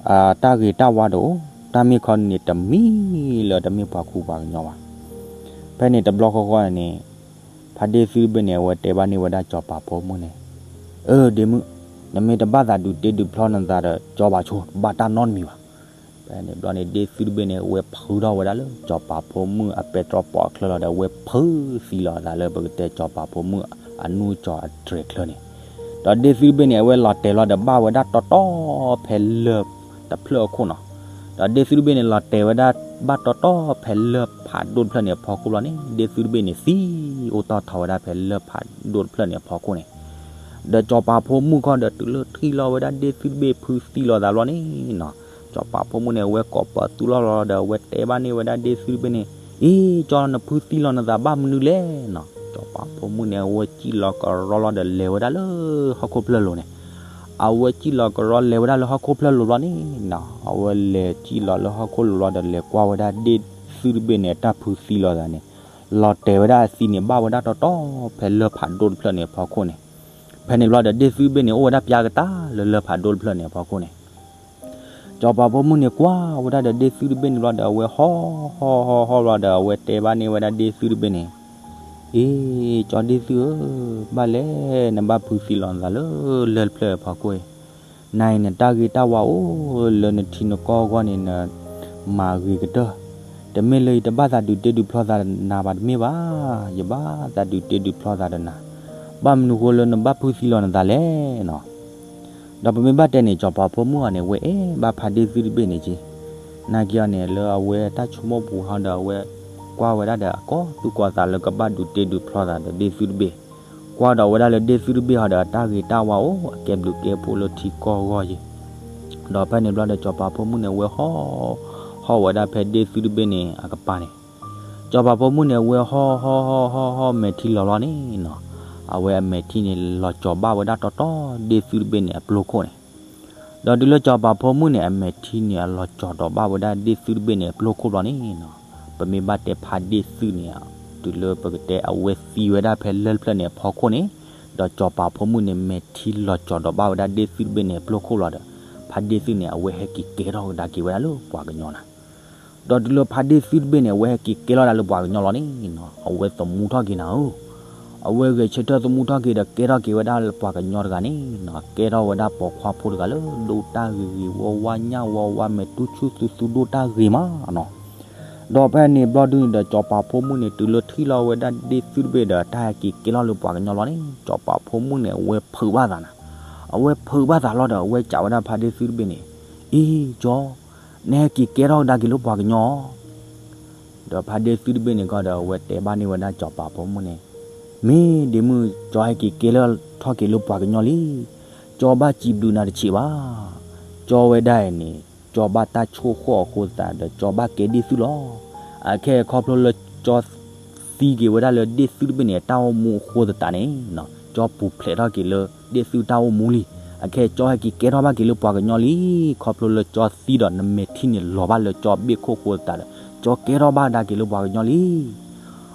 အတၢ်ဂ့ၤတၢ်ဝါဒီးအိၣ်, တၢ်မ့ၢ်ခီန့ၣ်တမံၤလၢၤ တမ့ၢ်ပှၤခူပှၤကညီဘၣ်. ဖဲန့ၣ်တဘျီဃီဃီန့ၣ် ဖါဒ့ၣ်သုတဘ့ၣ်န့ၣ် အဝဲတဲဘၣ်န့ၢ်ဝဲဒၣ်စီၤပၤဖိမုၣ်န့ၣ်, အၢ ဒ့မုၣ်, နမ့ၢ်တဘၣ်သးဒုးတ့ဒုးဖျီနသးဒီး ကၠီဘၣ်ဆိ တဘၣ်တၢ်နီတမံၤဘၣ်. ဖဲန့ၣ်ဘျီန့ၣ် ဒ့သုတဘ့ၣ်န့ၣ် အဝဲဖုထီၣ်ဝဲဒၣ်လၢစီၤပၤဖိမုၣ်အပဲတြီပိာ်အချၢလီၤဒီး အဝဲဖုသံလီၤအသးလၢပကတဲစီၤပၤဖိမုၣ်အနူၢ်ကၠီၤအတြဲၤချၢန့ၣ်, ဒီးဒ့သုတဘ့ၣ်န့ၣ် အဝဲလီၤတဲာ်လီၤဒီးဘၣ်ဝဲဒၣ်တီတီဖဲလၢၢ်တဖျၢၣ်အခိၣ်နီၤ. ဒီးဒ့သုတဘ့ၣ်န့ၣ် လီၤတဲာ်ဝဲဒၣ်ဘၣ်တီတီဖဲလၢၢ်ဖးဒိၣ်တဖျၢၣ်န့ၣ်အဖီခိၣ်ဘျီန့ၣ် ဒ့သုတဘ့ၣ်န့ၣ် သံအိၣ်တီၢ်ထီဝဲဒၣ်ဖဲလၢၢ်ဖးဒိၣ်တဖျၢၣ်န့ၣ်အဖီခိၣ်န့ၣ်, ဒီးစီၤပၤဖိမုၣ်ခီဒီးတုၤလၢထံၣ်လီၤဝဲဒၣ်ဒ့သုတဘ့ၣ်ဖုသံလီၤသးဘျီန့ၣ်နီၤ, စီၤပၤဖိမုၣ်န့ၣ် အဝဲကိးပသူလီၤလီၤဒီး အဝဲတဲဘၣ်န့ၢ်ဝဲဒၣ်ဒ့သုတဘ့ၣ်န့ၣ်, အ့ ကၠီနဖုသံလီၤနသးဘၣ်မနုၤလဲၣ်နီၤ. စီၤပၤဖိမုၣ်န့ၣ် အဝဲစံၣ်လီၤကရီလီၤဒီးလဲၤဝဲဒၣ်လၢဟီၣ်ခိၣ်ဖျၢၣ်လိၤန့ၣ်, အဝဲစံၣ်လီၤကရီလဲၤဝဲဒၣ်လၢဟီၣ်ခိၣ်ဖျၢၣ်လိၤဘျီန့ၣ်နီၤ အဝဲလဲၤစံၣ်လီၤလၢဟီၣ်ခိၣ်လိၤလီၤဒီးလဲၤကွၢ်ဝဲဒၣ်ဒ့သုတဘ့ၣ်န့ၣ် အတၢ်ဖုသံလီၤသးန့ၣ်, လီၤတဲာ်ဝဲဒၣ်အသံန့ၣ် ဘၣ်ဝဲဒၣ်တီတီဖဲလၢၢ်ဖးဒိၣ်တဖျၢၣ်န့ၣ်အဖီခိၣ်န့ၣ်, ဖဲန့ၣ်ဘျီဒီးဒ့သုတဘ့ၣ်န့ၣ် အိၣ်ဝဲဒၣ်ပၠါကတၢၢ်လၢလၢၢ်ဖးဒိၣ်တဖျၢၣ်န့ၣ်အဖီခိၣ်န့ၣ် စီၤပၤဖိမုၣ်န့ၣ် ကွၢ်ဝဲဒၣ်ဒီးဒ့သုတဘ့ၣ်န့ၣ်ဘျီဒီး အဝဲဟီၣ်ဟီၣ်ဟီၣ်ဟီၣ်ဘျီဒီး အဝဲတဲဘၣ်န့ၢ်ဝဲဒၣ်ဒ့သုတဘ့ၣ်န့ၣ်, အ့ ကၠီဒ့သုဧၢ, ဘၣ်လဲၣ် နဘၣ်ဖုသံလီၤနသးလၢလၢၢ်တဖျၢၣ်အဖီခိၣ်အံၤ, နၤအံၤနတၢ်ဂ့ၤတၢ်ဝါအိၣ်လၢနထံနကီၢ်အဂီၢ်န့ၣ် နမၤဂ့ၤကတၢၢ်, တမ့ၢ်လၢယတဘၣ်သးဒုးတ့ဒုးဖျီသးဒီးနၤဘၣ်တမ့ၢ်ဘၣ်, ယဘၣ်သးဒုးတ့ဒုးဖျီသးဒီးနၤ, ဘၣ်မနုၤဃိလၢနဘၣ်ဖုသံလီၤနသးလဲၣ်နီၤ. ဒီးပမ့ၢ်ဘၣ်တဲန့ၣ် စီၤပၤဖိမုၣ်အံၤန့ၣ် အဝဲအဲၣ်ဘၣ်ဖါဒ့ၣ်သုတဘ့ၣ်န့ၣ်က့, နာ်က့အီၤန့ၣ် လၢအဝဲတၢ်ဆိကမိၣ်ပူၤဟီဒီး အဝဲကွၢ်ဝဲဒၣ်ဒီးအကီၢ်သူၣ်ကီၢ်သးလၢကဘၣ်ဒုးတ့ဒုးဖျီသးဒီးဒ့ၣ်သုတဘ့ၣ်, ကွၢ်ဒီးဝဲဒၣ်လၢဒ့ၣ်သုတဘ့ၣ်ဟီဒီး အတၢ်ဂ့ၤတၢ်ဝါအိၣ်အကဲဘျုးကဲဖှိၣ်လၢထံကီၢ်အဂီၢ်ယ့ၢ် ဒီးဖဲန့ၣ်ဘျီဒီးစီၤပၤဖိမုၣ်န့ၣ် အဝဲဟီၣ် ဟီၣ်ဝဲဒၣ်ဖဲဒ့ၣ်သုတဘ့ၣ်န့ၣ်အကပၤန့ၣ်, စီၤပၤဖိမုၣ်န့ၣ် အဝဲဟီၣ်ဟီၣ်ဟီၣ်ဟီၣ်ဟီၣ်မဲာ်ထံလီၤလီၤန့ၣ်နီၤ, အဝဲအမဲာ်ထံန့ၣ် လီၤကၠီၤဘၣ်ဝဲဒၣ်တီတီ ဒ့ၣ်သုတဘ့ၣ်န့ၣ်အပျိခိၣ်န့ၣ်, ဒီးတုၤလၢစီၤပၤဖိမုၣ်န့ၣ် အမဲာ်ထံန့ၣ် အလီၤကၠီၤဒီးဘၣ်ဝဲဒၣ်ဒ့ၣ်သုတဘ့ၣ်န့ၣ်အပျိခိၣ်ဘျီန့ၣ်နီၤ, ပမ့ၢ်ဘၣ်တဲဖါဒ့ၣ်သုန့ၣ် တုၤလၢပကတဲအဝဲသံဝဲဒၣ်ဖဲလၢၢ်တဖျၢၣ်န့ၣ်အဖီခိၣ်န့ၣ်, ဒီးစီၤပၤဖိမုၣ်န့ၣ် မဲာ်ထံလီၤကၠီၤဒီးဘၣ်ဝဲဒၣ်ဒ့ၣ်သုတဘ့ၣ်န့ၣ်အပျိခိၣ်လီၤဒီး, ဖါဒ့ၣ်သုန့ၣ် အဝဲဟဲက့ၤကဲထီၣ်ကဒါက့ၤဝဲဒၣ်လၢပှၤကညီနၤ ဒီးတုၤလၢဖါဒ့ၣ်သုတဘ့ၣ်န့ၣ် အဝဲဟဲက့ၤကဲထီၣ်ဒၣ်လၢပှၤကညီလီၤန့ၣ်နီၤ, အဝဲသမူထီၣ်က့ၤနၤဧၢ, အဝဲဂဲၤဆၢထၢၣ်သမူထီၣ်က့ၤဒီးကဲထီၣ်က့ၤဝဲဒၣ်လၢပှၤကညီတဂၤန့ၣ်နီၤ, ကဲထီၣ်ဝဲဒၣ်ပိာ်ခွါဖိတဂၤလၢဒိၣ်တၢ်ဂ့ၤဂ့ၤဝါဝါညၣ်ဝါဝါမဲာ်တူၢ်ဆူၣ်သူသူဒိၣ်တၢ်ဂ့ၤမးနီၤ. ဒီးဖဲန့ၣ်ဘျီဒုန့ၣ်ဒီး စီၤပၤဖိမုၣ်န့ၣ် တုၤလၢထံၣ်လီၤဝဲဒၣ်ဒ့ၣ်သုတဘ့ၣ်ဒီး တၢ်ဟဲက့ၤကဲထီၣ်လၢပှၤကညီလီၤန့ၣ် စီၤပၤဖိမုၣ်န့ၣ် အဝဲဖုးဘၣ်သးနၤ, အဝဲဖုးဘၣ်သးလီၤဒီး အဝဲစံးဝဲဒၣ်ဖါဒ့ၣ်သုတဘ့ၣ်န့ၣ်, အ့ ကၠီ, နဟဲက့ၤကဲထီၣ်ကဒါက့ၤလၢပှၤကညီ ဒီးဖါဒ့ၣ်သုတဘ့ၣ်န့ၣ်ကီဒီး အဝဲတဲဘၣ်န့ၢ်ဝဲဒၣ်စီၤပၤဖိမုၣ်န့ၣ်, မ့ၢ်ဒ့မုၣ် ကၠီဟဲက့ၤကဲထီၣ်က့ၤလၢပှၤကညီလံ. ကၠီဘၣ်စံးဘျုးနၤတဆံးဘၣ်. ကၠီဝဲဒၣ်အံၤန့ၣ် ကၠီဘၣ်တၢ်ဆိၣ်ဃီၣ်အဃိသတးဒီး ကၠီဘၣ်ကဲဒ့ၣ်သုလီၤ. အခဲအံၤခီဖျိလၢကၠီသံက့ၤဝဲဒၣ်လၢဒ့ၣ်သုတဘ့ၣ်န့ၣ် တၢ်အိၣ်မူအဃိသတးန့ၣ် ကၠီပူၤဖျဲးထီၣ်က့ၤလၢဒ့ၣ်သုတၢ်အိၣ်မူလံ. အခဲအံၤကၠီဟဲက့ၤကဲထီၣ်ဘၣ်က့ၤလၢပှၤကညီလံ. ခီဖျိလၢကၠီသံဒီး နမဲာ်ထံန့ၣ်လီၤဘၣ်လၢကၠီဘ့ၣ်ခိၣ်အဃိသတးဒီး ကၠီကဲထီၣ်ဘၣ်ကဒါက့ၤလၢပှၤကညီလံ.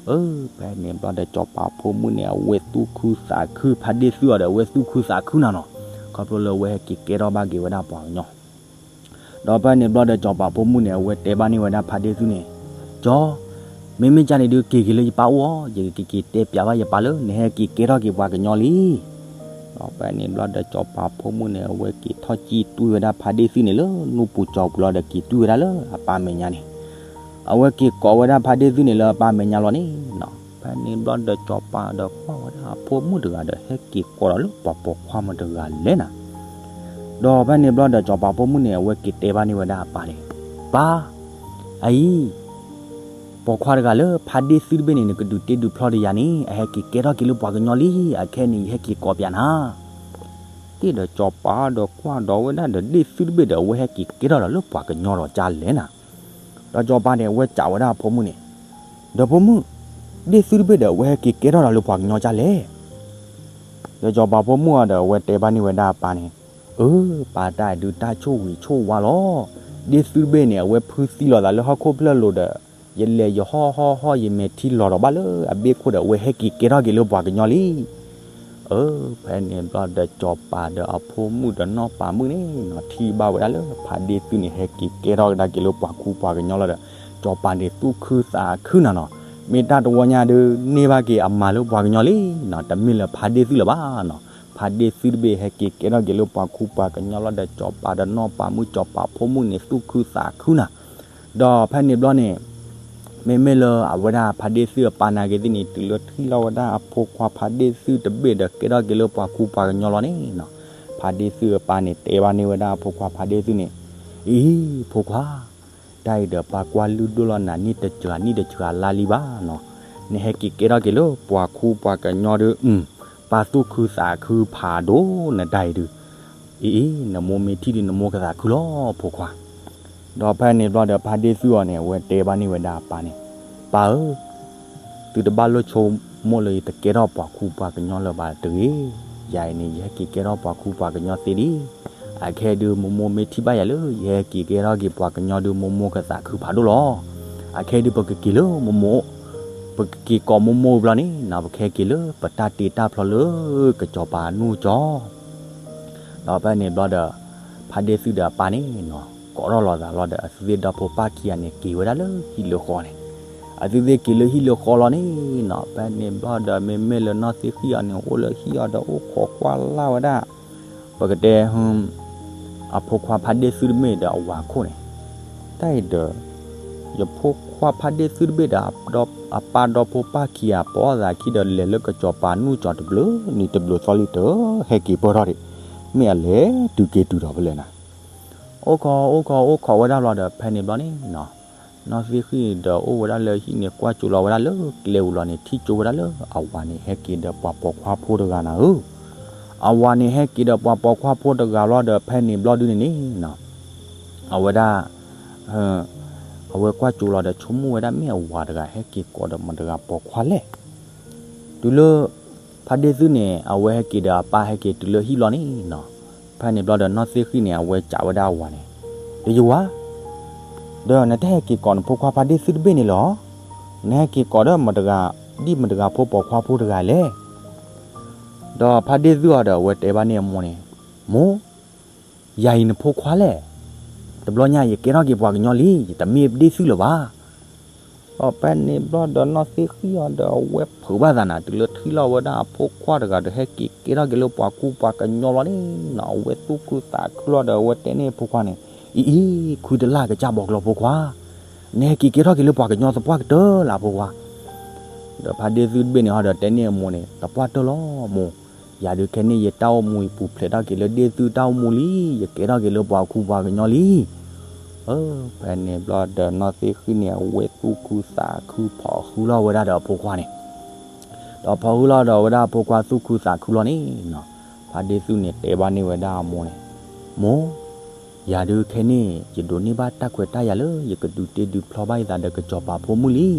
အၢ ဖဲန့ၣ်ဘျီဒီးစီၤပၤဖိမုၣ်န့ၣ် အဝဲသူၣ်ခုသးခု ဖါဒ့ၣ်သုအီၤဒီး အဝဲသူၣ်ခုသးခုနၤနီၤ. ခီဖျိလၢအဝဲဟဲက့ၤကဲထီၣ်ဘၣ်က့ၤဝဲဒၣ်ပှၤကညီ ဒီးဖဲန့ၣ်ဘျီဒီးစီၤပၤဖိမုၣ်န့ၣ် အဝဲတဲဘၣ်န့ၢ်ဝဲဒၣ်ဖါဒ့ၣ်သုန့ၣ်, ကၠီ, မ့မ့ၢ်ကၢ်န့ၣ်ဒုး က့ၤက့ၤလၢယပၢ်အိၣ်အီၤ, ယကက့ၤတဲပျးဘၣ်ယပၢ်လၢ နဟဲက့ၤကဲထီၣ်က့ၤပှၤကညီလံ. ဒီးဖဲန့ၣ်ဘျီဒီးစီၤပၤဖိမုၣ်န့ၣ် အဝဲက့ၤထီၣ်ကံၣ်တွံၢ်ဝဲဒၣ်ဖါဒ့ၣ်သုန့ၣ်လၢနူၢ်ပူၤကၠီပူၤလီၤဒီး က့ၤတွံၢ်ဝဲဒၣ်လၢအပၢ်မဲာ်ညါန့ၣ် အဝဲက့ၤကိးဝဲဒၣ်ဖါဒ့ၣ်သုန့ၣ်လၢအပၢ်မဲာ်ညါလီၤန့ၣ်နီၤ. ဖဲန့ၣ်ဘျီဒီးစီၤပၤဒီးကွၢ်ဝဲဒၣ်အဖိမုၣ်တဂၤဒီး ဟဲက့ၤကိးဒီးလၢပှၤပိာ်ခွါမတဂၤလဲၣ်နၤ. ဒီးဖဲန့ၣ်ဘျီဒီးစီၤပၤဖိမုၣ်န့ၣ် အဝဲက့ၤတဲဘၣ်န့ၢ်ဝဲဒၣ်အပၢ်န့ၣ်, ပၢ်, အအံၤ ပိာ်ခွါတဂၤလၢဖါဒ့ၣ်သုတဘ့ၣ်န့ၣ် နကဒုးတ့ဒုးဖျီဒီးယၤန့ၣ် အဟဲက့ၤကဲထီၣ်က့ၤလၢပှၤကညီလံ. အခဲအံၤန့ၣ် ယဟဲက့ၤကိးပျးနၤ တ့ၢ်ဒီးစီၤပၤဒီးကွၢ်ဒီးဝဲဒၣ်ဒီးဒ့ၣ်သုတဘ့ၣ်ဒီး အဝဲဟဲက့ၤကဲထီၣ်ဒီးလၢပှၤကညီဒီးကၢ်လဲၣ်နၤ. ဒီးစီၤပၤန့ၣ် အဝဲစံးဝဲဒၣ်အဖိမုၣ်န့ၣ်, ဒီးဖိမုၣ်, ဒ့ၣ်သုတဘ့ၣ်ဒီး အဝဲဟဲက့ၤကဲထီၣ်ဒီးလၢပှၤကညီကၢ်လဲၣ်. ဒီးစီၤပၤဖိမုၣ်အီၤဒီး အဝဲတဲဘၣ်န့ၢ်ဝဲဒၣ်အပၢ်န့ၣ်, အၢ ပၢ် တၢ်အံၤဒုးတၢ်ဆိၣ်ဂ့ၤဆိၣ်ဝါလီၤ. ဒ့ၣ်သုတဘ့ၣ်န့ၣ် အဝဲဖုသံလီၤသးလၢဟီၣ်ခိၣ်ဖျၢၣ်လိၤဒီး ယလဲၤယဟီၣ်ဟီၣ်ဟီၣ် ယမဲာ်ထံလီၤဒီးဘၣ်လၢအဘ့ၣ်ခိၣ်ဒီး အဝဲဟဲက့ၤကဲထီၣ်က့ၤလၢပှၤကညီလံ. အၢ ဖဲန့ၣ်ဘျီဒီး စီၤပၤဒီးအဖိမုၣ်ဒီးနီၢ်ပၤမုၣ်န့ၣ်နီၤ ထံၣ်ဘၣ်ဝဲဒၣ်လၢဖါဒ့ၣ်သုန့ၣ် ဟဲက့ၤကဲထီၣ်ကဒါက့ၤလၢပှၤခူပှၤကညီလီၤဒီး စီၤပၤန့ၣ် သူၣ်ခုသးခုနၤနီၤ. မ့ၢ်တၢ်တဝီညါဒီး န့ၢ်ဘၣ်က့ၤအမၤလၢပှၤကညီလံနီၤ, တမ့ၢ်လၢဖါဒ့ၣ်သုလၢၤဘၣ်နီၤ. ဖါဒ့ၣ်သုတဘ့ၣ်ဟဲက့ၤကဲထီၣ်က့ၤလၢပှၤခူပှၤကညီလီၤဒီး စီၤပၤဒီးနီၢ်ပၤမုၣ် စီၤပၤဖိမုၣ်န့ၣ် သူၣ်ခုသးခုနၤ. ဒီးဖဲန့ၣ်ဘျီန့ၣ် မ့မ့ၢ်လၢအဝဲဒၣ်ဖါဒ့ၣ်သုအပၢ်နာ်က့ၤသ့ၣ်န့ၣ် တုၤလၢထံၣ်လီၤဝဲဒၣ်အဖိခွါဖါဒ့ၣ်သုတဘ့ၣ်ဒီး ကဲထီၣ်က့ၤလၢပှၤခူပှၤကညီလီၤန့ၣ်နီၤ, ဖါဒ့ၣ်သုအပၢ်န့ၣ် တဲဘၣ်န့ၢ်ဝဲဒၣ်အဖိခွါဖါဒ့ၣ်သုန့ၣ်, အံၤ ဖိခွါ, တၢ်အံၤဒီးပှၤကွၢ်လုၢ်ဒိၣ်လီၤနၤ နံၣ်တစှၤနံၣ်တစှၤလါလံဘၣ်နီၤ, နဟဲက့ၤကဲထီၣ်က့ၤလၢပှၤခူပှၤကညီဒီး ပၢ်သူၣ်ခုသးခုဖးဒိၣ်နတၢ်အံၤဒုး, အံၤ နမိၢ်မ့ၢ်ထံၣ်ဒုးနမိၢ်ကသးခုလီၤ ဖိခွါ. ဒီးဖဲန့ၣ်ဘျီဒီး ဖါဒ့ၣ်သုအီၤန့ၣ် အဝဲတဲဘၣ်န့ၢ်ဝဲဒၣ်အပၢ်န့ၣ်, ပၢ်ဧၢ, သုတဘၣ်လိၣ်ဆိကမိၣ်လၢယတကဲထီၣ်ပှၤခူပှၤကညီလၢၤဘၣ်တဂ့ၤ. ယၤအံၤန့ၣ် ယဟဲက့ၤကဲထီၣ်ပှၤခူပှၤကညီသ့လံ. အခဲအံၤဒုး မိၢ်မိၢ်မ့ၢ်ထံၣ်ဘၣ်ယၤလၢ ယဟဲက့ၤကဲထီၣ်က့ၤပှၤကညီဒုး မိၢ်မိၢ်ကသးခုဖးဒိၣ်လီၤ. အခဲအံၤဒုးပကက့ၤလၢမိၢ်မိၢ်, ပကက့ၤကိးမိၢ်မိၢ်ဘျီန့ၣ်နီၤ ပကဟဲက့ၤလၢပတၢ်တ့တၢ်ဖျီလၢကစီၤပၤအနူၢ်ကၠီ ဒီးဖဲန့ၣ်ဘျီဒီး ဖါဒ့ၣ်သုဒီးအပၢ်န့ၣ်နီၤ ကိးထီၣ်လီၤသးလီၤဒီး အသုသ့ၣ်ဒီဖိပၢ်ခံဂၤန့ၣ် က့ၤဝဲဒၣ်လၢဟံၣ်လၢဃီန့ၣ်, အသုသ့ၣ်က့ၤလၢဟံၣ်လၢဃီလီၤန့ၣ်နီၤ ဖဲန့ၣ်ဘျီဒီး မ့မ့ၢ်လၢနီၢ်သ့ၣ်ဃံၣ်အီၤန့ၣ် အိၣ်လၢဟံၣ်အီၤဒီး အိၣ်ခိးကွၢ်လၢ်ဝဲဒၣ် ပကတဲ အဖိခွါဖါဒ့ၣ်သုတဘ့ၣ်ဒီးအဝၤခိၣ်န့ၣ်, တၢ်အံၤဒီး ယဖိခွါဖါဒ့ၣ်သုတဘ့ၣ်ဒီး အပၢ်ဒီဖိပၢ်ခံဂၤ ပိာ်သးခံဒီး လဲၤလၢကစီၤပၤနူၢ်ကၠီတဘျုးနံၤတဘျုးသီလံ တဟဲက့ၤပၢၢ်ထီၣ်ဒံး, မ့ၢ်အလဲၤတုၤက့ၤတုၤဒီးဖဲလဲၣ်နၤ, အိၣ်ခိးအိၣ်ခိးအိၣ်ခိးဝဲဒၣ်ဘျီဒီး ဖဲန့ၣ်ဘျီန့ၣ်နီၤ နီၢ်သ့ၣ်ဃံၣ်ဒီးအိၣ်ဝဲဒၣ်လၢဟံၣ်န့ၣ် ကွၢ်ကၠိလီၤဝဲဒၣ်လၢကျဲပူၤလီၤန့ၣ် ထံၣ်ကၠိဝဲဒၣ်လၢအဝၤန့ၣ် ဟဲက့ၤဒီးပှၤပိာ်ခွါဖိတဂၤနၤဧၢ, အဝၤန့ၣ်ဟဲက့ၤဒီးပှၤပိာ်ခွါဖိတဂၤလီၤဒီး ဖဲန့ၣ်ဘျီဒုန့ၣ်န့ၣ်နီၤ အဝဲဒၣ် အဝဲကွၢ်ကၠိလီၤဒီး ဆိကမိၣ်ဝဲဒၣ်မ့ၢ်အဝၤတဂၤ ဟဲက့ၤကိးဒီးမတၤတဂၤပိာ်ခွါလဲၣ်. တုၤလၢ ဖါဒ့ၣ်သုန့ၣ် အဝဲဟဲက့ၤဒီးအပၢ်ဟဲက့ၤတုၤလၢဟံၣ်လီၤန့ၣ်နီၤ, ဖဲန့ၣ်ဘျီဒီးနီၢ်သ့ၣ်ဃံၣ်န့ၣ် အဝဲစံးဝဲဒၣ်အဝၤန့ၣ်, ဒီးယဝၤ, ဒီးနတဟဲက့ၤကိးနဖိခွါဖါဒ့ၣ်သုတဘ့ၣ်န့ၣ်လီၤ. နဟဲက့ၤကိးဒီးမတၤတဂၤ ဒ်မတၤတဂၤဖိပိာ်ခွါဖိတဂၤလဲၣ်. ဒီးဖါဒ့ၣ်သုအီၤဒီး အဝဲတဲဘၣ်န့ၢ်အမိၢ်န့ၣ်, မိၢ်, ယၤအံၤနဖိခွါလဲၣ်. တဘျီညါယကဲထီၣ်က့ၤပှၤကညီလံ, ယတမ့ၢ်ဒ့ၣ်သုလၢၤဘၣ်. ဒီးဖဲန့ၣ်ဘျီဒီးနီၢ်သ့ၣ်ဃံၣ်အီၤဒီး အဝဲဖုးဘၣ်သးနၤ တုၤလၢထံၣ်လီၤဝဲဒၣ်အဖိခွါတဂၤဒီး ဟဲက့ၤကဲထီၣ်က့ၤလၢပှၤခူပှၤကညီလီၤန့ၣ်နီၤ, အဝဲသူၣ်ခုသးခုလီၤဒီး အဝဲတဲန့ၢ်အဖိခွါန့ၣ်, အံၤအံၤ ခွံတလၢ်ကစၢ်ဘီကလီဖိခွါ, နဟဲက့ၤကဲထီၣ်က့ၤလၢပှၤကညီသပှၢ်ကတၢၢ်လၢအဖိခွါ. ဒီးဖါဒ့ၣ်သုတဘ့ၣ်န့ၣ်ဟီဒီး တဲန့ၢ်အမိၢ်န့ၣ်, သပှၢ်တၢၢ်လီၤမိၢ်, ယၤဒုးခဲန့ၣ် ယတၢ်အိၣ်မူအံၤပူၤဖျဲးထီၣ်က့ၤလၢဒ့ၣ်သုတၢ်အိၣ်မူလံ, ယကဲထီၣ်က့ၤလၢပှၤခူပှၤကညီလံ. အၢ ဖဲန့ၣ်ဘျီဒီးနီၢ်သ့ၣ်ဃံၣ်န့ၣ် အဝဲသူၣ်ခုသးခုဖီၣ်ဃုလီၤဝဲဒၣ်ဒီးအဖိခွါန့ၣ် ဒီးဖီၣ်ဃုလီၤဒီးဝဲဒၣ်အဖိခွါသူၣ်ခုသးခုလီၤန့ၣ်နီၤ, ဖါဒ့ၣ်သုန့ၣ်တဲဘၣ်န့ၢ်ဝဲဒၣ်အမိၢ်န့ၣ်, မိၢ်, ယၤဒုးခဲန့ၣ် ယဒိးန့ၢ်ဘၣ်တၢ်ခွဲးတၢ်ယာ်လၢ ယကဒုးတ့ဒုးဖျီဘၣ်ယသးဒီးကစီၤပၤဖိမုၣ်လံ.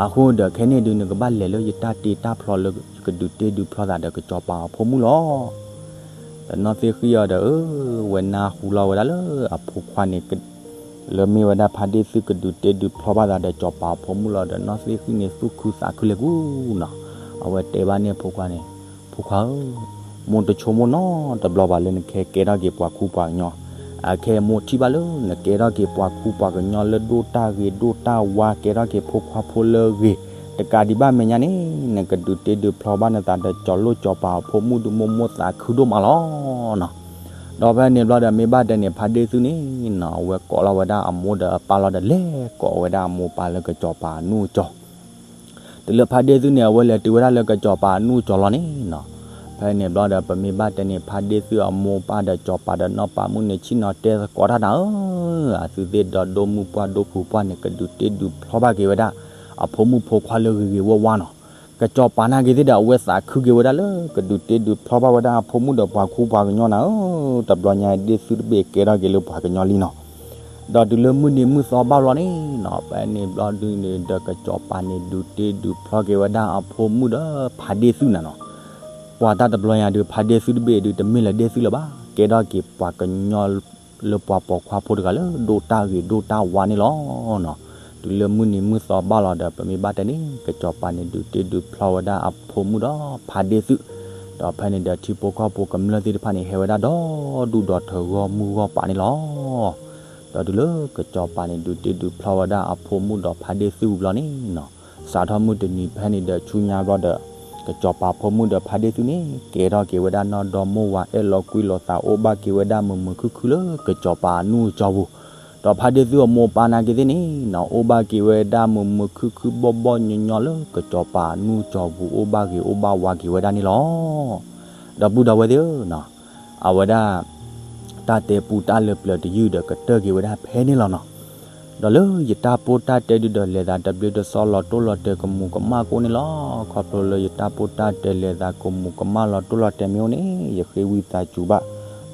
အဃိဒီးခဲန့ၣ်ဒုး နကဘၣ်လဲၤလၢယတၢ်တ့တၢ်ဖျီလၢ ယကဒုးတ့ဒုးဖျီသးဒီးကစီၤပၤအဖိမုၣ်လီၤ. ဒီးနီၢ်သ့ၣ်ဃံၣ်အီၤဒီး အၢ ဝဲနၢ်ဟူလီၤဝဲဒၣ်လၢအဖိခွါန့ၣ် လၢမ့ၢ်ဝဲဒၣ်ဖါဒ့ၣ်သုကဒုးတ့ဒုးဖျီဘၣ်သးဒီးစီၤပၤအဖိမုၣ်လီၤဒီး နီၢ်သ့ၣ်ဃံၣ်န့ၣ် သူၣ်ခုသးခုလဲၤကူနီၤ. အဝဲတဲဘၣ်န့ၢ်အဖိခွါန့ၣ်, ဖိခွါဧၢ, မိၢ်တဆိကမိၣ်နီတဘျီဘၣ်လၢနကဟဲကဲထီၣ်က့ၤပှၤခူပှၤကညီ, အခဲအံၤမိၢ်ထံၣ်ဘၣ်လၢနကဲထီၣ်က့ၤပှၤခူပှၤကညီလၢဒိၣ်တၢ်ဂ့ၤဒိၣ်တၢ်ဝါ ကဲထီၣ်က့ၤဖိခွါဖိလၢအဂ့ၤ, တကးဒံးဘၣ်မဲာ်ညါန့ၣ် နကဒုးတ့ဒုးဖျီဘၣ်နသးဒီးစီၤလိၣ်စီၤပၤအဖိမုၣ်ဒုး မိၢ်မိၢ်သးခုဒိၣ်မးလီၤနီၤ. ဒီးဖဲန့ၣ်ဘျီဒီး မ့ၢ်ဘၣ်တဲန့ၣ် ဖါဒ့ၣ်သုန့ၣ်နီၤ အဝဲကိးလီၤဝဲဒၣ်အမိၢ်ဒီးအပၢ်လီၤဒီး လဲၤကိးဝဲဒၣ်အမိၢ်ပၢ်လၢကစီၤပၤအနူၢ်ကၠီ တုၤလၢဖါဒ့ၣ်သုန့ၣ် အဝဲလဲၤတုၤဝဲဒၣ်လၢကစီၤပၤအနူၢ်ကၠီလီၤန့ၣ်နီၤ, ဖဲန့ၣ်ဘျီဒီး ပမ့ၢ်ဘၣ်တဲန့ၣ် ဖါဒ့ၣ်သုအမိၢ်ပၢ်ဒီးစီၤပၤဒီးနီၢ်ပၤမုၣ်န့ၣ် ဆ့ၣ်နီၤတဲသကိးတၢ်နၤဧၢ, အသုသ့ၣ်ဒီဒိၣ်မုၣ်ပှၢ်ဒိၣ်ဖုပှၢ်န့ၣ် ကဒုးတ့ဒုးဖျီဘၣ်က့ၤဝဲဒၣ် အဖိမုၣ်ဖိခွါလၢဂ့ၤဂ့ၤဝါဝါနီၤ. ကစီၤပၤနာ်က့ၤသ့ၣ်ဒီး အဝဲသးခုက့ၤဝဲဒၣ်လၢ ကဒုးတ့ဒုးဖျီဘၣ်ဝဲဒၣ်အဖိမုၣ်ဒီးပှၤခူပှၤကညီနၤဧၢ, တဘျီညါဒ့ၣ်သုတဘ့ၣ်ကဲထီၣ်က့ၤလၢပှၤကညီလံနီၤ. ဒီးတုၤလၢမုၢ်နံၤမုၢ်သီဘၣ်လီၤန့ၣ်နီၤ, ဖဲန့ၣ်ဘျီဒုန့ၣ်ဒီး ကစီၤပၤန့ၣ် ဒုးတ့ဒုးဖျီက့ၤဝဲဒၣ်အဖိမုၣ်ဒီးဖါဒ့ၣ်သုနၤနီၤ. ပှၤတၢ်တဘျီညါဒုး ဖါဒ့ၣ်သုတဘ့ၣ်ဒုး တမ့ၢ်လၢဒ့ၣ်သုလၢၤဘၣ်, ကဲထီၣ်က့ၤပှၤကညီလၢပှၤပိာ်ခွါဖိတဂၤလၢဒိၣ်တၢ်ဂ့ၤဒိၣ်တၢ်ဝါန့ၣ်လီၤနီၤ. တုၤလၢမုၢ်နံၤမုၢ်သီဘၣ်လီၤဒီး ပမ့ၢ်ဘၣ်တဲန့ၣ် ကစီၤပၤန့ၣ် ဒုးတ့ဒုးဖျီဝဲဒၣ်အဖိမုၣ်ဒီးဖါဒ့ၣ်သု ဒီးဖဲန့ၣ်ဒီးထံဖိကီၢ်ဖိကမျၢၢ်သ့ၣ်တဖၣ်န့ၣ် ဟဲဝဲဒၣ်ဒီဒူၣ်ဒီထၢဂီၢ်မုၢ်ဂီၢ်ပၤန့ၣ်လီၤ. ဒီးတုၤလၢကစီၤပၤန့ၣ် ဒုးတ့ဒုးဖျီဝဲဒၣ်အဖိမုၣ်ဒီးဖါဒ့ၣ်သုးဝံၤဘျီန့ၣ်နီၤ, စးထီၣ်မုၢ်တနံၤဖဲန့ၣ်ဒီးဆူညါဘျီဒီး ကစီၤပၤဖိမုၣ်ဒီးဖါဒ့ၣ်သုးန့ၣ် ကဲထီၣ်က့ၤဝဲဒၣ်နီၢ်ဒီမါဝၤ အဲၣ်လီၤကွံလိာ်သးအိၣ်ဘၣ်က့ၤဝဲဒၣ်မုာ်မုာ်ခုၣ်ခုၣ်လၢကစီၤပၤအနူၢ်ကၠီပူၤ, ဒီးဖါဒ့ၣ်သုးအမိၢ်ပၢ်နာ်က့သ့ၣ်န့ၣ်နီၤ အိၣ်ဘၣ်က့ၤဝဲဒၣ်မုာ်မုာ်ခုၣ်ခုၣ်ဘီၣ်ဘီၣ်ညီညီလၢကစီၤပၤအနူၢ်ကၠီပူၤ အိၣ်ဘၣ်ဂ့ၤအိၣ်ဘၣ်ဝါက့ၤဝဲဒၣ်န့ၣ်လီၤ. ဒီပုၢ်ဒီဝဲၢ်သ့ၣ်ဧၢနီၤ, အဝဲဒၣ် တၢ်တဲပူတၢ်လၢပျၢၤတယုၢ်ဒီးကတၢၢ်က့ၤဝဲဒၣ်ဖဲန့ၣ်လီၤနီၤ. ဒီးလၢယတၢ်ပိၢ်တၢ်တဲဒုဒီးလဲၤသးတဘျ့တဆှီလီၤတိၢ်လီၤတဲာ်ကမူးကမၣ်ကိၣ်န့ၣ်လီၤ. ခီဖျိလၢယတၢ်ပိၢ်တၢ်တဲလဲၤသးကမူးကမၣ်လီၤတိၢ်လီၤတဲာ်မ့ၢ်အိၣ်န့ၣ် ယဃ့ဝံသးစူၤဘၣ်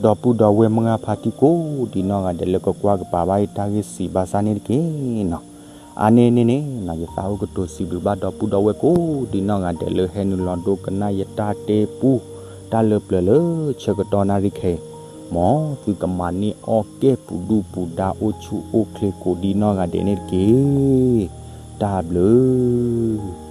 ဒီပုၢ်ဒီဝဲၢ်မုၢ်ဂၢ်ဖါတံၢ်ကိးဒံးနီၢ်ဂၤဒဲးလၢကကွၢ်ကပၤဘၣ်ယတၢ်ဂ့ၢ်စံးဘၣ်ဆၣ်န့ၣ်တက့ၢ်နီၤ. အါန့ၢ်န့ၣ်န့ၣ်နီၤ ယသးအိၣ်ကတိၤစံးဘျုးဘၣ်ဒီပုၢ်ဒီဝဲၢ်ကိးဒံးနီၢ်ဂၤဒဲးလၢ ဟဲနုာ်လီၤဒိကနၣ်ယတၢ်တဲပူ တၢ်လၢပျၢၤလၢဆၢကတီၢ်နၣ်ရံၣ်ခဲအံၤ, မ်သုကမၤန့ၢ်အီၣ်ကဲၣ်ပူၤဒူၣ်ပူၤဒါအိၣ်ဆူၣ်အိၣ်ချ့ကိးဒံးနီၢ်ဂၤဒဲးန့ၣ်တက့ၢ်. တၢ်ဘျုး